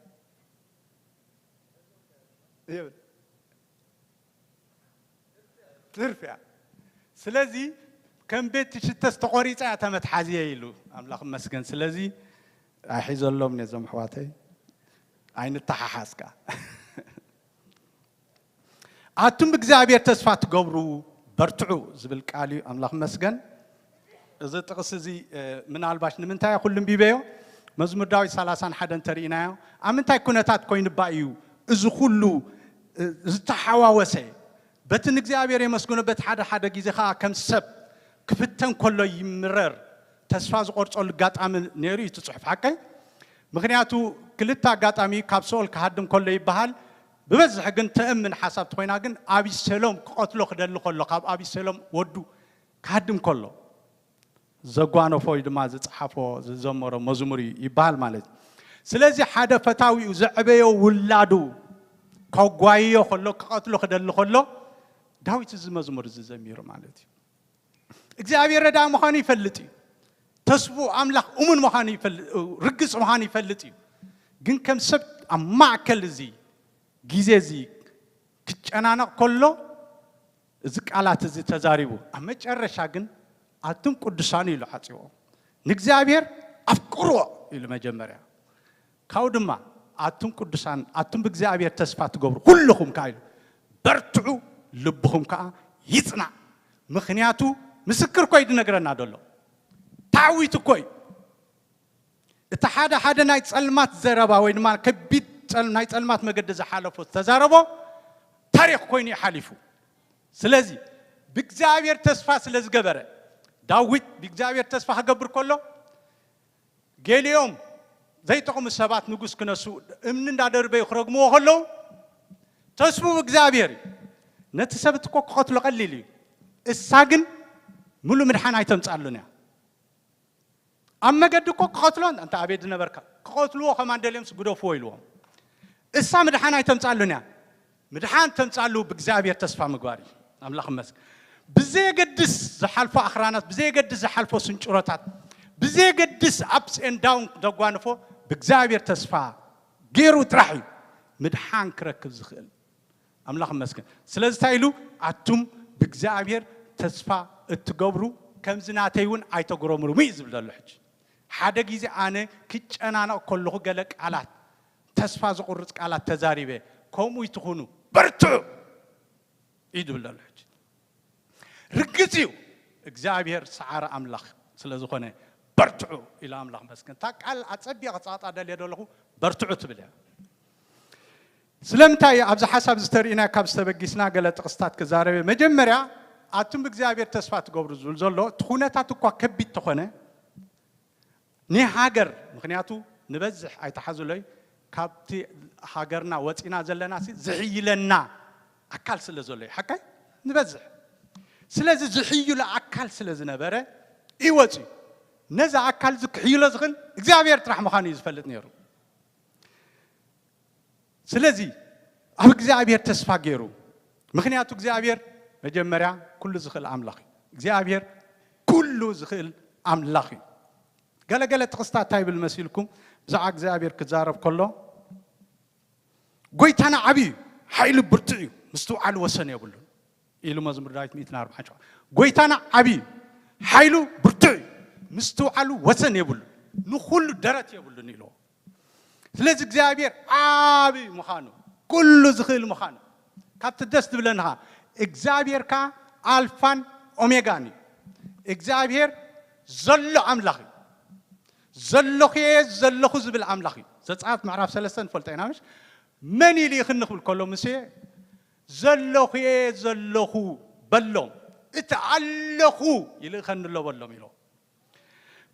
ይብል። ትርፍ እያ። ስለዚ ከም ቤት ሽተስ ተቖሪጻ እያ ተመትሓዝየ ኢሉ ኣምላኽ ይመስገን። ስለዚ ኣይሒዘሎም ነዞም ኣሕዋተይ ኣይንተሓሓዝ ከኣ። ኣቱም ብእግዚኣብሔር ተስፋ ትገብሩ በርትዑ ዝብል ቃል እዩ። ኣምላኽ ይመስገን። እዚ ጥቕሲ እዚ፣ እ፣ ምናልባሽ ንምንታይ እየ ኩሉ ኣንቢበዮ? መዝሙር ዳዊት ሰላሳን ሓደን እንተሪኢናዮ፣ ኣብ ምንታይ ኩነታት ኮይኑባ እዩ እዚ ኩሉ፣ እ፣ ዝተሓዋወሰ? በቲ ንእግዚኣብሔር የመስግኖ፣ በቲ ሓደ ሓደ ግዜ ኸዓ ከም ሰብ ክፍተን ከሎ ይምረር፣ ተስፋ ዝቖርጸሉ ኣጋጣሚ ነይሩ እዩ እቲ ጽሑፍ፣ ሓቀይ? ምኽንያቱ ክልተ ኣጋጣሚ ካብ ሲኦል ክሃድም ከሎ ይበሃል። ብበዝሒ ግን ተእምን ሓሳብ ተኾይና ግን ኣቢሴሎም ክቐትሎ ክደሊ ከሎ፣ ካብ ኣቢሴሎም ወዱ ክሃድም ከሎ ዘጓነፎ ወይ ድማ ዝጸሓፎ ዝዘመሮ መዝሙር እዩ ይበሃል ማለት እዩ። ስለዚ ሓደ ፈታዊኡ ዘዕበዮ ውላዱ ከጓይዮ ከሎ፣ ክቐትሎ ክደሊ ከሎ ዳዊት እዚ መዝሙር እዚ ዘሚሩ ማለት እዩ። እግዚኣብሔር ረዳኢ ምዃኑ ይፈልጥ እዩ። ተስፉ ኣምላኽ እሙን ምዃኑ ይፈልጥ፣ ርግጽ ምዃኑ ይፈልጥ እዩ። ግን ከም ሰብ ኣብ ማእከል እዚ ግዜ እዚ ክጨናነቕ ከሎ እዚ ቃላት እዚ ተዛሪቡ፣ ኣብ መጨረሻ ግን ኣቱም ቅዱሳን ኢሉ ዓጽዎ። ንእግዚኣብሔር ኣፍቅርዎ፣ ኢሉ መጀመርያ። ካብኡ ድማ ኣቱም ቅዱሳን፣ ኣቱም ብእግዚኣብሔር ተስፋ ትገብሩ ኩልኹም ከኣ ኢሉ፣ በርትዑ፣ ልብኹም ከኣ ይጽናዕ፣ ምኽንያቱ ምስክር እኮ እዩ ዝነግረና ዘሎ። ታዕዊት እኮ እዩ። እቲ ሓደ ሓደ ናይ ጸልማት ዘረባ ወይ ድማ ከቢድ ጸል-፣ ናይ ጸልማት መገዲ ዝሓለፎ ዝተዛረቦ ታሪኽ ኮይኑ እዩ ሓሊፉ። ስለዚ ብእግዚኣብሔር ተስፋ ስለ ዝገበረ፣ ዳዊት ብእግዚኣብሔር ተስፋ ክገብር ከሎ፣ ገሊኦም ዘይጠቕሙ ሰባት ንጉስ ክነሱ እምኒ እንዳደርበዩ ክረግምዎ ከለዉ፣ ተስፉ እግዚኣብሔር እዩ። ነቲ ሰብ እቲ እኮ ክቐትሎ ቀሊል እዩ። እሳ ግን ምሉእ ምድሓን ኣይተምጻሉን እያ። ኣብ መገዲ እኮ ክቐትሎ፣ እንተ ኣቤት ዝነበርካ፣ ክቐትልዎ ከማን ደልዮምስ ግደፍዎ ኢልዎም። እሳ ምድሓን ኣይተምጻሉን እያ። ምድሓን ተምጻሉ ብእግዚኣብሔር ተስፋ ምግባር እዩ። ኣምላኽ ይመስገን። ብዘየገድስ ዝሓልፎ ኣኽራናት፣ ብዘየገድስ ዝሓልፎ ስንጭሮታት፣ ብዘየገድስ ኣፕስ ኤንድ ዳውን ዘጓንፎ፣ ብእግዚኣብሔር ተስፋ ገይሩ ጥራሕ እዩ ምድሓን ክረክብ ዝኽእል። ኣምላኽ ይመስገን። ስለዚ እንታይ ኢሉ? ኣቱም ብእግዚኣብሔር ተስፋ እትገብሩ፣ ከምዚ ናተይ እውን ኣይተጉረምርሙ እዩ ዝብል ዘሎ። ሕጂ ሓደ ግዜ ኣነ ክጨናነቕ ከለኹ ገለ ቃላት፣ ተስፋ ዝቑርጽ ቃላት ተዛሪበ፣ ከምኡ ይትኹኑ፣ በርትዑ እዩ ዝብል ዘሎ። ሕጂ ርግጽ እዩ እግዚኣብሔር ሰዓሪ ኣምላኽ ስለ ዝኾነ፣ በርትዑ ኢሉ ኣምላኽ መስገን። እታ ቃል ኣጸቢቐ ክጻጣ ደልየ ዘለኹ፣ በርትዑ ትብል እያ። ስለምንታይ ኣብዚ ሓሳብ ዝተርእናዮ ካብ ዝተበጊስና ገለ ጥቕስታት ክዛረበ። መጀመርያ ኣቱም ብእግዚኣብሔር ተስፋ ትገብሩ ዝብል ዘሎ፣ እቲ ኩነታት እኳ ከቢድ ተኾነ፣ ንሃገር፣ ምኽንያቱ ንበዝሕ ኣይተሓዙለይ፣ ካብቲ ሃገርና ወጺና ዘለና ሲ ዝሕይለና ኣካል ስለ ዘሎ እዩ። ሓቀይ ንበዝሕ። ስለዚ ዝሕይሎ ኣካል ስለ ዝነበረ ይወጽ እዩ። ነዚ ኣካል እዚ ክሕይሎ ዝኽእል እግዚኣብሔር ጥራሕ ምዃኑ እዩ ዝፈልጥ ነይሩ። ስለዚ ኣብ እግዚኣብሔር ተስፋ ገይሩ። ምኽንያቱ እግዚኣብሔር መጀመርያ ኩሉ ዝኽእል ኣምላኽ እዩ። እግዚኣብሔር ኩሉ ዝኽእል ኣምላኽ እዩ። ገለገለ ጥቕስታት እንታይ ይብል መሲልኩም? ብዛዕባ እግዚኣብሔር ክዛረብ ከሎ፣ ጎይታና ዓብዪ እዩ፣ ሓይሉ ብርቱዕ እዩ፣ ምስትውዓሉ ወሰን የብሉን ኢሉ መዝሙር ዳዊት ሚእትን ኣርባዓን ሸውዓተ። ጎይታና ዓብዪ እዩ፣ ሓይሉ ብርቱዕ እዩ፣ ምስትውዓሉ ወሰን የብሉን፣ ንኹሉ ደረት የብሉን ኢልዎ። ስለዚ እግዚኣብሔር ዓብዪ ምዃኑ፣ ኩሉ ዝኽእል ምዃኑ፣ ካብቲ ደስ ዝብለኒ ኸዓ እግዚኣብሔር ከኣ ኣልፋን ኦሜጋን እዩ። እግዚኣብሔር ዘሎ ኣምላኽ እዩ። ዘለኹ እየ ዘለኹ ዝብል ኣምላኽ እዩ። ዘጸኣት ምዕራፍ ሰለስተ ንፈልጦ ኢና ምሽ? መን ይልኢኽኒ ክብል ከሎ ሙሴ ዘለኹ እየ ዘለኹ በሎም። እቲ ኣለኹ ይልእኸኒ ኣሎ በሎም ኢሎ።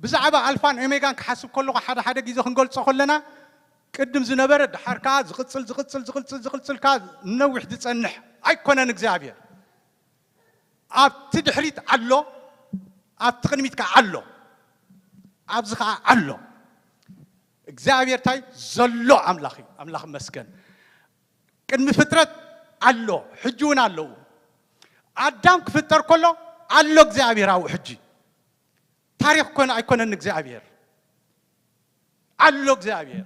ብዛዕባ ኣልፋን ኦሜጋን ክሓስብ ከለኹ ሓደ ሓደ ግዜ ክንገልጾ ከለና ቅድም ዝነበረ ድሓር ከኣ ዝቕጽል ዝቕጽል ዝቕጽል ዝቕጽል ከኣ ነዊሕ ዝጸንሕ ኣይኮነን እግዚኣብሔር። ኣብቲ ድሕሪት ኣሎ፣ ኣብቲ ቅድሚት ከኣ ኣሎ፣ ኣብዚ ከኣ ኣሎ። እግዚኣብሔር እንታይ ዘሎ ኣምላኽ እዩ። ኣምላኽ መስገን። ቅድሚ ፍጥረት ኣሎ፣ ሕጂ እውን ኣለዉ። ኣዳም ክፍጠር ከሎ ኣሎ እግዚኣብሔር ኣብኡ ሕጂ። ታሪኽ ኮነ ኣይኮነን እግዚኣብሔር። ኣሎ እግዚኣብሔር።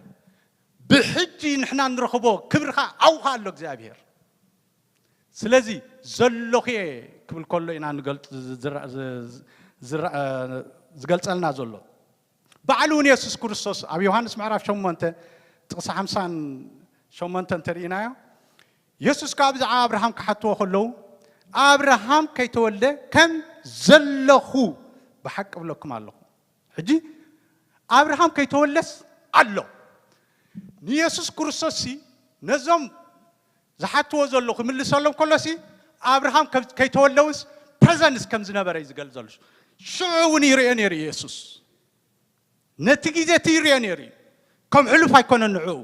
ብሕጂ ንሕና ንረኽቦ ክብሪ ኸኣ ኣብኡ ኸኣ ኣሎ እግዚኣብሔር። ስለዚ ዘለኹ እየ ክብል ከሎ ኢና ንገልጽ ዝራ-፣ ዝ-፣ ዝራ-፣ ዝገልጸልና ዘሎ። ባዕሉ እውን የሱስ ክርስቶስ ኣብ ዮሃንስ ምዕራፍ ሸሞንተ ጥቕሲ ሓምሳን ሸሞንተ እንተርኢናዮ፣ የሱስ ከኣ ብዛዕባ ኣብርሃም ክሓትዎ ከለዉ፣ ኣብርሃም ከይተወልደ ከም ዘለኹ ብሓቂ እብለኩም ኣለኹ። ሕጂ ኣብርሃም ከይተወልደስ ኣሎ። ንየሱስ ክርስቶስ ሲ ነዞም ዝሓትዎ ዘለዉ ክምልሰሎም ከሎሲ ኣብርሃም ከብ-፣ ከይተወለውስ ፕረዘንስ ከም ዝነበረ እዩ ዝገልጽ ዘሎ። ሽዑ እውን ይርኦ ነይሩ የሱስ። ነቲ ግዜ እቲ ይርኦ ነይሩ እዩ። ከም ሕሉፍ ኣይኮነን ንዕኡ።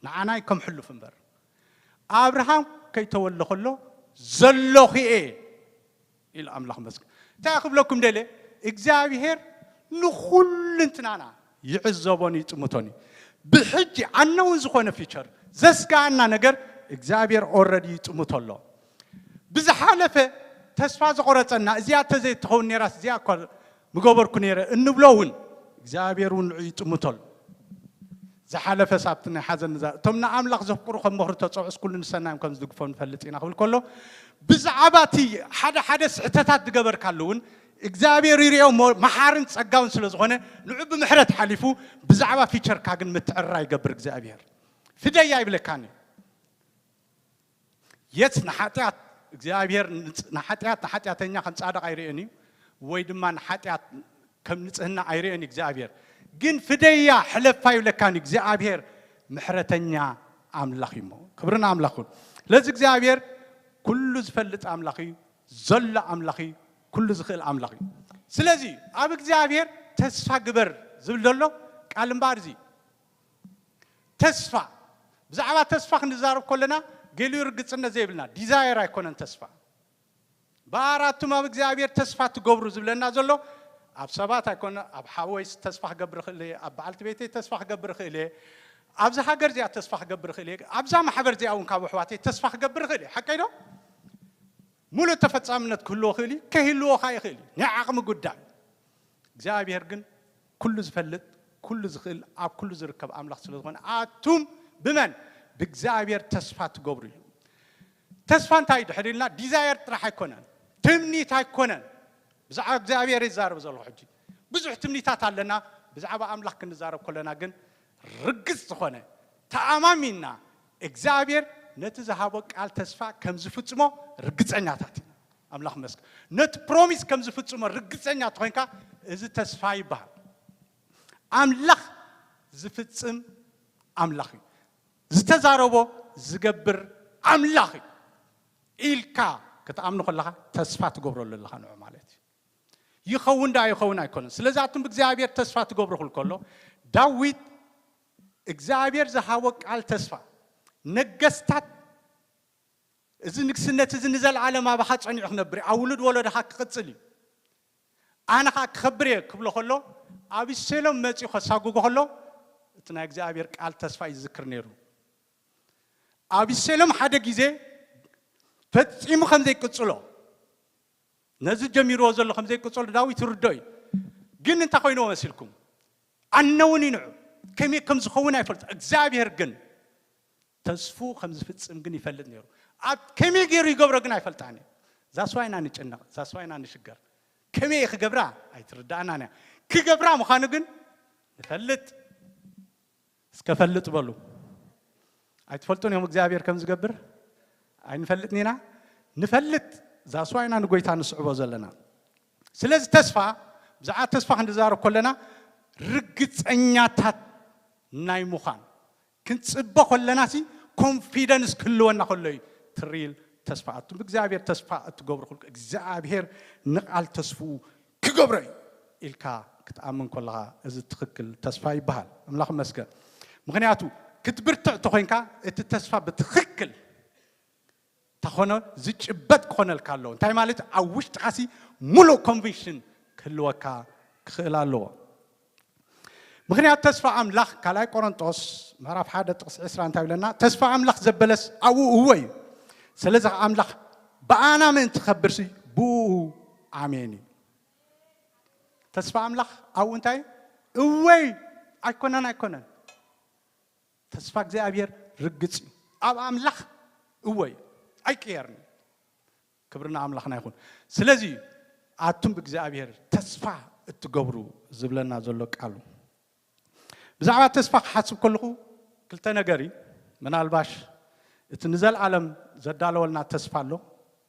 ንዓናይ ከም ሕሉፍ እምበር። ኣብርሃም ከይተወልደ ከሎ ዘለኹ እየ ኢሉ ኣምላኽ መስገን። እንታይ ክብለኩም ደልየ? እግዚኣብሔር ንኹልንትናና ይዕዘቦን ይጥምቶን እዩ። ብሕጂ ኣነውን ዝኾነ ፊቸር ዘስጋኣና ነገር እግዚኣብሔር ኦረዲ ይጥምቶ ኣሎ። ብዝሓለፈ ተስፋ ዝቆረጸና እዚኣ ተዘይትኸውን ነይራስ እዚኣ እኳ ምገበርኩ ነይረ እንብሎ እውን እግዚኣብሔር እውን ንዑ ይጥምቶ ኣሎ። ዝሓለፈ ሳብቲ ናይ ሓዘን ንዛ-፣ እቶም ንኣምላኽ ዘፍቅሩ ከም መኽሩ ተጸውዑስ ኩሉ ንሰናዮም ከም ዝድግፎም ንፈልጥ ኢና ክብል ከሎ፣ ብዛዕባ እቲ ሓደ ሓደ ስሕተታት ዝገበርካሉ እውን እግዚኣብሔር ይሪኦ እሞ መሓርን ጸጋውን ስለ ዝኾነ ንዑ ብምሕረት ሓሊፉ ብዛዕባ ፊቸርካ ግን ምትዕርራ ይገብር እግዚኣብሔር። ፍደያ ይብለካኒ። የት ንሓጢኣት እግዚኣብሔር ንጽ- ንሓጢኣት ንሓጢኣተኛ ከም ጻድቕ ኣይርእን እዩ፣ ወይ ድማ ንሓጢኣት ከም ንጽህና ኣይርእን እዩ እግዚኣብሔር። ግን ፍደያ ሕለፋ ይብለካኒ እግዚኣብሔር። ምሕረተኛ ኣምላኽ እዩ እሞ ክብርን ኣምላኽ ይኹን። ስለዚ እግዚኣብሔር ኩሉ ዝፈልጥ ኣምላኽ እዩ፣ ዘሎ ኣምላኽ እዩ፣ ኩሉ ዝኽእል ኣምላኽ እዩ። ስለዚ ኣብ እግዚኣብሔር ተስፋ ግበር ዝብል ዘሎ ቃል እምበኣር እዚ ተስፋ፣ ብዛዕባ ተስፋ ክንዛረብ ከለና ገሊኡ ርግጽነት ዘይብልና ዲዛየር ኣይኮነን ተስፋ። በኣራቱም ኣብ እግዚኣብሔር ተስፋ ትገብሩ ዝብለና ዘሎ ኣብ ሰባት ኣይኮነ፣ ኣብ ሓወይ ተስፋ ክገብር ይኽእል እየ፣ ኣብ በዓልቲ ቤተይ ተስፋ ክገብር ይኽእል እየ፣ ኣብዚ ሃገር እዚኣ ተስፋ ክገብር ይኽእል እየ፣ ኣብዛ ማሕበር እዚኣ እውን ካብ ኣሕዋተይ ተስፋ ክገብር ይኽእል እየ። ሓቀይ ዶ? ሙሉእ ተፈጻምነት ክህልዎ ይኽእል እዩ፣ ከይህልዎ ኸዓ ይኽእል እዩ። ናይ ዓቕሚ ጉዳይ። እግዚኣብሔር ግን ኩሉ ዝፈልጥ፣ ኩሉ ዝኽእል፣ ኣብ ኩሉ ዝርከብ ኣምላኽ ስለ ዝኾነ ኣቱም ብመን? ብእግዚኣብሔር ተስፋ ትገብሩ እዩ። ተስፋ እንታይ ድሕር ኢልና ዲዛየር ጥራሕ ኣይኮነን፣ ትምኒት ኣይኮነን። ብዛዕባ እግዚኣብሔር ይዛረብ ዘለኹ ሕጂ ብዙሕ ትምኒታት ኣለና። ብዛዕባ ኣምላኽ ክንዛረብ ከለና ግን ርግጽ ዝኾነ ተኣማሚንና እግዚኣብሔር ነቲ ዝሃቦ ቃል ተስፋ ከም ዝፍጽሞ ርግጸኛታት ኢና። ኣምላኽ መስገን። ነቲ ፕሮሚስ ከም ዝፍጽሞ ርግጸኛ ተኾይንካ እዚ ተስፋ ይበሃል። ኣምላኽ ዝፍጽም ኣምላኽ እዩ። ዝተዛረቦ ዝገብር ኣምላኽ እዩ ኢልካ ክትኣምኑ ከለኻ ተስፋ ትገብረሉ ኣለኻ ንዑ ማለት እዩ። ይኸውን ዳ ይኸውን ኣይኮነን። ስለዚ ኣቱም ብእግዚኣብሔር ተስፋ ትገብሩ ክብል ከሎ ዳዊት እግዚኣብሔር ዝሃቦ ቃል ተስፋ ነገስታት እዚ ንግስነት እዚ ንዘለዓለም ኣባኻ ጸኒዑ ክነብር እዩ፣ ኣብ ውሉድ ወለዶኻ ክቕጽል እዩ። ኣነ ኸዓ ክኸብር እየ ክብሎ ከሎ ኣቢሴሎም መጺኡ ከሳጉጎ ከሎ እቲ ናይ እግዚኣብሔር ቃል ተስፋ እዩ ዝዝክር ነይሩ። ኣቢሴሎም ሓደ ግዜ ፈጺሙ ከም ዘይቅጽሎ ነዚ ጀሚርዎ ዘሎ ከም ዘይቅጽሎ ዳዊት ይርዶ እዩ። ግን እንታይ ኮይንዎ መሲልኩም? ኣነ እውን ይንዑ ከመይ ከም ዝኸውን ኣይፈልጥ። እግዚኣብሔር ግን ተስፉ ከም ዝፍጽም ግን ይፈልጥ ነይሩ። ኣብ ከመይ ገይሩ ይገብሮ ግን ኣይፈልጣን እዩ። ዛስዋይና ንጭነቕ፣ ዛስዋይና ንሽገር። ከመይ ክገብራ ኣይትርዳእናን እያ። ክገብራ ምዃኑ ግን ንፈልጥ። እስከ ፈልጥ በሉ። ኣይትፈልጡን እዮም እግዚኣብሔር ከም ዝገብር? ኣይንፈልጥን ኢና? ንፈልጥ። ዛስዋይና ንጎይታ ንስዕቦ ዘለና። ስለዚ ተስፋ፣ ብዛዕባ ተስፋ ክንዛረብ ከለና ርግጸኛታት ናይ ምዃን ክንጽበ ከለና ሲ ኮንፊደንስ ክህልወና ከሎ እዩ ትሪል ተስፋ። ኣቱም ብእግዚኣብሔር ተስፋ እትገብሩ ኩልኩ እግዚኣብሔር ንቓል ተስፍኡ ክገብሮ እዩ ኢልካ ክትኣምን ከለኻ እዚ ትኽክል ተስፋ ይበሃል። ኣምላኽ ይመስገን። ምኽንያቱ ክትብርትዕ ተኾይንካ እቲ ተስፋ ብትኽክል ተኾነ ዝጭበጥ ክኾነልካ ኣለዎ። እንታይ ማለት? ኣብ ውሽጥኻሲ ሙሉእ ኮንቪክሽን ክህልወካ ክኽእል ኣለዎ። ምኽንያቱ ተስፋ ኣምላኽ ካልኣይ ቆሮንጦስ ምዕራፍ ሓደ ጥቕሲ ዕስራ እንታይ ይብለና? ተስፋ ኣምላኽ ዘበለስ ኣብኡ እወ እዩ። ስለዚ ኸዓ ኣምላኽ ብኣና ምእንቲ ኸብርሲ ብኡ ኣሜን እዩ። ተስፋ ኣምላኽ ኣብኡ እንታይ እወይ ኣይኮነን ኣይኮነን። ተስፋ እግዚኣብሔር ርግጽ እዩ። ኣብ ኣምላኽ እወ እዩ። ኣይቅየርን እዩ። ክብርና ኣምላኽና ይኹን። ስለዚ ኣቱም ብእግዚኣብሔር ተስፋ እትገብሩ ዝብለና ዘሎ ቃሉ። ብዛዕባ ተስፋ ክሓስብ ከለኹ ክልተ ነገር እዩ። ምናልባሽ እቲ ንዘለኣለም ዘዳለወልና ተስፋ ኣሎ።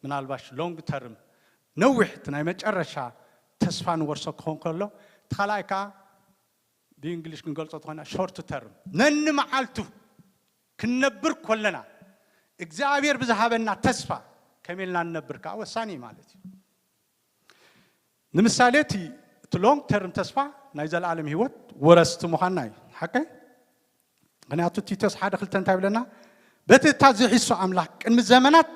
ምናልባሽ ሎንግ ተርም ነዊሕ እቲ ናይ መጨረሻ ተስፋ ንወርሶ ክኸውን ከሎ፣ እቲ ካልኣይ ከዓ ብእንግሊሽ ክንገልጾ ተኾይና ሾርት ተርም ነንመዓልቱ ክንነብር ከለና እግዚኣብሔር ብዝሃበና ተስፋ ከመይ ኢልና ንነብር ከዓ ወሳኒ እዩ ማለት እዩ። ንምሳሌ እቲ እቲ ሎንግ ተርም ተስፋ ናይ ዘለኣለም ህይወት ወረስቲ ምዃንና እዩ። ሓቀይ? ምኽንያቱ ቲቶስ ሓደ ክልተ እንታይ ይብለና? በቲ እታ ዝሒሱ ኣምላኽ ቅድሚ ዘመናት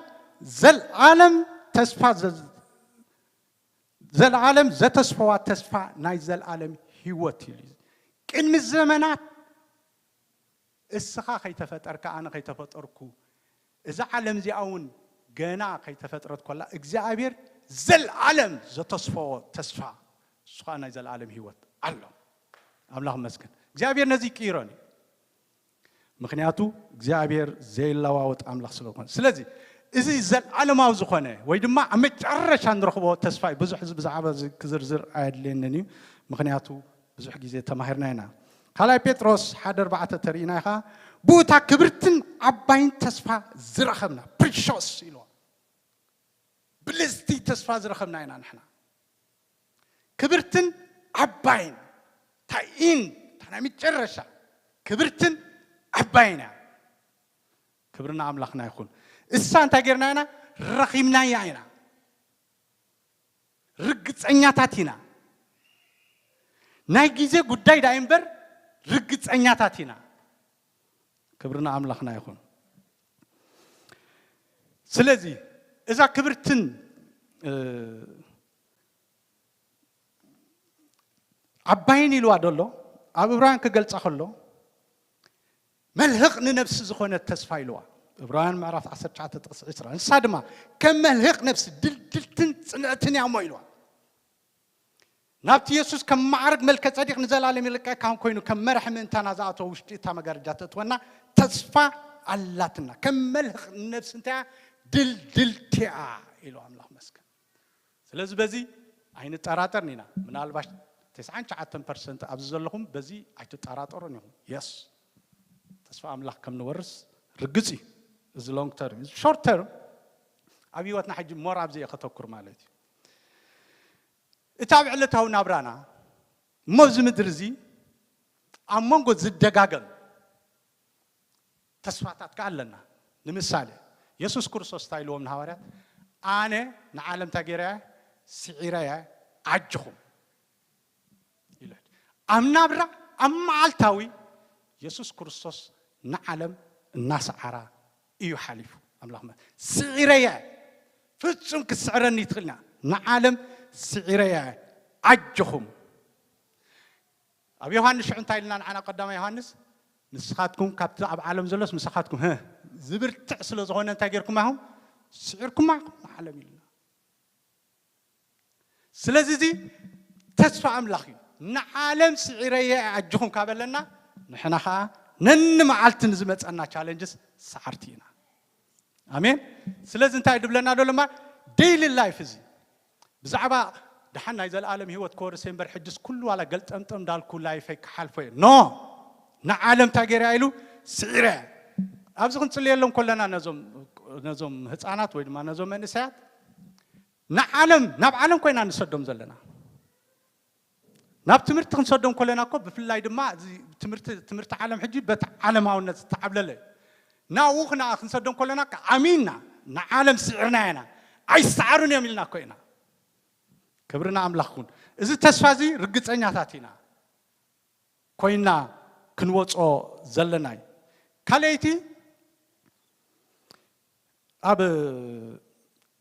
ዘለኣለም ተስፋ ዘ- ዘለኣለም ዘተስፈዋ ተስፋ ናይ ዘለኣለም ህይወት ኢሉ እዩ። ቅድሚ ዘመናት እስኻ ከይተፈጠርካ ኣነ ከይተፈጠርኩ እዛ ዓለም እዚኣ እውን ገና ከይተፈጥረት ኮላ እግዚኣብሔር ዘለኣለም ዘተስፈዎ ተስፋ እሱ ከዓ ናይ ዘለኣለም ህይወት ኣሎ። ኣምላኽ መስገን እግዚኣብሔር ነዚ ይቅይሮን እዩ። ምኽንያቱ እግዚኣብሔር ዘይለዋወጥ ኣምላኽ ስለ ዝኾነ። ስለዚ እዚ ዘለዓለማዊ ዝኾነ ወይ ድማ ኣብ መጨረሻ ንረኽቦ ተስፋ እዩ። ብዙሕ እዚ ብዛዕባ እዚ ክዝርዝር ኣየድልየንን እዩ፣ ምኽንያቱ ብዙሕ ግዜ ተማሂርና ኢና። ካልኣይ ጴጥሮስ ሓደ ኣርባዕተ ተሪኢና ኢኻ፣ ብኡታ ክብርትን ዓባይን ተስፋ ዝረኸብና፣ ፕሪሾስ ኢልዋ፣ ብልጽቲ ተስፋ ዝረኸብና ኢና ንሕና። ክብርትን ዓባይን፣ ታይን፣ እታ ናይ መጨረሻ ክብርትን ዓባይን እያ። ክብርና ኣምላኽና ይኹን። እሳ እንታይ ጌርና ኢና? ረኺብናያ ኢና። ርግጸኛታት ኢና። ናይ ግዜ ጉዳይ ዳይ እምበር ርግጸኛታት ኢና። ክብርና ኣምላኽና ይኹን። ስለዚ እዛ ክብርትን፣ እ፣ ዓባይን ኢልዋ ደሎ፣ ኣብ ዕብራውያን ክገልጻ ከሎ፣ መልህቕ ንነፍሲ ዝኾነ ተስፋ ኢልዋ። ዕብራውያን ምዕራፍ ዓሰርተ ትሽዓተ ጥቕሲ ዕስራ። ንሳ ድማ ከም መልህቕ ነፍሲ ድልድልትን ጽንዕትን እያ እሞ ኢልዋ። ናብቲ የሱስ ከም ማዕርግ መልከ ጸዲቕ ንዘላለም ይልቀ ካህን ኮይኑ ከም መራሒ ምእንታና ዝኣተወ ውሽጢ እታ መጋረጃ ተእትወና ተስፋ ኣላትና። ከም መልህቕ ንነፍሲ እንታይ እያ? ድልድልቲ እያ ኢሉ ኣምላኽ መስገን። ስለዚ በዚ ኣይንጠራጠርን ኢና። ምናልባሽ ተስዓን ትሽዓተን ፐርሰንት ኣብዚ ዘለኹም በዚ ኣይትጠራጠሩን ኢኹም። የስ፣ ተስፋ ኣምላኽ ከም ንወርስ ርግጽ እዩ። እዚ ሎንግ ተርም። እዚ ሾርት ተርም ኣብ ህይወትና ሕጂ ሞር ኣብዚ እየ ከተኩር ማለት እዩ። እቲ ኣብ ዕለታዊ ናብራና እሞ ኣብዚ ምድሪ እዚ ኣብ መንጎ ዝደጋገም ተስፋታት ከኣ ኣለና። ንምሳሌ የሱስ ክርስቶስ እንታይ ኢልዎም ንሃዋርያት? ኣነ ንዓለም እንታይ ገይረ እየ? ስዒረ እየ ኣጅኹም ኢሉ። ኣብ ናብራ ኣብ መዓልታዊ የሱስ ክርስቶስ ንዓለም እናሰዓራ እዩ ሓሊፉ። ኣምላኽ መ-፣ ስዒረ እየ፣ ፍጹም ክትስዕረኒ ይትኽእልና፣ ንዓለም ስዒረ እየ ኣጅኹም። ኣብ ዮሃንስ ሽዑ እንታይ ኢልና ንዓና? ቀዳማይ ዮሃንስ፣ ንስኻትኩም ካብቲ ኣብ ዓለም ዘሎስ ምሳኻትኩም፣ ህ፣ ዝብርትዕ ስለ ዝኾነ እንታይ ጌርኩም ኢኹም? ስዒርኩማ ኢኹም ንዓለም ኢልና። ስለዚ እዚ ተስፋ ኣምላኽ እዩ። ንዓለም ስዒረየ ኣጅኹም ካበለና፣ ንሕና ኸዓ ነንመዓልቲ ንዝመጸና ቻለንጅስ ሰዓርቲ ኢና። ኣሜን። ስለዚ እንታይ ድብለና ደሎ? ማ ዴይሊ ላይፍ እዚ ብዛዕባ ደሓን ናይ ዘለኣለም ህይወት ክወርስ እየ እምበር፣ ሕጅስ ኩሉ ዋላ ገልጠምጠም እንዳልኩ ላይፈይ ክሓልፎ እየ። ኖ፣ ንዓለም እንታይ ገይረ ኢሉ ስዒረ። ኣብዚ ክንጽልየሎም ከለና ነዞም፣ ነዞም ህፃናት ወይ ድማ ነዞም መንእሰያት ንዓለም፣ ናብ ዓለም ኮይና ንሰዶም ዘለና። ናብ ትምህርቲ ክንሰዶም ከለና እኮ ብፍላይ ድማ እዚ ትምህርቲ፣ ትምህርቲ ዓለም ሕጂ በቲ ዓለማውነት ዝተዓብለለ እዩ። ናብኡ ክና-፣ ክንሰዶም ከለና ከ ኣሚንና ንዓለም ስዒርና ኢና። ኣይሰዓሩን እዮም ኢልና እኮ ኢና። ክብሪ ንኣምላኽ ይኹን። እዚ ተስፋ እዚ ርግጸኛታት ኢና ኮይና ክንወጾ ዘለና እዩ። ካልኣይቲ ኣብ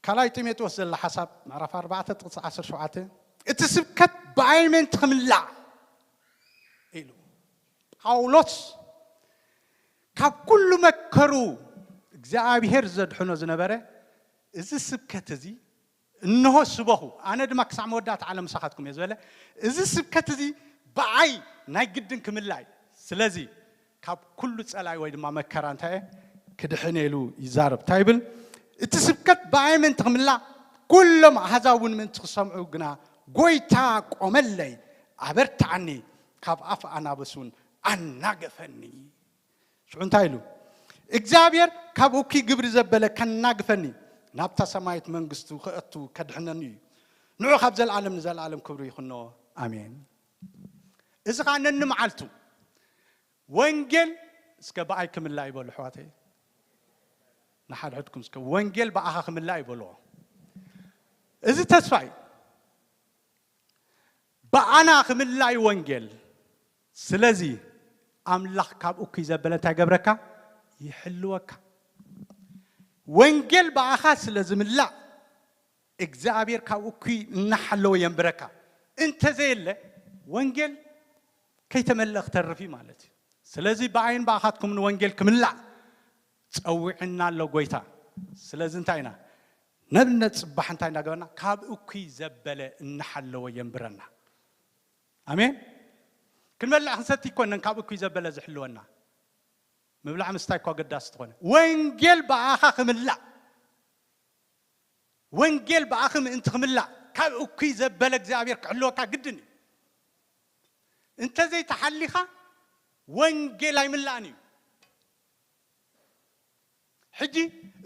ካልኣይ ጢሞቴዎስ ዘላ ሓሳብ ምዕራፍ ኣርባዕተ ጥቕሲ ዓሰርተ ሸውዓተ፣ እቲ ስብከት ብኣይ ምእንቲ ክምላእ ኢሉ ጳውሎስ ካብ ኩሉ መከሩ እግዚኣብሔር ዘድሕኖ ዝነበረ እዚ ስብከት እዚ እንሆ ስበኹ፣ ኣነ ድማ ክሳዕ መወዳእታ ዓለም ምሳኻትኩም እየ ዝበለ። እዚ ስብከት እዚ ብኣይ ናይ ግድን ክምላእ እዩ። ስለዚ ካብ ኩሉ ጸላኢ ወይ ድማ መከራ እንታይ እየ ክድሕን እየ ኢሉ ይዛረብ። እንታይ ይብል? እቲ ስብከት ብኣይ ምእንቲ ክምላእ፣ ኩሎም ኣህዛብ እውን ምእንቲ ክሰምዑ ግና ጎይታ ቆመለይ፣ ኣበርትዓኒ፣ ካብ ኣፍ ኣናብስ እውን ኣናገፈኒ። ሽዑ እንታይ ኢሉ? እግዚኣብሔር ካብ እኩይ ግብሪ ዘበለ ከናግፈኒ፣ ናብታ ሰማያዊት መንግስቱ ከእቱ ከድሕነኒ እዩ። ንዑ ካብ ዘለዓለም ንዘለዓለም ክብሪ ይኹኖ። ኣሜን። እዚ ኸዓ ነንመዓልቱ ወንጌል እስከ ብኣይ ክምላእ ይበሉ ኣሕዋተይ። ንሓድሕድኩም እስከ ወንጌል ብኣኻ ክምላእ ይበልዎ። እዚ ተስፋ እዩ። ብኣና ክምላእ እዩ ወንጌል። ስለዚ ኣምላኽ ካብ እኩይ ዘበለ እንታይ ገብረካ? ይሕልወካ። ወንጌል ብኣኻ ስለ ዝምላእ እግዚኣብሔር ካብ እኩይ እናሓለወ የንብረካ። እንተዘየለ ወንጌል ከይተመልአ ክተርፍ እዩ ማለት እዩ። ስለዚ ብኣይን ብኣኻትኩምን ወንጌል ክምላእ ጸዊዕና ኣሎ ጎይታ። ስለዚ እንታይ ኢና? ነብነት ጽባሕ እንታይ እናገበርና? ካብ እኩይ ዘበለ እናሓለወ የንብረና። ኣሜን። ክንበልዕ ክንሰቲ ኣይኮነን ካብ እኩይ ዘበለ ዝሕልወና። ምብላዕ ምስታይ እኳ ገዳሲ ትኾነ። ወንጌል ብኣኻ ክምላእ። ወንጌል ብኣኺ ምእንቲ ክምላእ ካብ እኩይ ዘበለ እግዚኣብሔር ክሕልወካ ግድን እዩ። እንተዘይተሓሊኻ ወንጌል ኣይምላእን እዩ። ሕጂ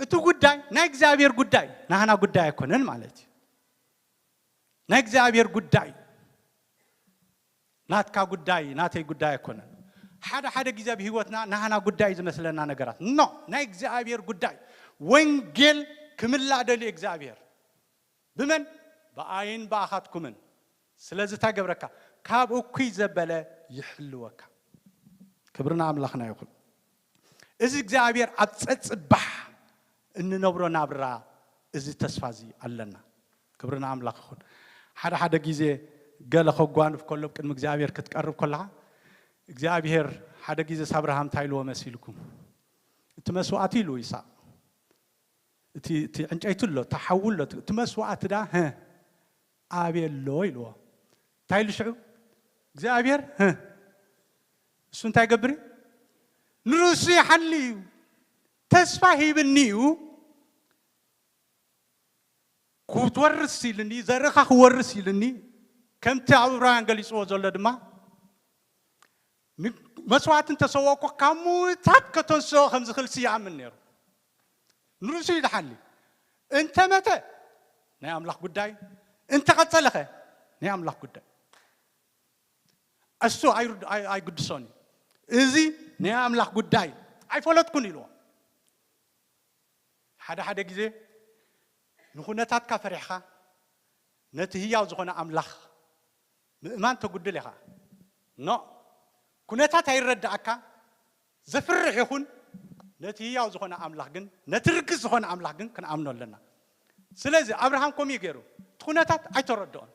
እቲ ጉዳይ ናይ እግዚኣብሔር ጉዳይ ናህና ጉዳይ ኣይኮነን ማለት እዩ። ናይ እግዚኣብሔር ጉዳይ ናትካ ጉዳይ ናተይ ጉዳይ ኣይኮነን። ሓደ ሓደ ግዜ ኣብ ህይወትና ናህና ጉዳይ ዝመስለና ነገራት ኖ ናይ እግዚኣብሔር ጉዳይ ወንጌል ክምላእ ደልዩ እግዚኣብሔር ብመን ብኣይን ብኣኻትኩምን ስለዚ እንታይ ገብረካ ካብ እኩይ ዘበለ ይሕልወካ። ክብርና ኣምላኽና ይኹን። እዚ እግዚኣብሔር ኣብ ጸጽባሕ እንነብሮ ናብራ እዚ ተስፋ እዚ ኣለና። ክብርና ኣምላኽ ይኹን። ሓደ ሓደ ግዜ ገለ ከጓንፍ ከሎ ቅድሚ እግዚኣብሔር ክትቀርብ ከለኻ እግዚኣብሔር ሓደ ግዜ ሳብርሃም እንታይ ኢልዎ መሲልኩም እቲ መስዋእቲ ኢሉ ይስሐቅ እቲ ዕንጨይቲ ኣሎ ተሓዊ ኣሎ እቲ መስዋእቲ ዳ ኣበይ ኣሎ ኢልዎ እንታይ ኢሉ ሽዑ እግዚኣብሔር እሱ እንታይ ገብር ንርእሱ ይሓሊ እዩ ተስፋ ሂብኒ እዩ ክትወርስ ኢልኒ ዘርእኻ ክወርስ ኢልኒ ከምቲ ኣብ ዕብራውያን ገሊፅዎ ዘሎ ድማ መስዋዕቲ እንተሰወእኮ ካብ ምዉታት ከተንስኦ ከም ዝኽእል ይኣምን ነይሩ ንርእሱ ይድሓሊ እንተመተ ናይ ኣምላኽ ጉዳይ እንተቐጸለኸ ናይ ኣምላኽ ጉዳይ እሱ ኣይግድሶን እዩ እዚ ናይ ኣምላኽ ጉዳይ ኣይፈለጥኩን ኢልዎ ሓደ ሓደ ግዜ ንኹነታትካ ፈሪሕኻ ነቲ ህያው ዝኾነ ኣምላኽ ምእማን ተጉድል ኢኻ ኖ ኩነታት ኣይረዳእካ ዘፍርሕ ይኹን ነቲ ህያው ዝኾነ ኣምላኽ ግን ነቲ ርግስ ዝኾነ ኣምላኽ ግን ክንኣምኖ ኣለና ስለዚ ኣብርሃም ከምኡ ገይሩ እቲ ኩነታት ኣይተረድኦን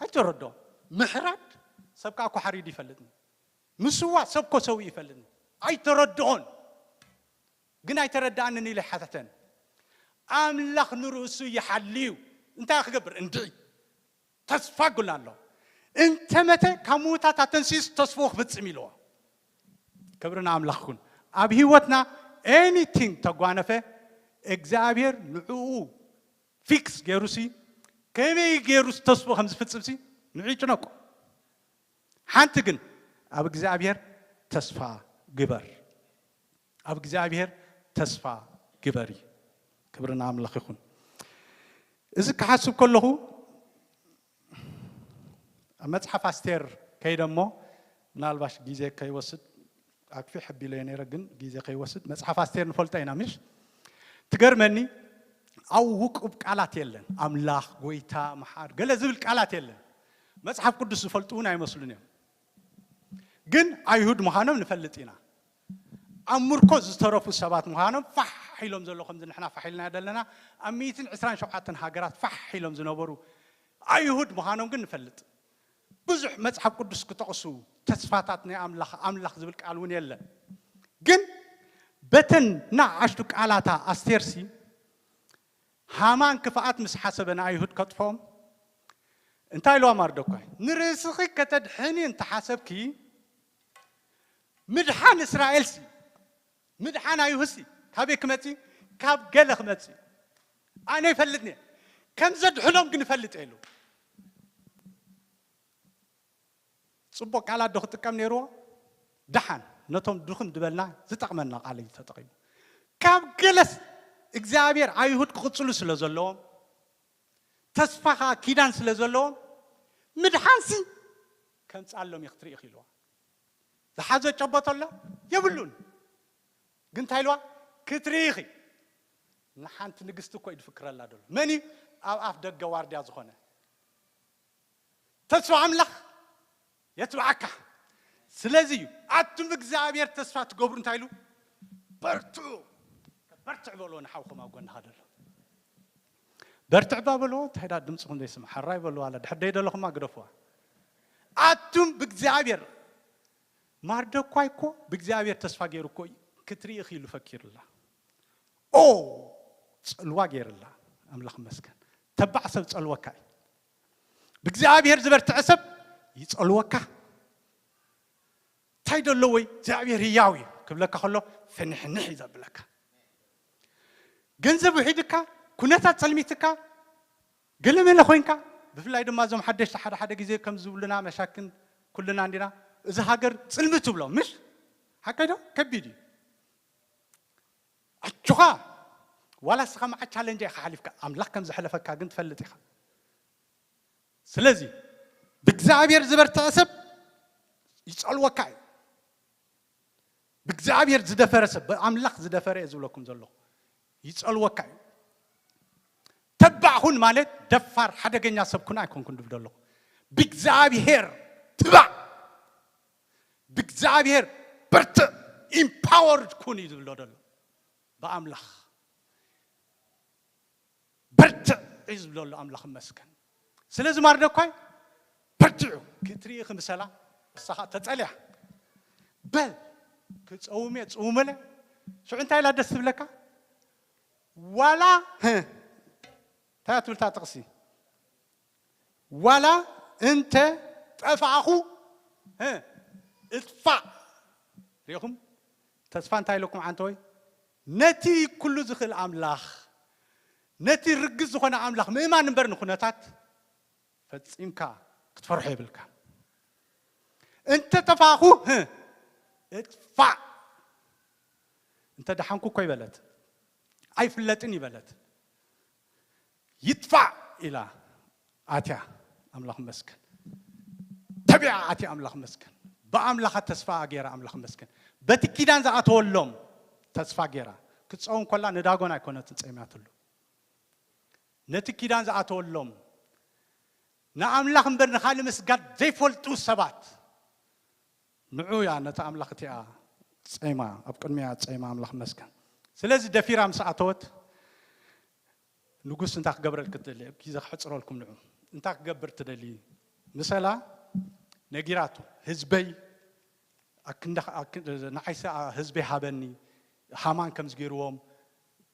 ኣይተረድኦን ምሕራድ ሰብ ከዓ ኮሓሪዱ ይፈልጥኒ ምስዋ ሰብ ኮሰዊ ይፈልጥኒ ኣይተረድኦን ግን ኣይተረዳእንን ኢለ ሓተተን ኣምላኽ ንርእሱ ይሓልዩ እንታይ ክገብር እንድዒ ተስፋ ጉል ኣሎ እንተመተ ካብ ምዉታት ኣተንሲስ ተስፍኡ ክፍጽም ኢልዎ ክብሪ ንኣምላኽ ኩን ኣብ ህይወትና ኤኒቲንግ ተጓነፈ እግዚኣብሔር ንዕኡ ፊክስ ገይሩሲ ከመይ ገይሩስ ተስፍኡ ከም ዝፍጽምሲ ንዑ ይጭነቁ ሓንቲ ግን ኣብ እግዚኣብሔር ተስፋ ግበር ኣብ እግዚኣብሔር ተስፋ ግበሪ ክብሪ ንኣምላኽ ይኹን እዚ ክሓስብ ከለኹ ኣብ መፅሓፍ ኣስቴር ከይደ እሞ ምናልባሽ ግዜ ከይወስድ ኣክፊ ሕቢለዮ ነይረ ግን ግዜ ከይወስድ መፅሓፍ ኣስቴር ንፈልጦ ኢና ምሽ ትገርመኒ ኣብ ውቁብ ቃላት የለን ኣምላኽ ጎይታ መሓር ገለ ዝብል ቃላት የለን መፅሓፍ ቅዱስ ዝፈልጡ እውን ኣይመስሉን እዮም ግን ኣይሁድ ምዃኖም ንፈልጥ ኢና ኣብ ምርኮ ዝተረፉ ሰባት ምዃኖም ፋሕ ኢሎም ዘሎ ከምዚ ንሕና ፋሕ ኢልና ዘለና ኣብ ሚእትን ዕስራን ሸውዓተን ሃገራት ፋሕ ኢሎም ዝነበሩ ኣይሁድ ምዃኖም ግን ንፈልጥ ብዙሕ መፅሓፍ ቅዱስ ክጠቕሱ ተስፋታት ናይ ኣምላኽ ኣምላኽ ዝብል ቃል እውን የለን ግን በተን ናዓሽቱ ቃላታ ኣስቴርሲ ሃማን ክፍኣት ምስ ሓሰበ ንኣይሁድ ከጥፍኦም እንታይ ኢልዋ ማርደኳይ ንርእስኺ ከተድሕኒ እንተሓሰብኪ ምድሓን እስራኤልሲ ምድሓን ኣይሁሲ ካበይ ክመፂ ካብ ገለ ክመፂ ኣነ ይፈልጥኒ ከም ዘድሕኖም ግን ይፈልጥ የሉ ፅቡቅ ቃላት ዶ ክጥቀም ነይርዎ ደሓን ነቶም ድኹም ዝበልና ዝጠቕመና ቃል እዩ ተጠቒሙ ካብ ገለስ እግዚኣብሔር ኣይሁድ ክቕፅሉ ስለ ዘለዎም ተስፋ ከዓ ኪዳን ስለ ዘለዎም ምድሓንሲ ከምፃሎም እዩ ክትርኢ ኢልዎ ዝሓዞ ጨቦቶ ኣሎ የብሉን ግን እንታይ ኢልዋ ክትርኢ ኢኺ ንሓንቲ ንግስቲ እኮ እዩ ዝፍክረላ ዘሎ መን እዩ ኣብ ኣፍ ደገ ዋርድያ ዝኾነ ተስፋ ኣምላኽ የትብዓካ ስለዚ እዩ ኣቱም እግዚኣብሔር ተስፋ ትገብሩ እንታይ ኢሉ በርትዑ በርትዕ በልዎ ንሓውኹም ኣብ ጎንኻ ዘሎ በርትዕ ባ በልዎ እንታይ ዳ ድምፅኹም ዘይስማ ሓራይ በልዎ ኣላ ድሕር ደይ ደለኹማ ግደፍዋ ኣቱም ብእግዚኣብሔር ማርደኳይ እኮ ብእግዚኣብሔር ተስፋ ገይሩ እኮ ክትርኢ ኢኺ ኢሉ ፈኪሩላ ኦ ፀልዋ ገይርላ ኣምላኽ መስገን ተባዕ ሰብ ፀልወካ እዩ ብእግዚኣብሔር ዝበርትዐ ሰብ ይፀልወካ እንታይ ደለወይ እግዚኣብሔር ህያው እዩ ክብለካ ከሎ ፍንሕንሕ እዩ ዘብለካ ገንዘብ ውሒድካ ኩነታት ጸልሚትካ፣ ገለመለ ኮይንካ፣ ብፍላይ ድማ እዞም ሓደሽቲ ሓደ ሓደ ግዜ ከም ዝብሉና መሻክን ኩልና እንዲና፣ እዚ ሃገር ጽልሚ ትብሎ፣ ምሽ? ሓቀይ ዶ? ከቢድ እዩ። ኣጆኻ፣ ዋላ እስኻ መዓ ቻለንጅ ኢኻ ሓሊፍካ፣ ኣምላኽ ከም ዘሕለፈካ ግን ትፈልጥ ኢኻ። ስለዚ ብእግዚኣብሔር ዝበርትዐ ሰብ ይጸልወካ እዩ። ብእግዚኣብሔር ዝደፈረ ሰብ፣ ብኣምላኽ ዝደፈረ እየ ዝብለኩም ዘለኹ፣ ይጸልወካ እዩ። ተባዕ ኩን ማለት ደፋር ሓደገኛ ሰብ ኩን ኣይኮንኩን ድብል ዘለኹ። ብእግዚኣብሔር ትባዕ፣ ብእግዚኣብሔር ብርትዕ፣ ኢምፓወርድ ኩን እዩ ዝብሎ ዘሎ። ብኣምላኽ በርትዕ እዩ ዝብሎ ኣሎ። ኣምላኽ ይመስገን። ስለዚ ማርደኳይ በርትዑ ክትርኢ ክምሰላ፣ እሳ ኸኣ ተጸልያ፣ በል ክጸውም እየ ጽውመለ። ሽዑ እንታይ ኢላ ደስ ትብለካ? ዋላ ህ እንታይ እያ ትብል እታ ጥቕሲ? ዋላ እንተ ጠፋእኹ እ እጥፋእ። ሪኢኹም? ተስፋ እንታይ ኢለኩም ዓንተወይ? ነቲ ኩሉ ዝኽእል ኣምላኽ፣ ነቲ ርግጽ ዝኾነ ኣምላኽ ምእማን እምበር ንኹነታት ፈጺምካ ክትፈርሖ የብልካ። እንተ ጠፋእኹ እ እጥፋእ። እንተ ደሓንኩ እኮ ይበለት፣ ኣይፍለጥን ይበለት። ይጥፋእ ኢላ ኣትያ፣ ኣምላኽ መስገን። ተቢዓ ኣትያ፣ ኣምላኽ መስገን። ብኣምላኻ ተስፋ ገይራ፣ ኣምላኽ መስገን። በቲ ኪዳን ዝኣተወሎም ተስፋ ገይራ ክትጸውም ከላ ንዳጎን ኣይኮነትን ጸሚያትሉ። ነቲ ኪዳን ዝኣተወሎም ንኣምላኽ እምበር ንኻልእ ምስጋድ ዘይፈልጡ ሰባት ንዑ እያ ነቲ ኣምላኽ እቲኣ ጸይማ፣ ኣብ ቅድሚያ ጸይማ፣ ኣምላኽ መስገን። ስለዚ ደፊራ ምስ ኣተወት ንጉስ እንታይ ክገብረልክ ትደሊ? ግዜ ክሕጽረልኩም ንዑ። እንታይ ክገብር ትደሊ? ምሰላ ነጊራቱ፣ ህዝበይ ኣክንዳ-፣ ኣክ-፣ ንዓይሲ ኣ-፣ ህዝበይ ሃበኒ፣ ሃማን ከምዚ ገይርዎም፣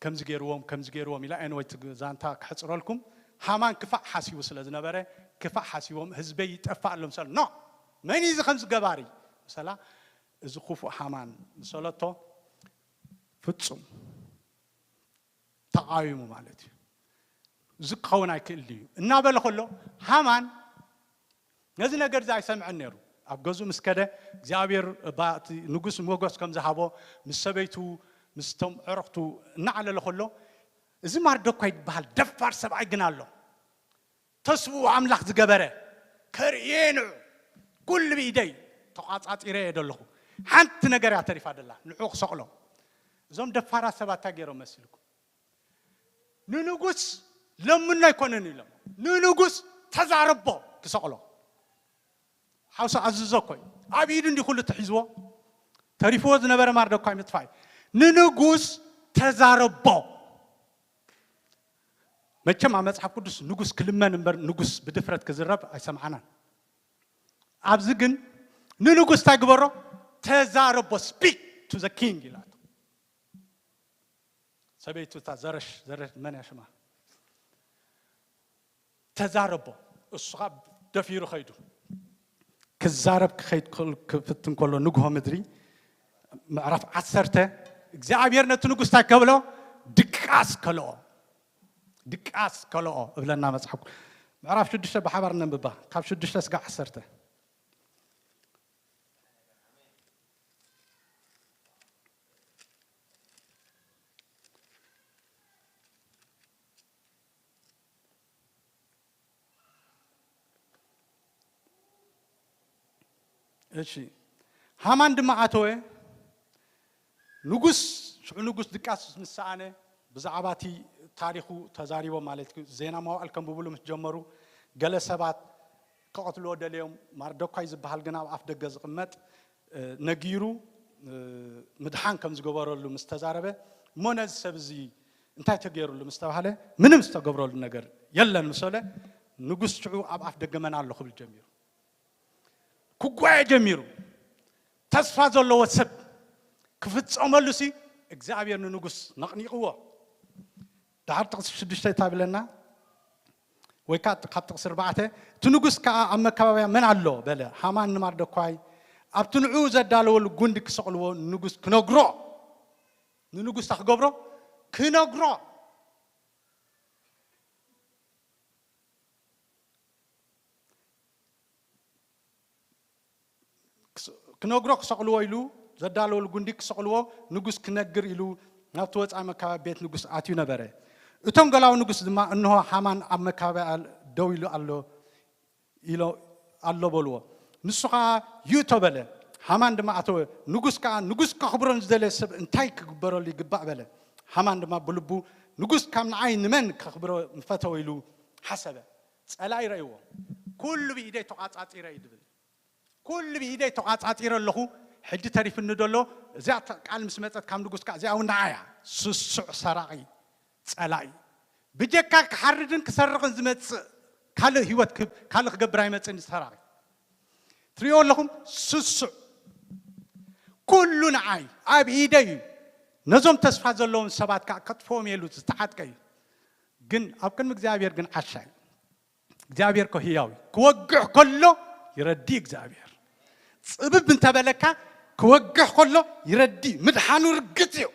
ከምዚ ገይርዎም፣ ከምዚ ገይርዎም ኢላ። ኤንወይ እቲ ዛንታ ክሕጽረልኩም፣ ሃማን ክፋእ ሓሲቡ ስለ ዝነበረ፣ ክፋእ ሓሲቦም፣ ህዝበይ ይጠፋእ ኣሎ ምሰል። ኖ! መን እዩ እዚ ከምዚ ገባሪ? ምሰላ፣ እዚ ክፉእ ሃማን ምሰለቶ፣ ፍጹም ተቓዊሙ ማለት እዩ። እዚ ክኸውን ኣይክእልን እዩ እናበለ ከሎ፣ ሃማን ነዚ ነገር እዚ ኣይሰምዐን ነይሩ። ኣብ ገዝኡ ምስ ከደ፣ እግዚኣብሔር፣ ባ-፣ እቲ ንጉስ ሞገስ ከም ዝሃቦ፣ ምስ ሰበይቱ፣ ምስቶም ዕርኽቱ እናዓለለ ከሎ፣ እዚ ማርደኳይ ዝበሃል ደፋር ሰብኣይ ግን ኣሎ። ተስፍኡ ኣምላኽ ዝገበረ፣ ከርእየ ንዑ፣ ኩሉ ብኢደይ ተቋጻጺረ እየ ዘለኹ። ሓንቲ ነገር እያ ተሪፋ ደላ፣ ንዑ ክሰቕሎ። እዞም ደፋራት ሰባት እንታይ ገይሮም መሲልኩም? ንንጉስ ለምኖ ኣይኮነን ኢሎም፣ ንንጉስ ተዛረቦ ክሰቕሎ። ሓውሲ ኣዝዞ እኮ እዩ። ኣብ ኢዱ እንዲ ኩሉ ተሒዝዎ፣ ተሪፍዎ ዝነበረ ማርደኳይ ምጥፋእ እዩ። ንንጉስ ተዛረቦ። መቸም ኣብ መጽሓፍ ቅዱስ ንጉስ ክልመን እምበር ንጉስ ብድፍረት ክዝረብ ኣይሰምዓናን። ኣብዚ ግን ንንጉስ እንታይ ግበሮ? ተዛረቦ፣ speak to the king ኢላቶ። ሰበይቱ እታ ዘረሽ፣ ዘረሽ መን እያ ሽማ? ተዛረቦ። እሱ ኸኣ ደፊሩ ኸይዱ። ክዛረብ ክኸይድ ክል-፣ ክፍትን ከሎ ንግሆ ምድሪ ምዕራፍ ዓሰርተ እግዚኣብሔር ነቲ ንጉስ እንታይ ከብሎ? ድቃስ ከልኦ። ድቃስ ከልኦ እብለና መጽሓፍ። ምዕራፍ ሽዱሽተ ብሓባር ነንብባ። ካብ ሽዱሽተ ስጋዕ ዓሰርተ። እሺ፣ ሃማን ድማ ኣተወ። ንጉስ፣ ሽዑ ንጉስ ድቃስ ምስ ሰኣነ፣ ብዛዕባ እቲ ታሪኹ ተዛሪቦም ማለት እዩ። ዜና መዋዕል ከንብብሉ ምስ ጀመሩ፣ ገለ ሰባት ክቐትልዎ ደልዮም። ማርዶኳይ ዝበሃል ግን ኣብ ኣፍ ደገ ዝቕመጥ፣ እ፣ ነጊሩ፣ እ፣ ምድሓን ከም ዝገበረሉ ምስ ተዛረበ፣ እሞ ነዚ ሰብ እዚ እንታይ ተገይሩሉ ምስ ተባህለ፣ ምንም ዝተገብረሉ ነገር የለን ምስ በለ፣ ንጉስ ሽዑ ኣብ ኣፍ ደገ መን ኣሎ ክብል ጀሚሩ። ክጓየ ጀሚሩ። ተስፋ ዘለዎ ሰብ ክፍጸመሉ ሲ እግዚኣብሔር ንንጉስ ነቕኒቕዎ። ድሓር ጥቕሲ ሽዱሽተ እንታይ ብለና? ወይ ከኣ ካብ ጥቕሲ ኣርባዕተ፣ እቲ ንጉስ ከኣ ኣብ መካባብያ መን ኣሎ? በለ። ሃማን ንማርደኳይ ኣብቲ ንዕኡ ዘዳለወሉ ጉንዲ ክሰቕልዎ ንንጉስ ክነግሮ። ንንጉስ እንታይ ክገብሮ? ክነግሮ። ክነግሮ ክሰቕልዎ ኢሉ ዘዳለወሉ ጉንዲ ክሰቕልዎ ንጉስ ክነግር ኢሉ ናብቲ ወፃኢ መካበቢ ቤት ንጉስ ኣትዩ ነበረ። እቶም ገላዊ ንጉስ ድማ እንሆ ሃማን ኣብ መካበቢ ደው ኢሉ ኣሎ ኢሎ ኣሎ በልዎ። ንሱ ከዓ ይእቶ በለ። ሃማን ድማ ኣተወ። ንጉስ ከዓ ንጉስ ከኽብሮ ንዝደለየ ሰብ እንታይ ክግበረሉ ይግባእ በለ። ሃማን ድማ ብልቡ ንጉስ ካብ ንዓይ ንመን ከኽብሮ ምፈተወ ኢሉ ሓሰበ። ጸላኢ ረእይዎ። ኩሉ ብኢደይ ተቋጻጺረ እዩ ዝብል። ኩሉ ብኢደይ ተቋጻጺረ ኣለኹ። ሕጂ ተሪፍኒ ደሎ እዚኣ ተ- ቃል ምስ መጸት ካብ ንጉስ ከዓ እዚኣ እውን ንዓያ። ስሱዕ ሰራቒ ጸላኢ ብጀካ ክሓርድን ክሰርቕን ዝመጽእ ካልእ ህይወት ክብ ካልእ ክገብር ኣይመጽእን። ሰራቒ ትሪኦ ኣለኹም። ስሱዕ ኩሉ ንዓይ ኣብ ኢደይ እዩ። ነዞም ተስፋ ዘለዎም ሰባት ከዓ ከጥፍኦም የሉ ዝተዓጥቀ እዩ። ግን ኣብ ቅድሚ እግዚኣብሔር ግን ዓሻ እዩ። እግዚኣብሔር ኮ ህያው እዩ። ክወግሕ ከሎ ይረዲ እግዚኣብሔር። ጽብብ እንተበለካ ክወግሕ ከሎ ይረዲ። ምድሓኑ ርግጽ እዩ።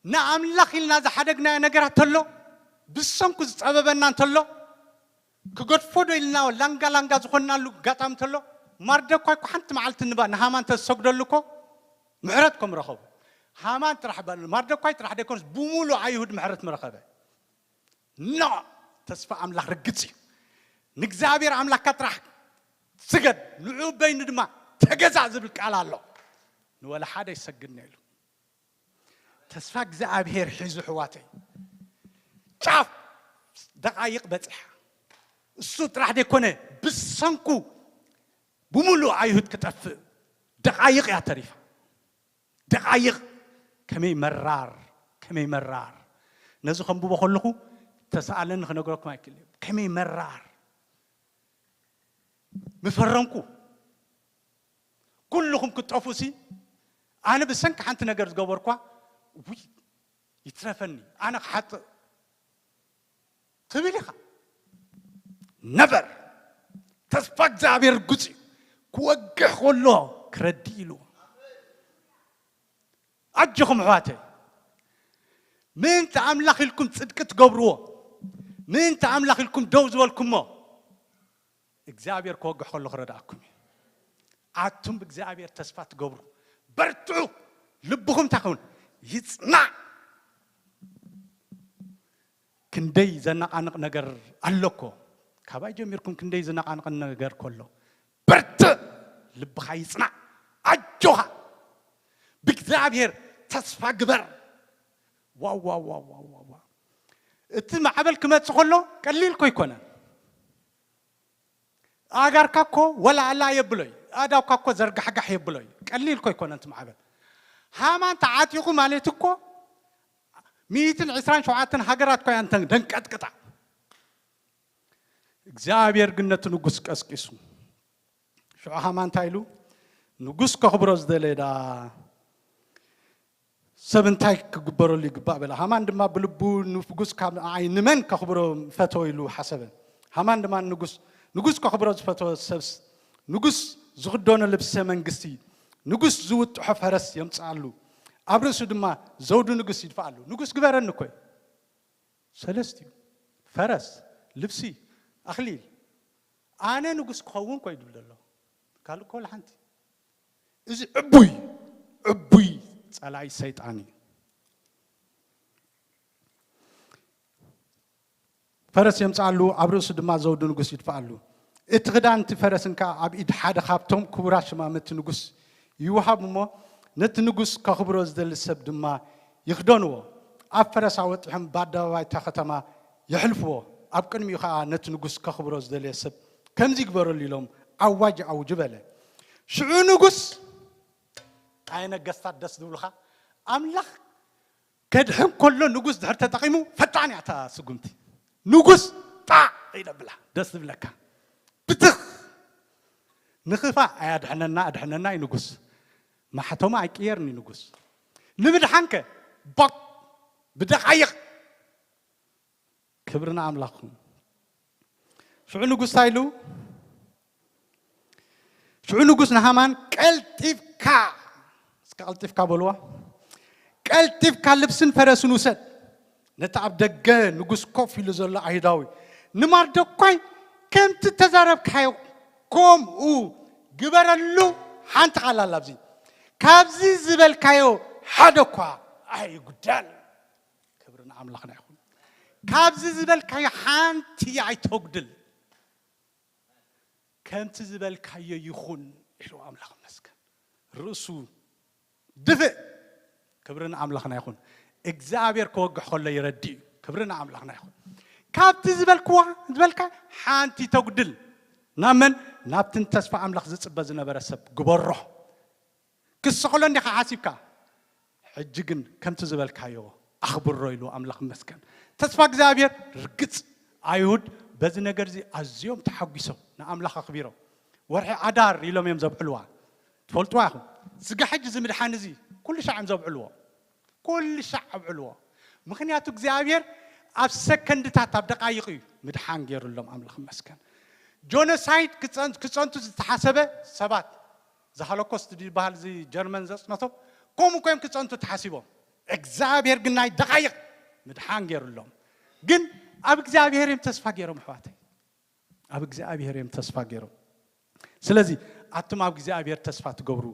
ንኣምላኽ ኢልና ዝሓደግናዮ ነገራት ተሎ ብሰንኩ ዝጸበበና እንተሎ ክገድፎ ዶ ኢልና ላንጋ ላንጋ ዝኾንናሉ ኣጋጣሚ እንተሎ ማርደኳይ እኮ ሓንቲ መዓልቲ ንባ ንሃማን ተዝሰግደሉ እኮ ምሕረት ከም ረኸቡ። ሃማን ጥራሕ ባ- ማርደኳይ ጥራሕ ደይኮንስ ብሙሉ ኣይሁድ ምሕረት ምረኸበ። ኖ ተስፋ ኣምላኽ ርግጽ እዩ። ንእግዚኣብሔር ኣምላኽካ ጥራሕ ስገድ ንዑ በይኑ ድማ ተገዛእ ዝብል ቃል ኣሎ። ንወላ ሓደ ይሰግድነ ኢሉ ተስፋ እግዚኣብሔር ሒዙ ሕዋተይ ጫፍ ደቃይቕ በጺሓ። እሱ ጥራሕ ደይኮነ ብሰንኩ ብሙሉእ ኣይሁድ ክጠፍእ ደቃይቕ እያ ተሪፋ። ደቃይቕ ከመይ መራር ከመይ መራር። ነዚ ከንብቦ ከለኹ ተሰኣለኒ ክነግረኩም ኣይክእል እየ ከመይ መራር። ምፈረምኩ ኩልኹም ክትጠፉ ሲ ኣነ ብሰንኪ ሓንቲ ነገር ዝገበርኳ ውይ ይትረፈኒ ኣነ ክሓጥእ ትብል ኢኻ። ነበር ተስፋ እግዚኣብሔር ርጉፅ እዩ። ክወግሕ ከሎ ክረዲ ኢሉ ኣጆኹም ኣሕዋተ ምእንቲ ኣምላኽ ኢልኩም ፅድቂ ትገብርዎ ምእንቲ ኣምላኽ ኢልኩም ደው ዝበልኩሞ እግዚኣብሔር ክወግሕ ከሎ ክረድኣኩም እዩ። ኣቱም ብእግዚኣብሔር ተስፋ ትገብሩ በርትዑ። ልብኹም እንታይ ክውን ይፅናዕ። ክንደይ ዘነቃንቕ ነገር ኣለኮ። ካባይ ጀሚርኩም ክንደይ ዘነቃንቕ ነገር ከሎ በርትዕ። ልብኻ ይፅናዕ። ኣጆኻ ብእግዚኣብሔር ተስፋ ግበር። ዋው ዋው ዋው ዋው ዋው ዋው። እቲ ማዕበል ክመፅእ ከሎ ቀሊል ኮ ይኮነን። ኣጋርካ እኮ ወላ ኣላ የብሎይ ኣዳውካ እኮ ዘርጋሕጋሕ የብሎይ። ቀሊል እኮ ይኮነ እንት ማዕበል ሃማን ተዓጢቑ ማለት እኮ ሚእትን ዕስራን ሸውዓተን ሃገራት እኮ እያ እንተን ደንቀጥቅጣ። እግዚኣብሔር ግን ነቲ ንጉስ ቀስቂሱ ሽዑ ሃማን እንታይ ኢሉ ንጉስ ከኽብሮ ዝደለየ ዳ ሰብ እንታይ ክግበረሉ ይግባእ በለ። ሃማን ድማ ብልቡ ንጉስ ካብ ንዓይ ንመን ከኽብሮ ፈተወ ኢሉ ሓሰበ። ሃማን ድማ ንጉስ ንጉስ ከኽብሮ ዝፈተወ ሰብስ ንጉስ ዝኽደኖ ልብሰ መንግስቲ ንጉስ ዝውጥሖ ፈረስ የምፅኣሉ ኣብ ርእሱ ድማ ዘውዲ ንጉስ ይድፍኣሉ። ንጉስ ግበረኒ እኮ እዩ። ሰለስቲኡ ፈረስ ልብሲ ኣኽሊል ኣነ ንጉስ ክኸውን ኮይ ድብል ዘሎ ካልእ እኮ ሓንቲ እዚ ዕቡይ ዕቡይ ጸላኢ ሰይጣን እዩ። ፈረስ የምጽኣሉ ኣብ ርእሱ ድማ ዘውዲ ንጉስ ይድፍኣሉ። እቲ ክዳንቲ ፈረስን ከኣ ኣብ ኢድ ሓደ ካብቶም ክቡራት ሽማምቲ ንጉስ ይወሃብ እሞ ነቲ ንጉስ ከኽብሮ ዝደሊ ሰብ ድማ ይኽደንዎ። ኣብ ፈረስ ኣወጢሖም ብኣደባባይ እታ ከተማ የሕልፍዎ። ኣብ ቅድሚኡ ከኣ ነቲ ንጉስ ከኽብሮ ዝደለየ ሰብ ከምዚ ይግበረሉ ኢሎም ኣዋጅ ኣውጁ በለ። ሽዑ ንጉስ ኣየ ነገስታት ደስ ዝብሉኻ ኣምላኽ ከድሕን ከሎ ንጉስ ድሕር ተጠቂሙ ፈጣን እያ እታ ስጉምቲ። ንጉስ ጣዕ ኢለ ብላ ደስ ዝብለካ ብትኽ ንኽፋ ኣያድሕነና ኣድሕነና እዩ ንጉስ። ማሕተሙ ኣይቅየርን እዩ ንጉስ። ንምድሓንከ ቦቅ ብደቃይቕ ክብሪ ንኣምላኽኩም። ሽዑ ንጉስ እንታይ ኢሉ? ሽዑ ንጉስ ንሃማን ቀልጢፍካ እስከ ቀልጢፍካ በልዋ። ቀልጢፍካ ልብስን ፈረስን ውሰድ። ነቲ ኣብ ደገ ንጉስ ኮፍ ኢሉ ዘሎ ኣይሁዳዊ ንማርዶኳይ ከምቲ ተዛረብካዮ ከምኡ ግበረሉ። ሓንቲ ቃል ኣላ ኣብዚ፣ ካብዚ ዝበልካዮ ሓደ እኳ ኣይጉደል። ክብሪ ንኣምላኽና ይኹን። ካብዚ ዝበልካዮ ሓንቲ ኣይተጉድል፣ ከምቲ ዝበልካዮ ይኹን ኢሉ ኣምላኽ መስገን። ርእሱ ድፍእ። ክብሪ ንኣምላኽና ይኹን። እግዚኣብሔር ክወግሕ ከሎ ይረዲ እዩ። ክብሪ ንኣምላኽና ይኹን። ካብቲ ዝበልክዋ ዝበልካ ሓንቲ ተጉድል። ናብ መን? ናብትን ተስፋ ኣምላኽ ዝጽበ ዝነበረ ሰብ ግበሮ። ክስቕሎ እንዲኻ ሓሲብካ፣ ሕጂ ግን ከምቲ ዝበልካዮ ኣኽብሮ ኢሉ ኣምላኽ መስገን። ተስፋ እግዚኣብሔር ርግጽ። ኣይሁድ በዚ ነገር እዚ ኣዝዮም ተሓጒሶም ንኣምላኽ ኣኽቢሮም። ወርሒ ኣዳር ኢሎም እዮም ዘብዕልዋ። ትፈልጥዋ ኢኹም። ስጋ ሕጂ እዚ ምድሓን እዚ ኩሉ ሻዕ እዮም ዘብዕልዎ። ኩሉ ሻዕ ኣብዕልዎ። ምኽንያቱ እግዚኣብሔር ኣብ ሰከንድታት፣ ኣብ ደቃይቕ እዩ ምድሓን ገይሩሎም። ኣምላኽ መስገን። ጆኖሳይድ ክጸን- ክጸንቱ ዝተሓሰበ ሰባት፣ ዝሃሎኮስት ዝበሃል እዚ ጀርመን ዘጽነቶም፣ ከምኡ ኮይም ክጸንቱ ተሓሲቦም። እግዚኣብሔር ግን ናይ ደቃይቕ ምድሓን ገይሩሎም። ግን ኣብ እግዚኣብሔር እዮም ተስፋ ገይሮም ኣሕዋተይ። ኣብ እግዚኣብሔር እዮም ተስፋ ገይሮም። ስለዚ ኣቱም ኣብ እግዚኣብሔር ተስፋ ትገብሩ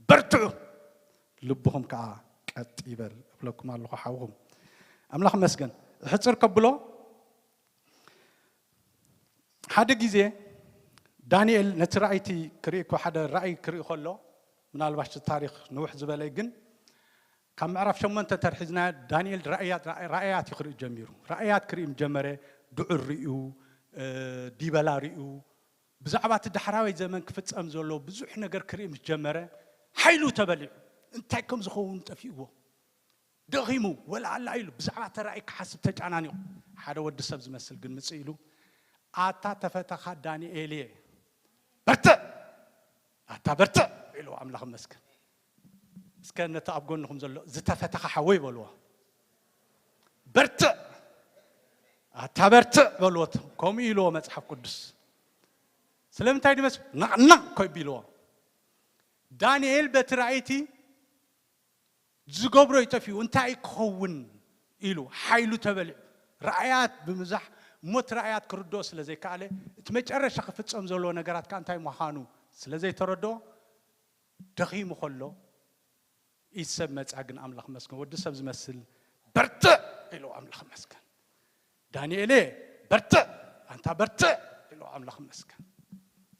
በርትዑ፣ ልብኹም ከዓ ቀጥ ይበል እብለኩም ኣለኹ ሓውኹም። ኣምላኽ መስገን። ሕፅር ከብሎ፣ ሓደ ግዜ ዳንኤል ነቲ ራእይቲ ክርኢ እኮ፣ ሓደ ራእይ ክርኢ ከሎ፣ ምናልባሽ እቲ ታሪክ ንውሕ ዝበለ ግን ካብ ምዕራፍ ሸሞንተ ተርሒዝና፣ ዳንኤል ራእያት ራእያት እዩ ክርኢ ጀሚሩ። ራእያት ክርኢ ምስ ጀመረ፣ ድዑር ርእዩ፣ ዲበላ ርእዩ፣ ብዛዕባ እቲ ዳሕራዋይ ዘመን ክፍጸም ዘሎ ብዙሕ ነገር ክርኢ ምስ ጀመረ፣ ሓይሉ ተበሊዑ። እንታይ ከም ዝኸውን ጠፊእዎ። ደኺሙ፣ ወላ ኣላ ኢሉ ብዛዕባ እቲ ራእይ ክሓስብ ተጨናኒቑ። ሓደ ወዲ ሰብ ዝመስል ግን ምጽእ ኢሉ፣ ኣታ ተፈተኻ ዳንኤል እየ፣ በርትዕ፣ ኣታ በርትዕ ኢሉ። ኣምላኽ መስገን። እስከ ነቲ ኣብ ጎንኹም ዘሎ ዝተፈተኻ ሓወይ በልዎ። በርትዕ፣ ኣታ በርትዕ በልዎ። ከምኡ ኢልዎ መጽሓፍ ቅዱስ። ስለምንታይ ድመስ ነቕነቕ ኮይ ቢልዎ። ዳንኤል በቲ ራእይቲ ዝገብሮ ይጠፊኡ፣ እንታይ ክኸውን ኢሉ ሓይሉ ተበሊዑ። ራእያት ብምዛሕ፣ ሞት ራእያት ክርድኦ ስለ ዘይከኣለ፣ እቲ መጨረሻ ክፍጸም ዘለዎ ነገራት ከኣ እንታይ ምዃኑ ስለ ዘይተረድኦ፣ ደኺሙ ከሎ፣ ኢድ ሰብ መጻ። ግን ኣምላኽ መስገን፣ ወዲ ሰብ ዝመስል በርትዕ ኢሉ። ኣምላኽ መስገን። ዳንኤሌ በርትዕ፣ ኣንታ በርትዕ ኢሉ። ኣምላኽ መስገን።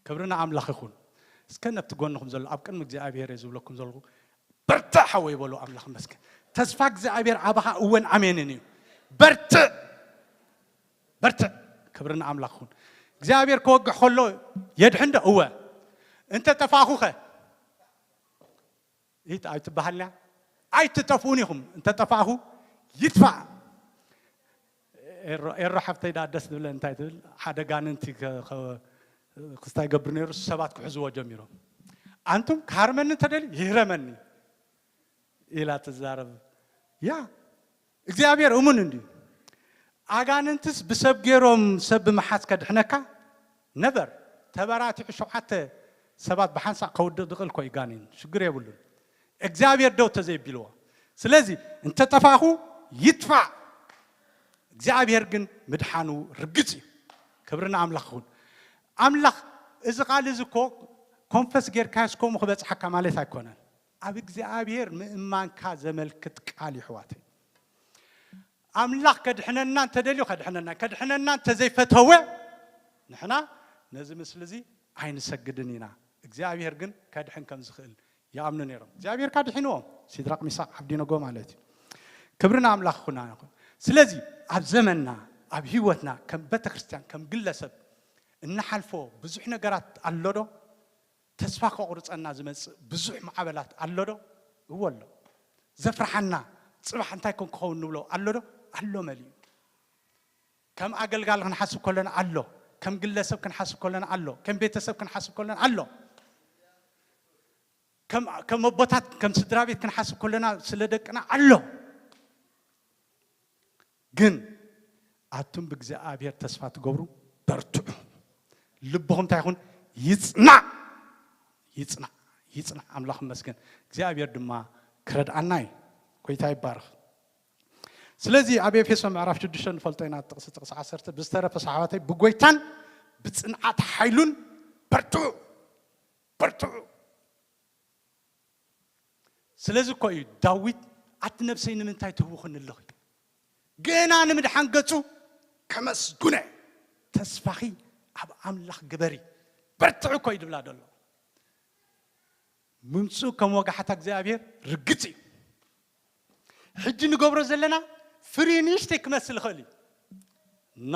ክብሪ ንኣምላኽ ይኹን። እስከ ነብቲ ጎንኹም ዘሎ፣ ኣብ ቅድሚ እግዚኣብሔር እየ ዝብለኩም ዘለኹ፣ በርትዕ ሓወይ በሎ። ኣምላኽ መስገን። ተስፋ እግዚኣብሔር ኣባኻ እወን ኣሜንን እዩ። በርትዕ፣ በርትዕ። ክብሪ ንኣምላኽ ይኹን። እግዚኣብሔር ክወግሕ ከሎ የድሕን ዶ? እወ። እንተ ጠፋእኹኸ? ይት ኣይትበሃልና። ኣይትጠፍኡን ኢኹም። እንተ ጠፋእኹ ይጥፋእ። ኤሮ፣ ኤሮ ሓፍተይ ደኣ ደስ ዝብለ እንታይ ትብል? ሓደ ጋንንቲ ከ-፣ ከ-፣ ክስታይ ገብር ነይሩ፣ ሰባት ክሕዝዎ ጀሚሮም። ኣንቱም ክሃርመኒ እንተደልዩ ይህረመኒ ኢላ ትዛረብ። ያ፣ እግዚኣብሔር እሙን እንድዩ። ኣጋንንትስ ብሰብ ገይሮም ሰብ ብምሓዝ ከድሕነካ ነበር። ተበራቲዑ ሸውዓተ ሰባት ብሓንሳእ ከውድቕ ድቕል ኮይ ጋኔን ሽግር የብሉን። እግዚኣብሔር ደው ተዘይቢልዎ። ስለዚ እንተጠፋእኹ ይጥፋእ። እግዚኣብሔር ግን ምድሓኑ ርግጽ እዩ። ክብሪ ንኣምላኽ ይኹን። ኣምላኽ፣ እዚ ቃል እዚ እኮ ኮንፈስ ጌርካዮስ ከምኡ ክበጽሓካ ማለት ኣይኮነን። ኣብ እግዚኣብሔር ምእማንካ ዘመልክት ቃል እዩ፣ ኣሕዋተይ። ኣምላኽ ከድሕነና እንተደልዩ ከድሕነና፣ ከድሕነና እንተዘይፈተወ ንሕና ነዚ ምስሊ እዚ ኣይንሰግድን ኢና። እግዚኣብሔር ግን ከድሕን ከም ዝኽእል ይኣምኑ ነይሮም። እግዚኣብሔር ካድሒንዎም፣ ሲድራቅ፣ ሚሳቅ፣ ዓብዲነጎ ማለት እዩ። ክብሪ ንኣምላኽ ይኹን። ስለዚ ኣብ ዘመንና፣ ኣብ ህይወትና፣ ከም ቤተክርስትያን፣ ከም ግለሰብ እንሓልፎ ብዙሕ ነገራት ኣሎ ዶ? ተስፋ ከቑርጸና ዝመጽእ ብዙሕ ማዕበላት ኣሎ ዶ? እወ ኣሎ። ዘፍርሓና፣ ጽባሕ እንታይ ኮን ክኸውን ንብሎ ኣሎ ዶ? ኣሎ መሊኡ። ከም ኣገልጋሊ ክንሓስብ ከለና ኣሎ፣ ከም ግለሰብ ክንሓስብ ከለና ኣሎ፣ ከም ቤተሰብ ክንሓስብ ከለና ኣሎ። ከም፣ ከም ኣቦታት፣ ከም ስድራ ቤት ክንሓስብ ከለና ስለ ደቅና ኣሎ። ግን ኣቱም ብእግዚኣብሔር ተስፋ ትገብሩ በርትዑ። ልብኹም እንታይ ይኹን? ይጽናዕ፣ ይጽናዕ፣ ይጽናዕ። ኣምላኽ ይመስገን። እግዚኣብሔር ድማ ክረድኣና እዩ። ጎይታ ይባረኽ። ስለዚ ኣብ ኤፌሶ ምዕራፍ ሽዱሽተ ንፈልጦ ኢና፣ ጥቕሲ፣ ጥቕሲ ዓሰርተ፣ ብዝተረፈ ሰሓባተይ ብጎይታን ብጽንዓት ሓይሉን በርትዑ፣ በርትዑ። ስለዚ እኮ እዩ ዳዊት፣ ኣቲ ነብሰይ ንምንታይ ትህውኽኒ ኣለኺ? ገና ንምድሓን ገጹ ከመስጉነ፣ ተስፋኺ ኣብ ኣምላኽ ግበሪ፣ በርትዒ እኮ እዩ ድብላ ዘሎ። ምምፅኡ ከም ወጋሕታ እግዚኣብሔር ርግፅ እዩ። ሕጂ ንገብሮ ዘለና ፍሪ ንእሽተይ ክመስል ይኽእል እዩ። ኖ፣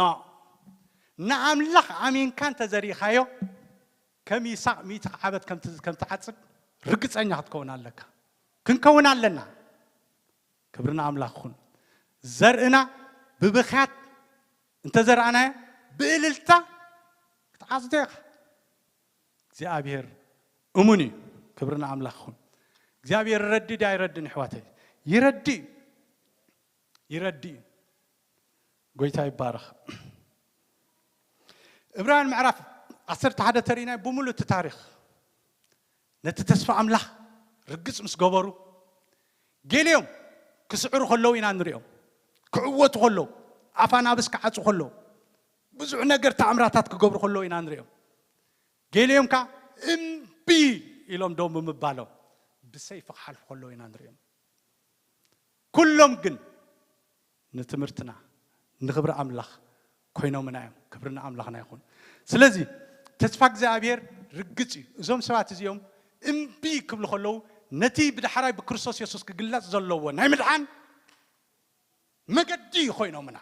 ንኣምላኽ ኣሚንካ እንተዘሪእኻዮ፣ ከም ይስሐቅ ሚእቲ ዓመት ከም ት-፣ ከም ትዓጽድ ርግጸኛ ክትከውን ኣለካ። ክንከውን ኣለና። ክብሪ ንኣምላኽ ይኹን። ዘርእና ብብኽያት እንተዘርኣናዮ፣ ብእልልታ ክትዓጽዶ ኢኻ። እግዚኣብሔር እሙን እዩ። ክብሪ ንኣምላኽ ይኹን። እግዚኣብሔር ይረዲ ድዩ ኣይረድን? ኣሕዋተይ፣ ይረዲ እዩ። ይረዲ እዩ። ጎይታ ይባረኽ። ዕብራውያን ምዕራፍ ዓሰርተ ሓደ ተሪእናዮ ብምሉእ እቲ ታሪኽ፣ ነቲ ተስፋ ኣምላኽ ርግጽ ምስ ገበሩ፣ ገሊኦም ክስዕሩ ከለዉ ኢና ንሪኦም፣ ክዕወቱ ከለዉ፣ ኣፍ ኣናብስ ክዓጹ ከለዉ፣ ብዙሕ ነገር ተኣምራታት ክገብሩ ከለዉ ኢና ንሪኦም። ገሊኦም ከኣ እምቢ ኢሎም ደው ብምባሎም፣ ብሰይፊ ክሓልፉ ከለዉ ኢና ንሪኦም። ኩሎም ግን ንትምህርትና፣ ንኽብሪ ኣምላኽ ኮይኖምና እዮም። ክብሪ ንኣምላኽና ይኹን። ስለዚ ተስፋ እግዚኣብሔር ርግጽ እዩ። እዞም ሰባት እዚኦም እምቢ ክብሉ ከለዉ፣ ነቲ ብዳሕራይ ብክርስቶስ የሱስ ክግለጽ ዘለዎ ናይ ምድሓን መገዲ ኮይኖምና፣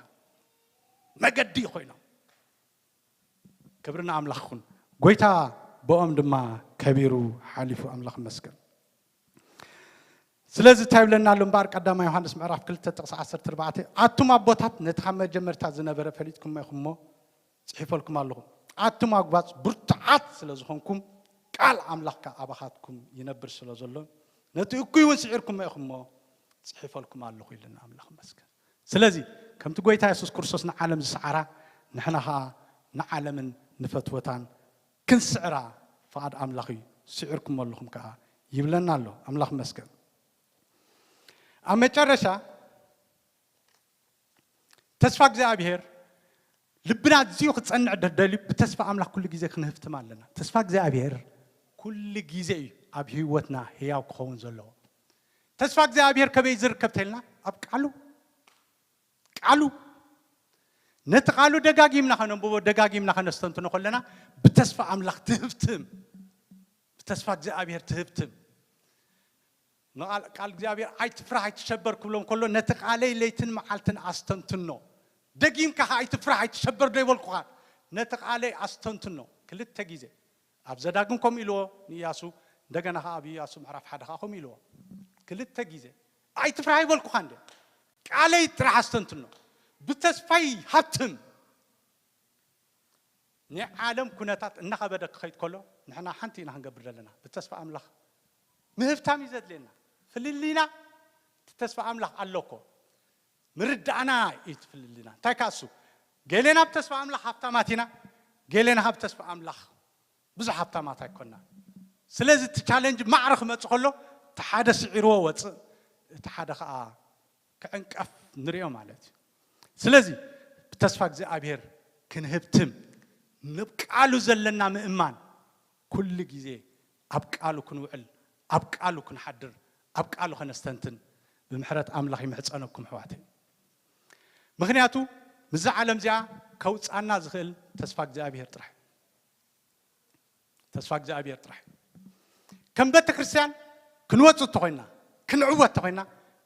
መገዲ ኮይኖም። ክብሪ ንኣምላኽ ይኹን። ጎይታ ብኦም ድማ ከቢሩ ሓሊፉ። ኣምላኽ ይመስገን። ስለዚ እንታይ ይብለና ኣሎ እምበኣር ቀዳማይ ዮሃንስ ምዕራፍ ክልተ ጥቕሲ ዓሰርተ ኣርባዕተ፣ ኣቱም ኣቦታት ነቲ ካብ መጀመርታ ዝነበረ ፈሊጥኩሞ ኢኹም እሞ ጽሒፈልኩም ኣለኹ። ኣቱም ኣጉባዝ ብርቱዓት ስለ ዝኾንኩም፣ ቃል ኣምላኽ ከኣ ኣባኻትኩም ይነብር ስለ ዘሎ፣ ነቲ እኩይ እውን ስዒርኩሞ ኢኹም እሞ ጽሒፈልኩም ኣለኹ ኢልና። ኣምላኽ ይመስገን። ስለዚ ከምቲ ጎይታ የሱስ ክርስቶስ ንዓለም ዝሰዓራ፣ ንሕና ኸኣ ንዓለምን ንፈትወታን ክንስዕራ ፍቓድ ኣምላኽ እዩ። ስዒርኩም ኣለኹም ከኣ ይብለና ኣሎ። ኣምላኽ ይመስገን። ኣብ መጨረሻ ተስፋ እግዚኣብሔር ልብና ኣዝዩ ክጸንዕ ደደልዩ፣ ብተስፋ ኣምላኽ ኩሉ ግዜ ክንህፍትም ኣለና። ተስፋ እግዚኣብሔር ኩሉ ግዜ እዩ ኣብ ህይወትና ህያው ክኸውን ዘለዎ። ተስፋ እግዚኣብሔር ከመይ ዝርከብ ተልና፣ ኣብ ቃሉ፣ ቃሉ፣ ነቲ ቃሉ ደጋጊምና ከነንብቦ፣ ደጋጊምና ከነስተንትኖ ከለና፣ ብተስፋ ኣምላኽ ትህፍትም፣ ብተስፋ እግዚኣብሔር ትህፍትም። ንቓል፣ ቃል እግዚኣብሔር "ኣይትፍራህ ኣይትሸበር" ክብሎም ከሎ፣ ነቲ ቃለይ ለይትን መዓልትን ኣስተንትኖ። ደጊምካ ኸዓ "ኣይትፍራህ ኣይትሸበር" ዶ ይበልኩኻ? ነቲ ቃለይ ኣስተንትኖ። ክልተ ግዜ ኣብ ዘዳግም ከምኡ ኢልዎ ንኢያሱ፣ እንደገና ኸዓ ኣብ ኢያሱ ምዕራፍ ሓደ ኸዓ ከምኡ ኢልዎ። ክልተ ግዜ "ኣይትፍራህ" ይበልኩኻ እንደ ቃለይ ጥራሕ ኣስተንትኖ። ብተስፋይ ሃብትም። ናይ ዓለም ኩነታት እናኸበደ ክኸይድ ከሎ፣ ንሕና ሓንቲ ኢና ክንገብር ዘለና። ብተስፋ ኣምላኽ ምህብታም እዩ ዘድልየና። ፍልልይና፣ እቲ ተስፋ ኣምላኽ ኣሎ እኮ። ምርዳእና እዩ እቲ ፍልልይና። እንታይ ከኣ እሱ፣ ገሌና ብተስፋ ኣምላኽ ሃብታማት ኢና፣ ገሌና ካብ ተስፋ ኣምላኽ ብዙሕ ሃብታማት ኣይኮና። ስለዚ እቲ ቻለንጅ ማዕረ ክመጽእ ከሎ፣ እቲ ሓደ ስዒርዎ ወጽእ፣ እቲ ሓደ ከኣ ክዕንቀፍ ንሪኦ ማለት እዩ። ስለዚ ብተስፋ እግዚኣብሔር ክንህብትም፣ ንቃሉ ዘለና ምእማን፣ ኩሉ ግዜ ኣብ ቃሉ ክንውዕል፣ ኣብ ቃሉ ክንሓድር፣ ኣብ ቃሉ ከነስተንትን ብምሕረት ኣምላኽ ይምሕጸነኩም ኣሕዋተይ። ምኽንያቱ ምስዛ ዓለም እዚኣ ከውጻና ዝኽእል ተስፋ እግዚኣብሔር ጥራሕ እዩ። ተስፋ እግዚኣብሔር ጥራሕ እዩ። ከም ቤተ ክርስቲያን ክንወጽእ እንተኾይና፣ ክንዕወት እንተኾይና፣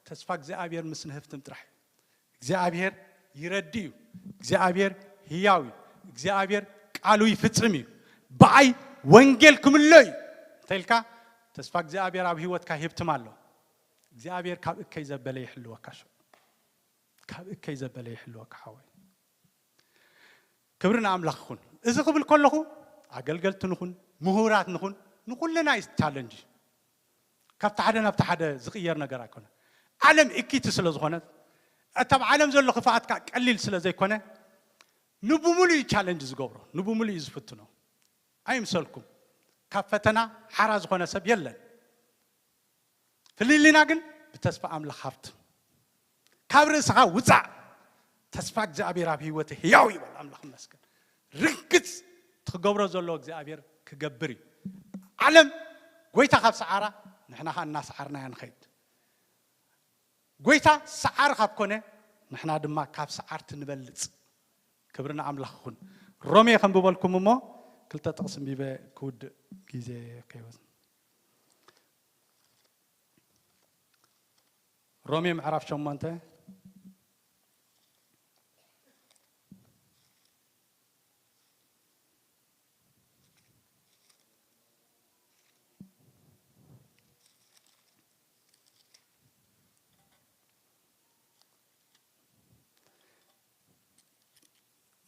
ተስፋ እግዚኣብሔር ምስ ንህፍትም ጥራሕ እዩ። እግዚኣብሔር ይረዲ እዩ። እግዚኣብሔር ህያው እዩ። እግዚኣብሔር ቃሉ ይፍጽም እዩ። ብኣይ ወንጌል ክምሎ እዩ እንተኢልካ፣ ተስፋ እግዚኣብሔር ኣብ ህይወትካ ይህብትም ኣሎ። እግዚኣብሔር ካብ እከይ ዘበለ ይሕልወካ፣ ሽዑ ካብ እከይ ዘበለ ይሕልወካ ሓወይ። ክብሪ ንኣምላኽ ይኹን። እዚ ክብል ከለኹ ኣገልገልቲ ንኹን፣ ምሁራት ንኹን፣ ንኹልና እዩ ቻለንጅ። ካብቲ ሓደ ናብቲ ሓደ ዝቕየር ነገር ኣይኮነን። ዓለም እኪቲ ስለ ዝኾነት፣ እቲ ኣብ ዓለም ዘሎ ክፍኣት ከኣ ቀሊል ስለ ዘይኮነ፣ ንብምሉእ እዩ ቻለንጅ ዝገብሮ፣ ንብምሉእ እዩ ዝፍትኖ። ኣይምሰልኩም፣ ካብ ፈተና ሓራ ዝኾነ ሰብ የለን። ፍልልይና ግን ብተስፋ ኣምላኽ ሃብትም። ካብ ርእስኻ ውጻእ። ተስፋ እግዚኣብሔር ኣብ ህይወት ህያው ይበል። ኣምላኽ ይመስገን። ርግጽ ትገብሮ ዘሎ እግዚኣብሔር ክገብር እዩ። ዓለም ጎይታ ካብ ሰዓራ ንሕና ኸዓ እናሰዓርናያ ንኸይድ። ጎይታ ሰዓሪ ካብ ኮነ ንሕና ድማ ካብ ሰዓርቲ ንበልጽ። ክብሪ ንኣምላኽ ይኹን። ሮሜ ከንብበልኩም እሞ ክልተ ጥቕሲ ኣንቢበ ክውድእ ግዜ ከይወስድ። ሮሜ ምዕራፍ ሸሞንተ።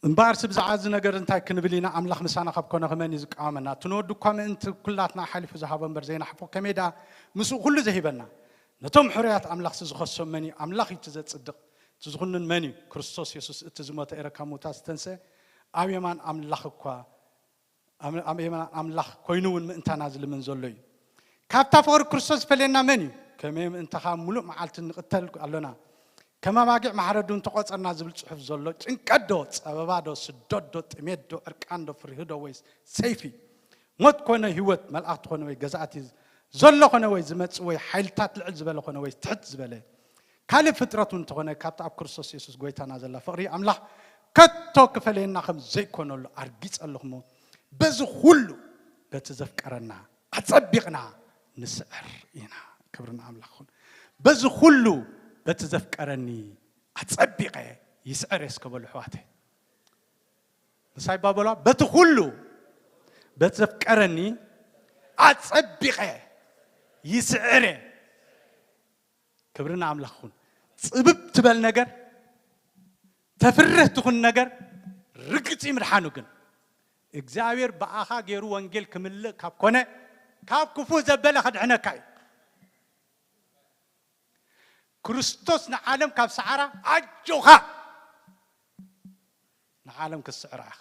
እምበኣርሲ ብዛዕባ እዚ ነገር እንታይ ክንብል ኢና? ኣምላኽ ምሳና ካብ ኮነ፣ ከመን እዩ ዝቃወመና? እቲ ንወዱ እኳ ምእንቲ ኩላትና ሓሊፉ ዝሃቦ እምበር ዘይናሕፎ፣ ከመይ ደኣ ምስኡ ኩሉ ዘሂበና? ነቶም ሕሩያት ኣምላኽሲ ዝኸሶም መን እዩ? ኣምላኽ እዩ እቲ ዘጽድቕ፣ እቲ ዝኹንን መን እዩ? ክርስቶስ የሱስ፣ እቲ ዝሞተ፣ ኤረ ካብ ምውታት ዝተንስአ፣ ኣብ የማን ኣምላኽ እኳ፣ ኣብ፣ ኣብ የማን ኣምላኽ ኮይኑ እውን ምእንታና ዝልምን ዘሎ እዩ። ካብታ ፍቕሪ ክርስቶስ ዝፈልየና መን እዩ? ከመይ ምእንታኻ ምሉእ መዓልቲ ንቕተል ኣሎና? ከም ኣባጊዕ ማሕረዱ እንተቖጸርና ዝብል ጽሑፍ ዘሎ ጭንቀት ዶ? ጸበባ ዶ? ስደት ዶ? ጥሜት ዶ? ዕርቃን ዶ? ፍርሂ ዶ? ወይስ ሰይፊ? ሞት ኮነ ህይወት፣ መላእኽቲ ኮነ ወይ ገዛእቲ፣ ዘሎ ኮነ ወይ ዝመጽእ ወይ ሓይልታት፣ ልዕል ዝበለ ኮነ ወይ ትሕት ዝበለ፣ ካልእ ፍጥረት እውን እንተኾነ፣ ካብቲ ኣብ ክርስቶስ የሱስ ጎይታና ዘላ ፍቕሪ ኣምላኽ ከቶ ክፈለየና ከም ዘይኮነሉ ኣርጊጸ ኣለኹ እሞ፣ በዚ ኩሉ በቲ ዘፍቀረና ኣጸቢቕና ንስዕር ኢና። ክብሪ ንኣምላኽ ይኹን። በዚ ኩሉ በቲ ዘፍቀረኒ ኣጸቢቐ ይስዕር እየ እስከ በሉ ኣሕዋተይ። ምሳይ ባበሏ፣ በቲ ኩሉ በቲ ዘፍቀረኒ ኣጸቢቐ ይስዕር እየ። ክብሪ ንኣምላኽ ይኹን። ጽብብ ትበል ነገር፣ ተፍርህ ትኹን ነገር፣ ርግጽ እዩ ምድሓኑ። ግን እግዚኣብሔር ብኣኻ ገይሩ ወንጌል ክምልእ ካብ ኮነ፣ ካብ ክፉእ ዘበለ ከድሕነካ እዩ። ክርስቶስ ንዓለም ካብ ሰዓራ ኣጆኻ፣ ንዓለም ክትስዕራ ኢኻ።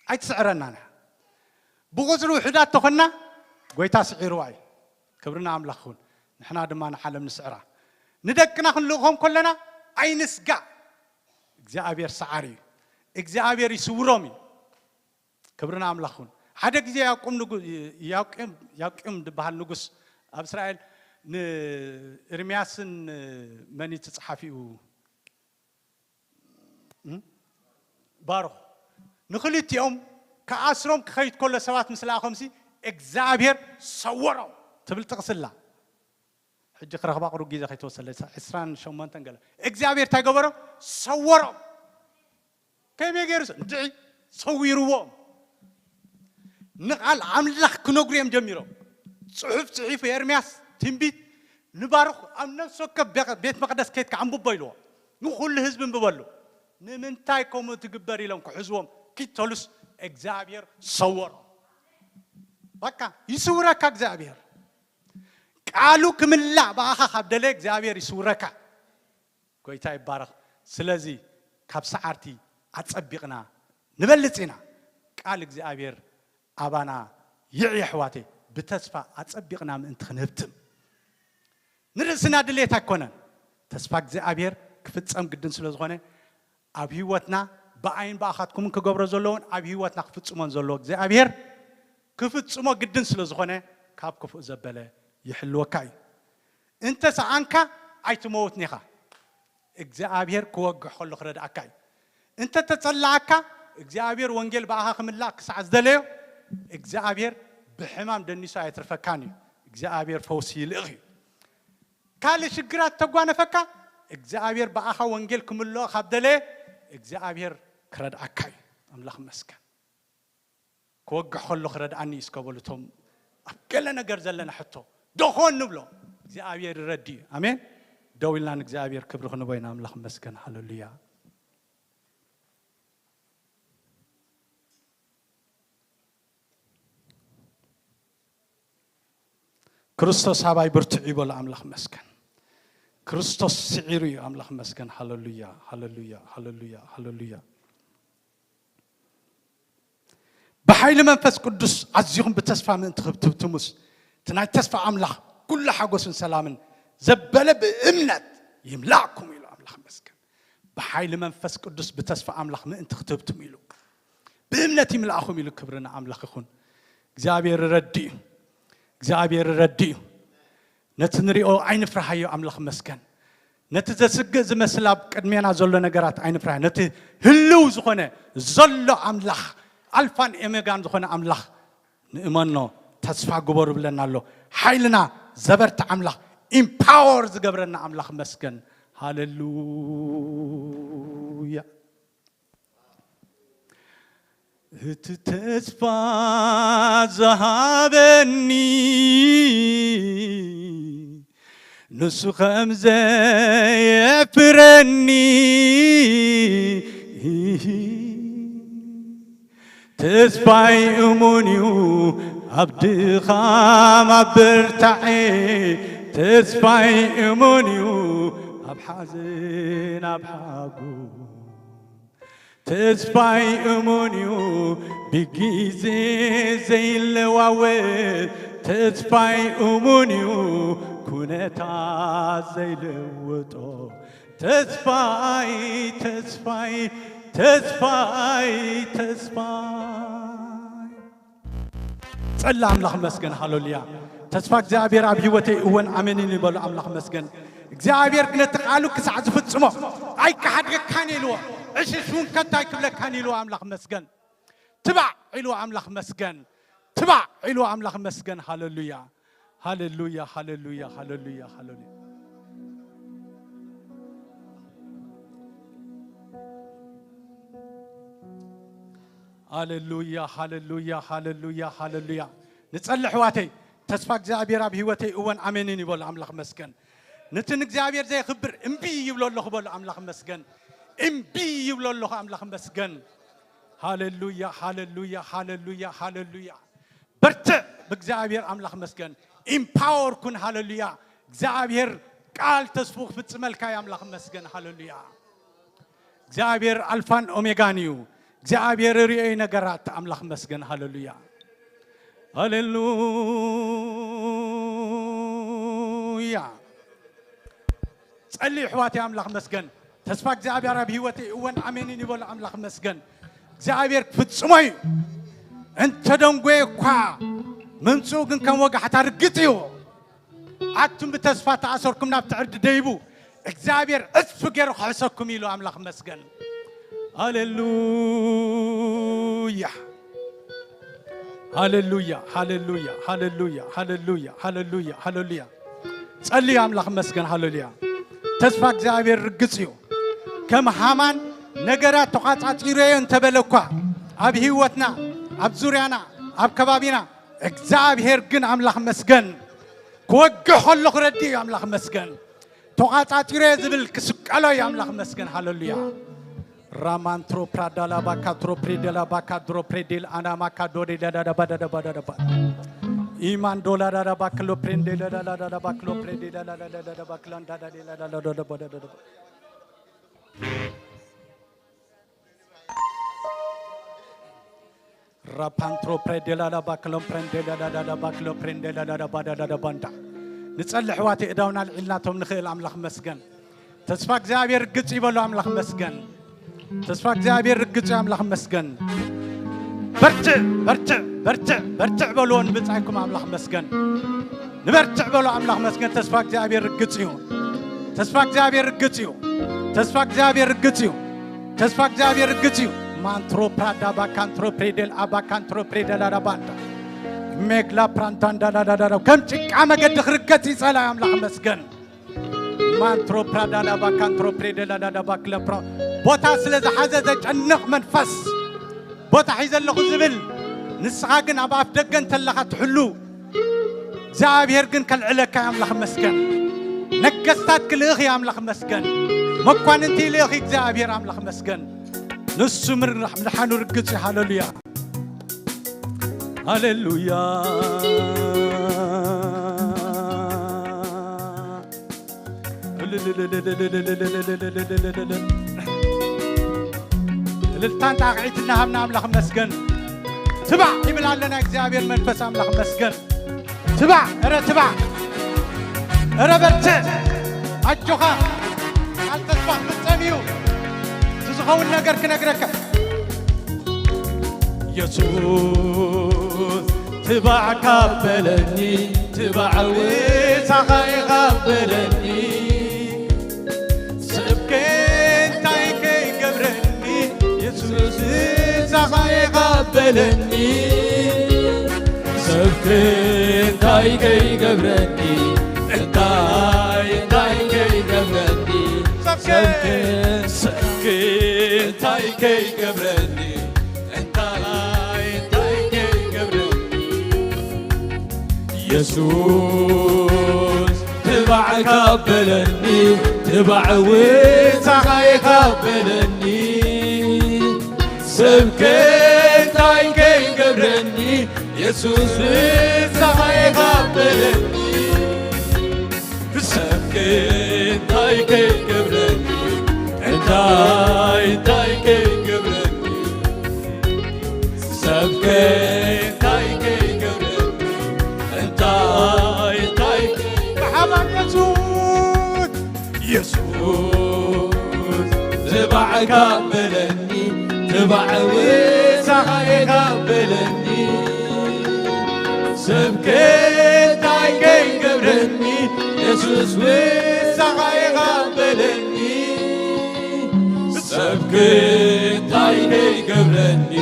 ኣይትስዕረናን እያ። ብቑጽሪ ውሑዳት ተኾንና፣ ጎይታ ስዒርዋ እዩ። ክብሪ ንኣምላኽ ይኹን። ንሕና ድማ ንዓለም ንስዕራ። ንደቅና ክንልእኾም ከለና ኣይንስጋእ። እግዚኣብሔር ሰዓሪ እዩ። እግዚኣብሔር ይስውሮም እዩ። ክብሪ ንኣምላኽ ይኹን። ሓደ ግዜ ያቁም ንጉ-፣ ያቁም፣ ያቁም ዝበሃል ንጉስ ኣብ እስራኤል ንኤርምያስን መን እዩ እቲ ጸሓፊኡ? እም? ባሮኽ። ንኽልቲኦም ክኣስሮም ክኸይድ ከሎ ሰባት ምስ ለኣኾምሲ እግዚኣብሔር ሰወሮም ትብል ጥቕሲ ኣላ። ሕጂ ክረኽባ ቁሩብ ግዜ ከይተወሰደ፣ ዕስራን ሸሞንተን ገለ። እግዚኣብሔር እንታይ ገበሮም? ሰወሮም። ከመይ ገይሩ? እንድዒ ሰዊርዎም። ንቓል ኣምላኽ ክነግሩ እዮም ጀሚሮም። ጽሑፍ ጽሒፉ ኤርምያስ ትንቢት ንባርኽ ኣብ ነፍሲ ወከፍ ቤ-፣ ቤት መቕደስ ከይድካ ኣንብቦ ኢልዎ። ንኹሉ ህዝቢ እንብበሉ። ንምንታይ ከምኡ ትግበር ኢሎም ክሕዝዎም ኪተሉስ እግዚኣብሔር ሰወሮም። በቃ ይስውረካ እግዚኣብሔር። ቃሉ ክምላእ ብኣኻ ካብ ደለ እግዚኣብሔር ይስውረካ። ጎይታ ይባረኽ። ስለዚ ካብ ሰዓርቲ ኣጸቢቕና ንበልጽ ኢና። ቃል እግዚኣብሔር ኣባና ይዕ የሕዋተይ፣ ብተስፋ ኣጸቢቕና ምእንቲ ክንህብትም። ንርእስና ድሌት ኣይኮነን። ተስፋ እግዚኣብሔር ክፍጸም ግድን ስለ ዝኾነ፣ ኣብ ህይወትና ብኣይን ብኣኻትኩምን ክገብሮ ዘለዎን ኣብ ህይወትና ክፍጽሞን ዘለዎ እግዚኣብሔር ክፍጽሞ ግድን ስለ ዝኾነ፣ ካብ ክፉእ ዘበለ ይሕልወካ እዩ። እንተ ሰኣንካ ኣይትመውትን ኢኻ። እግዚኣብሔር ክወግሕ ከሎ ክረድኣካ እዩ። እንተ ተጸላኣካ እግዚኣብሔር ወንጌል ብኣኻ ክምላእ ክሳዕ ዝደለዮ እግዚኣብሔር ብሕማም ደኒሱ ኣየትርፈካን እዩ። እግዚኣብሔር ፈውሲ ይልእኽ እዩ። ካልእ ሽግራት ተጓነፈካ እግዚኣብሔር ብኣኻ ወንጌል ክምልኦ ካብ ደለየ እግዚኣብሔር ክረድኣካ እዩ። ኣምላኽ ይመስገን። ክወግሕ ከሎ ክረድኣኒ እዩ እስከ በሉ እቶም ኣብ ገለ ነገር ዘለና ሕቶ ደኾን ንብሎ። እግዚኣብሔር ይረዲ እዩ። ኣሜን። ደው ኢልና ንእግዚኣብሔር ክብሪ ክንቦ ኢና። ኣምላኽ ይመስገን። ሃሌሉያ። ክርስቶስ ኣባይ ብርትዕ ይበሉ። ኣምላኽ ይመስገን። ክርስቶስ ስዒሩ እዩ። ኣምላኽ ይመስገን። ሃሌሉያ፣ ሃሌሉያ፣ ሃሌሉያ፣ ሃሌሉያ። ብሓይሊ መንፈስ ቅዱስ ኣዚኹም ብተስፋ ምእንቲ ክትብትሙስ፣ እቲ ናይ ተስፋ ኣምላኽ ኩሉ ሓጎስን ሰላምን ዘበለ ብእምነት ይምላእኩም ኢሉ። ኣምላኽ ይመስገን። ብሓይሊ መንፈስ ቅዱስ ብተስፋ ኣምላኽ ምእንቲ ክትብትሙ ኢሉ። ብእምነት ይምላእኹም ኢሉ። ክብሪ ንኣምላኽ ይኹን። እግዚኣብሔር ረዲ እዩ። እግዚኣብሔር ረዲ እዩ። ነቲ ንሪኦ ኣይንፍርሃዮ፣ ኣምላኽ መስገን። ነቲ ዘስግእ ዝመስል ኣብ ቅድሜና ዘሎ ነገራት ኣይንፍርሃዮ። ነቲ ህልው ዝኾነ ዘሎ ኣምላኽ፣ ኣልፋን ኦሜጋን ዝኾነ ኣምላኽ ንእመኖ፣ ተስፋ ግበሩ ብለና ኣሎ። ሓይልና ዘበርትዕ ኣምላኽ፣ ኢምፓወር ዝገብረና ኣምላኽ መስገን። ሃሌሉያ። እቲ ተስፋ ዝሃበኒ ንሱ ከም ዘየፍረኒ ተስፋይ እሙን እዩ ኣብ ድኻም ኣብ ብርታዔ ተስፋይ እሙን እዩ ኣብ ሓዘን ኣብ ሓጎስ ተስፋይ እሙን እዩ ብግዜ ዘይለዋወጥ ተስፋይ እሙን እዩ ኩነታት ዘይለወጦ ተስፋይ ተስፋይ ተስፋይ ተስፋይ ጸላ ኣምላኽ መስገን ሃሌሉያ ተስፋ እግዚኣብሔር ኣብ ህይወተይ እወን ኣሜንን ይበሉ ኣምላኽ መስገን እግዚኣብሔር ነቲ ቃሉ ክሳዕ ዝፍጽሞ ኣይከሓድገካን ኢልዎ ዕሽሽ እውን ከቶ ኣይክብለካን ኢልዎ ኣምላኽ መስገን ትባዕ ኢልዎ ኣምላኽ መስገን ትባዕ ኢልዎ ኣምላኽ መስገን ሃሌሉያ ሃሌሉያ ሃሌሉያ ሃሌሉያ ሃሌሉያ ሃሌሉያ ሃሌሉያ ሃሌሉያ ሃሌሉያ ንጸሊ ኣሕዋተይ ተስፋ እግዚኣብሔር ኣብ ህይወተይ እወን ኣሜንን ይበሉ ኣምላኽ መስገን ነቲ ንእግዚኣብሔር ዘየኽብር እምቢ ይብሎ ኣለኹ በሉ ኣምላኽ መስገን እምቢ ይብሎ ኣለኹ ኣምላኽ መስገን ሃሌሉያ ሃሌሉያ ሃሌሉያ ሃሌሉያ በርትዕ ብእግዚኣብሔር ኣምላኽ መስገን ኢምፓወር ኩን ሃሌሉያ እግዚኣብሔር ቃል ተስፉ ክፍጽመልካ ኣምላኽ መስገን ሃሌሉያ እግዚኣብሔር ኣልፋን ኦሜጋን እዩ እግዚኣብሔር ርእይ ነገራት ኣምላኽ መስገን ሃሌሉያ ሃሌሉያ ጸልዩ ኣሕዋተይ ኣምላኽ መስገን ተስፋ እግዚኣብሔር ኣብ ህይወተይ እወን ኣሜንን ይበሉ ኣምላኽ መስገን እግዚኣብሔር ክፍጽሞ እዩ እንተደንጎየ እኳ ምምፅኡ ግን ከም ወጋሕታ ርግጽ እዩ ኣቱም ብተስፋ ተኣሰርኩም ናብቲ ዕርዲ ደይቡ እግዚኣብሔር ዕፅፊ ገይሩ ክሕሰኩም ኢሉ ኣምላኽ መስገን ሃሌሉያ ሃሌሉያ ሃሌሉያ ሃሌሉያ ሃሌሉያ ሃሌሉያ ሃሌሉያ ጸልዩ ኣምላኽ መስገን ሃሌሉያ ተስፋ እግዚኣብሔር ርግጽ እዩ ከም ሃማን ነገራት ተቋጻጺረዮ እንተበለ እኳ ኣብ ህይወትና ኣብ ዙርያና ኣብ ከባቢና እግዚኣብሔር ግን ኣምላኽ መስገን ክወግሕ ከሎ ክረዲ እዩ ኣምላኽ መስገን ተቋጻጺረ ዝብል ክስቀሎ እዩ ኣምላኽ መስገን ሃሌሉያ ራማንትሮ ፕራዳላ ባካ ትሮ ፕሬደላ ባካ ድሮ ፕሬዴል ኣናማካ ዶዴ ዳዳዳባዳዳባዳዳባ ኢማን ዶላዳዳ ባክሎ ፕሬንዴ ዳዳዳዳዳ ባክሎ ፕሬዴ ዳዳዳዳዳ ባክላን ዳዳዴ ዳዳዳዳዳባዳዳባ Rapantro predela la baclon prendela la la la baclo prendela la la bada la la banda ንጸሊ ኣሕዋተይ እዳውና ኣልዒልናቶም ንኽእል ኣምላኽ መስገን ተስፋ እግዚኣብሔር ግጽ ይበሉ ኣምላኽ መስገን ተስፋ እግዚኣብሔር ርግጽ ኣምላኽ መስገን በርትዕ በርትዕ በርትዕ በርትዕ በልዎ ንብጻይኩም ኣምላኽ መስገን ንበርትዕ በሎ ኣምላኽ መስገን ተስፋ እግዚኣብሔር ርግጽ እዩ ተስፋ እግዚኣብሔር ርግጽ እዩ ተስፋ እግዚኣብሔር ርግጽ እዩ ተስፋ እግዚኣብሔር ርግጽ እዩ ማንትሮ ፕራዳ ባካንትሮ ፕሬደል ኣባካንትሮ ፕሬደል ኣዳባንዳ ሜግላ ፕራንታንዳ ዳዳዳዳ ከም ጭቃ መገዲ ክርገጽ ይጸላ ኣምላኽ መስገን ማንትሮ ፕራዳ ዳባካንትሮ ፕሬደል ኣዳዳባክለ ቦታ ስለ ዝሓዘ ዘጨንቕ መንፈስ ቦታ ሒዘ ኣለኹ ዝብል ንስኻ ግን ኣብ ኣፍ ደገ እንተለኻ ትሕሉ እግዚኣብሔር ግን ከልዕለካ ኣምላኽ መስገን ነገስታት ክልእኽ ኣምላኽ መስገን መኳንንቲ ይልእኽ እግዚኣብሔር ኣምላኽ መስገን ንሱ ምድሓኑ ርግጽ ሃለሉያ ሃለሉያ እልልታን ጣቕዒት እናሃብና ኣምላኽ መስገን ትባዕ ይብል ኣለና እግዚኣብሔር መንፈስ ኣምላኽ መስገን ትባዕ እረ ትባዕ እረ በርትዕ ኣጆኻ ቃል ተስፋ ክፍጸም እዩ እቲ ዝኸውን ነገር ክነግረካ የሱስ ትባዕ ካበለኒ ትባዕ ውሳኻ ኢኻ በለኒ። ሰብከ እንታይ ከይገብረኒ የሱስ ውሳኻ ኢኻ በለኒ። ሰብከ እንታይ ከይገብረኒ እንታይ እንታይ ከይገብረኒ ሰብከ ሰብከ እንታይ ከይገብረኒ እንታይ እንታይ ከይገብረኒ የሱስ ትባዕ ካበለኒ ትባዕ ውሳኻ ኢኻ በለኒ። ሰብከ እንታይ ከይገብረኒ የሱስ ውሳኻ ኢኻ በለኒ። ሰብከ እንታይ ከይገብረኒ እንታይ እንታይ ከይገብረኒ ሰብከ እንታይ ከይገብረኒ እንታይ እንታይ ከይ- ብሓባር የሱስ የሱስ ትባዕ ካበለኒ ትባዕ ውሳኻ ኢኻ በለኒ። ሰብከ እንታይ ከይገብረኒ የሱስ ውሳኻ ኢኻ በለኒ። ሰብከ እንታይ ከይገብረኒ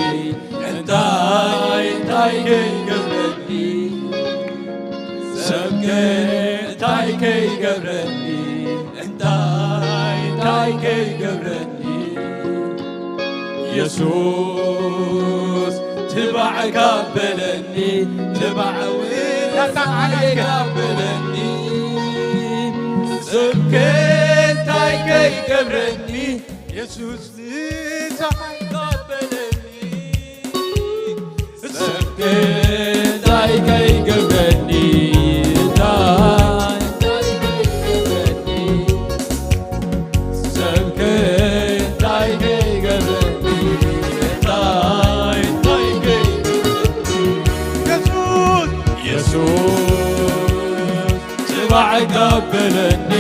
እንታይ እንታይ ከይገብረኒ ሰብከ እንታይ ከይገብረኒ እንታይ እንታይ ከይገብረኒ የሱስ ትባዕ ካበለኒ ትባዕ ውሳኻ ኢኻ በለኒ። ሰብከ እንታይ ከይገብረኒ የሱስ ንስኻ ኢኻ በለኒ። ሰብከ እንታይ ከይገብረኒ እንታይ እንታይ ከይገብረኒ ሰብከ እንታይ ከይገብረኒ እንታይ እንታይ ከይገብረኒ የሱስ የሱስ ትባዕ ካበለኒ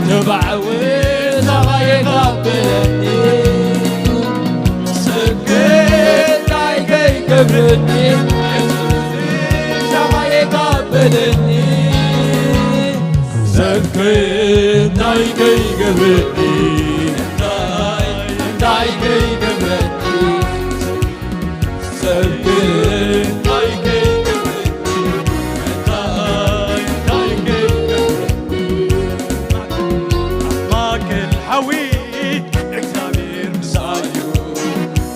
ትባዕ ውሳኻ ኢኻ በለኒ። ሰብከ እንታይ ከይገብረኒ ውሳኻ ኢኻ በለኒ። ሰብከ እንታይ ከይገብረኒ እንታይ እንታይ ከይገብረኒ ሰብከ እንታይ ከይገብረኒ እንታይ እንታይ ከይገብረኒ ማእከል ሓዊ እግዚኣብሔር ምሳዩ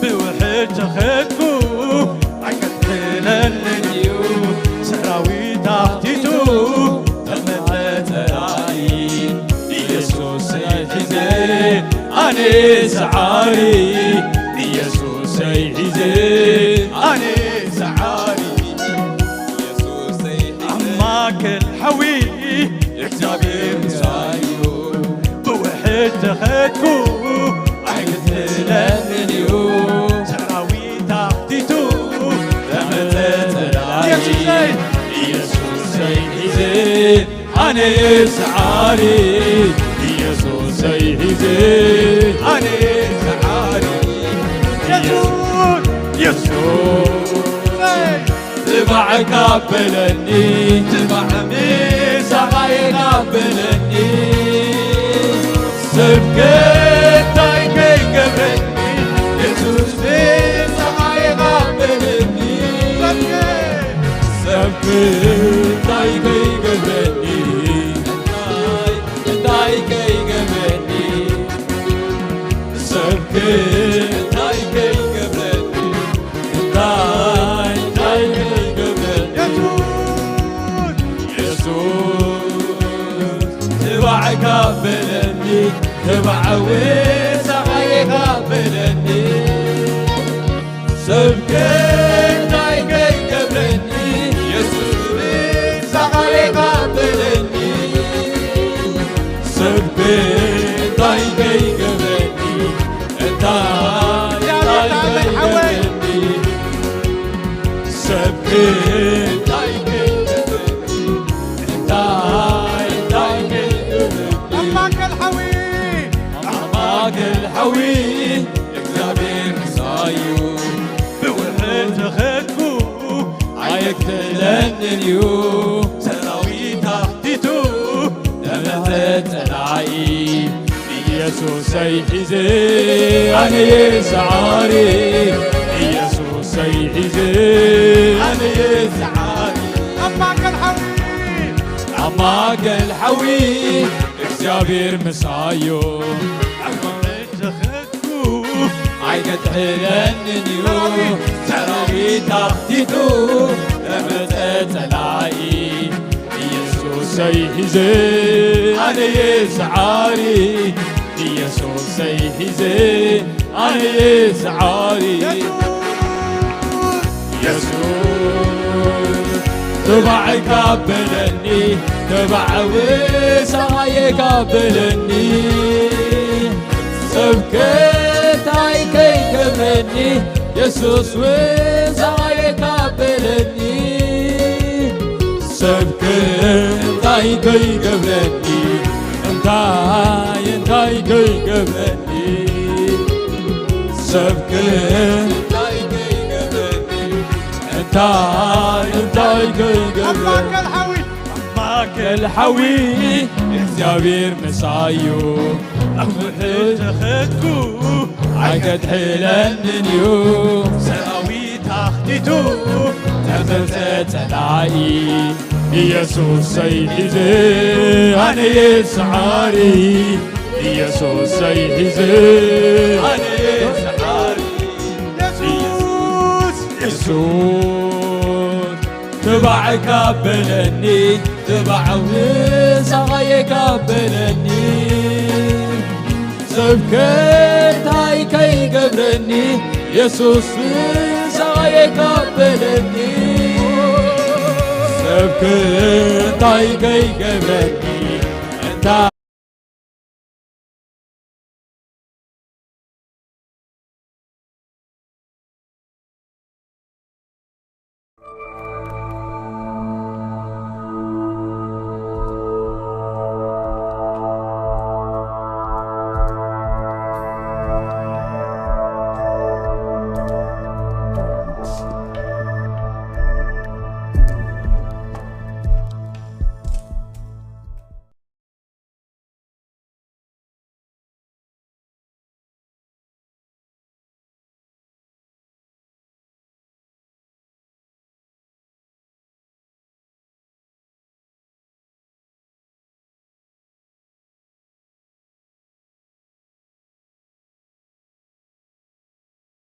ብውሕድ ተኸድኩ ኣይከትለንን እዩ ሰራዊት ኣኽቲቱ ተቐመጠ ጸላኢ ኢየሱስ ሒዘ ኣነ ሰዓሪ ኢየሱሰይ ሒዘ ኣነ ሰዓሪ ኢየሱሰይ ኣብ ማእከል ሓዊ እግዚኣብሔር ምሳዩ ብውሕድ ተኸድኩ ኣይክትለንን እዩ ሰራዊት ኣኽቲቱ ተቐመጠ ጸላኢ ኢየሱሰይ ኢየሱሰይ ሒዘ ኣነ ሰዓሪ ኢየሱሰይ ሒዘ ኣነ ሰዓሪ የሱስ የሱስ ትባዕ ካበለኒ ትባዕ ምሳኻ ኢኻ በለኒ ሰብከ እንታይ ከይገብረኒ የሱስ ምሳኻ ኢኻ በለኒ ሰብከ እንታይ ከይገብረኒ እንታይ እንታይ ከይገብረኒ ሰብከ እንታይ ከይገብረኒ እንታይ እንታይ ከይገብረኒ የሱስ ትባዕ ካበለኒ ትባዕ ውሳኻ ኢኻ በለኒ ሰብከ እንታይ ከይገብረኒ የሱስ ምሳኻ ኢኻ በለኒ ሰብከ እንታይ ከይገብረኒ እንታይ እንታይ ከይገብረኒ ሰብከ እንታይ ከይገብረኒ እንታይ እንታይ ከይገብረኒ ኣብ ማእከል ሓዊ ኣብ ማእከል ለንን እዩ ሰራዊት ኣኽቲቱ ለመጸ ጸላኢ ኢየሱሰይ ሒዘ ኣነየ ሰዓሪ ኢየሱሰይ ሒዘ ኣነየ ሰዓሪ ኣብ ማእከል ሓዊ ኣብ ማእከል ሓዊ እግዚኣብሔር ምሳዮ ኣይገድሕለንን እዩ ሰራዊት ኣኽቲቱ ለመጸ ጸላኢ ኢየሱሰይ ሒዘ ኣነየ ሰዓሪ ኢየሱሰይ ሒዘ ኣነየ ሰዓሪ ኢየሱስ ትባዕ ካበለኒ ትባዕ ውሳየ ካበለኒ ሰብ ከታይ ከይገብረኒ የሱስ ውሳየ ካበለኒ ሰብ ከታይ ከይገብረኒ እንታይ እንታይ ከይገብረኒ ሰብ ከታይ ከይገብረኒ እንታይ እንታይ ከይገብረኒ ማእከል ሓዊ ኣብ ማእከል ሓዊ እግዚኣብሔር ምሳዩ ኣብ ውሕድ ተኸድኩ ኣይገድሕለንን እዩ ሰራዊት ኣኽቲቱ ተመጸ ጸላኢ ኢየሱሰይ ሒዘ ኣነየ ሰዓሪ ኢየሱሰይ ሒዘ ኣነየ ሰዓሪ ኢየሱስ ኢየሱስ ትባዕ ካበለኒ ትባዕ ውሳየ ካበለኒ ሰብ ከታይ ከይገብረኒ የሱስ ውሳየ ካበለኒ ሰብ ከታይ ከይገብረኒ እንታ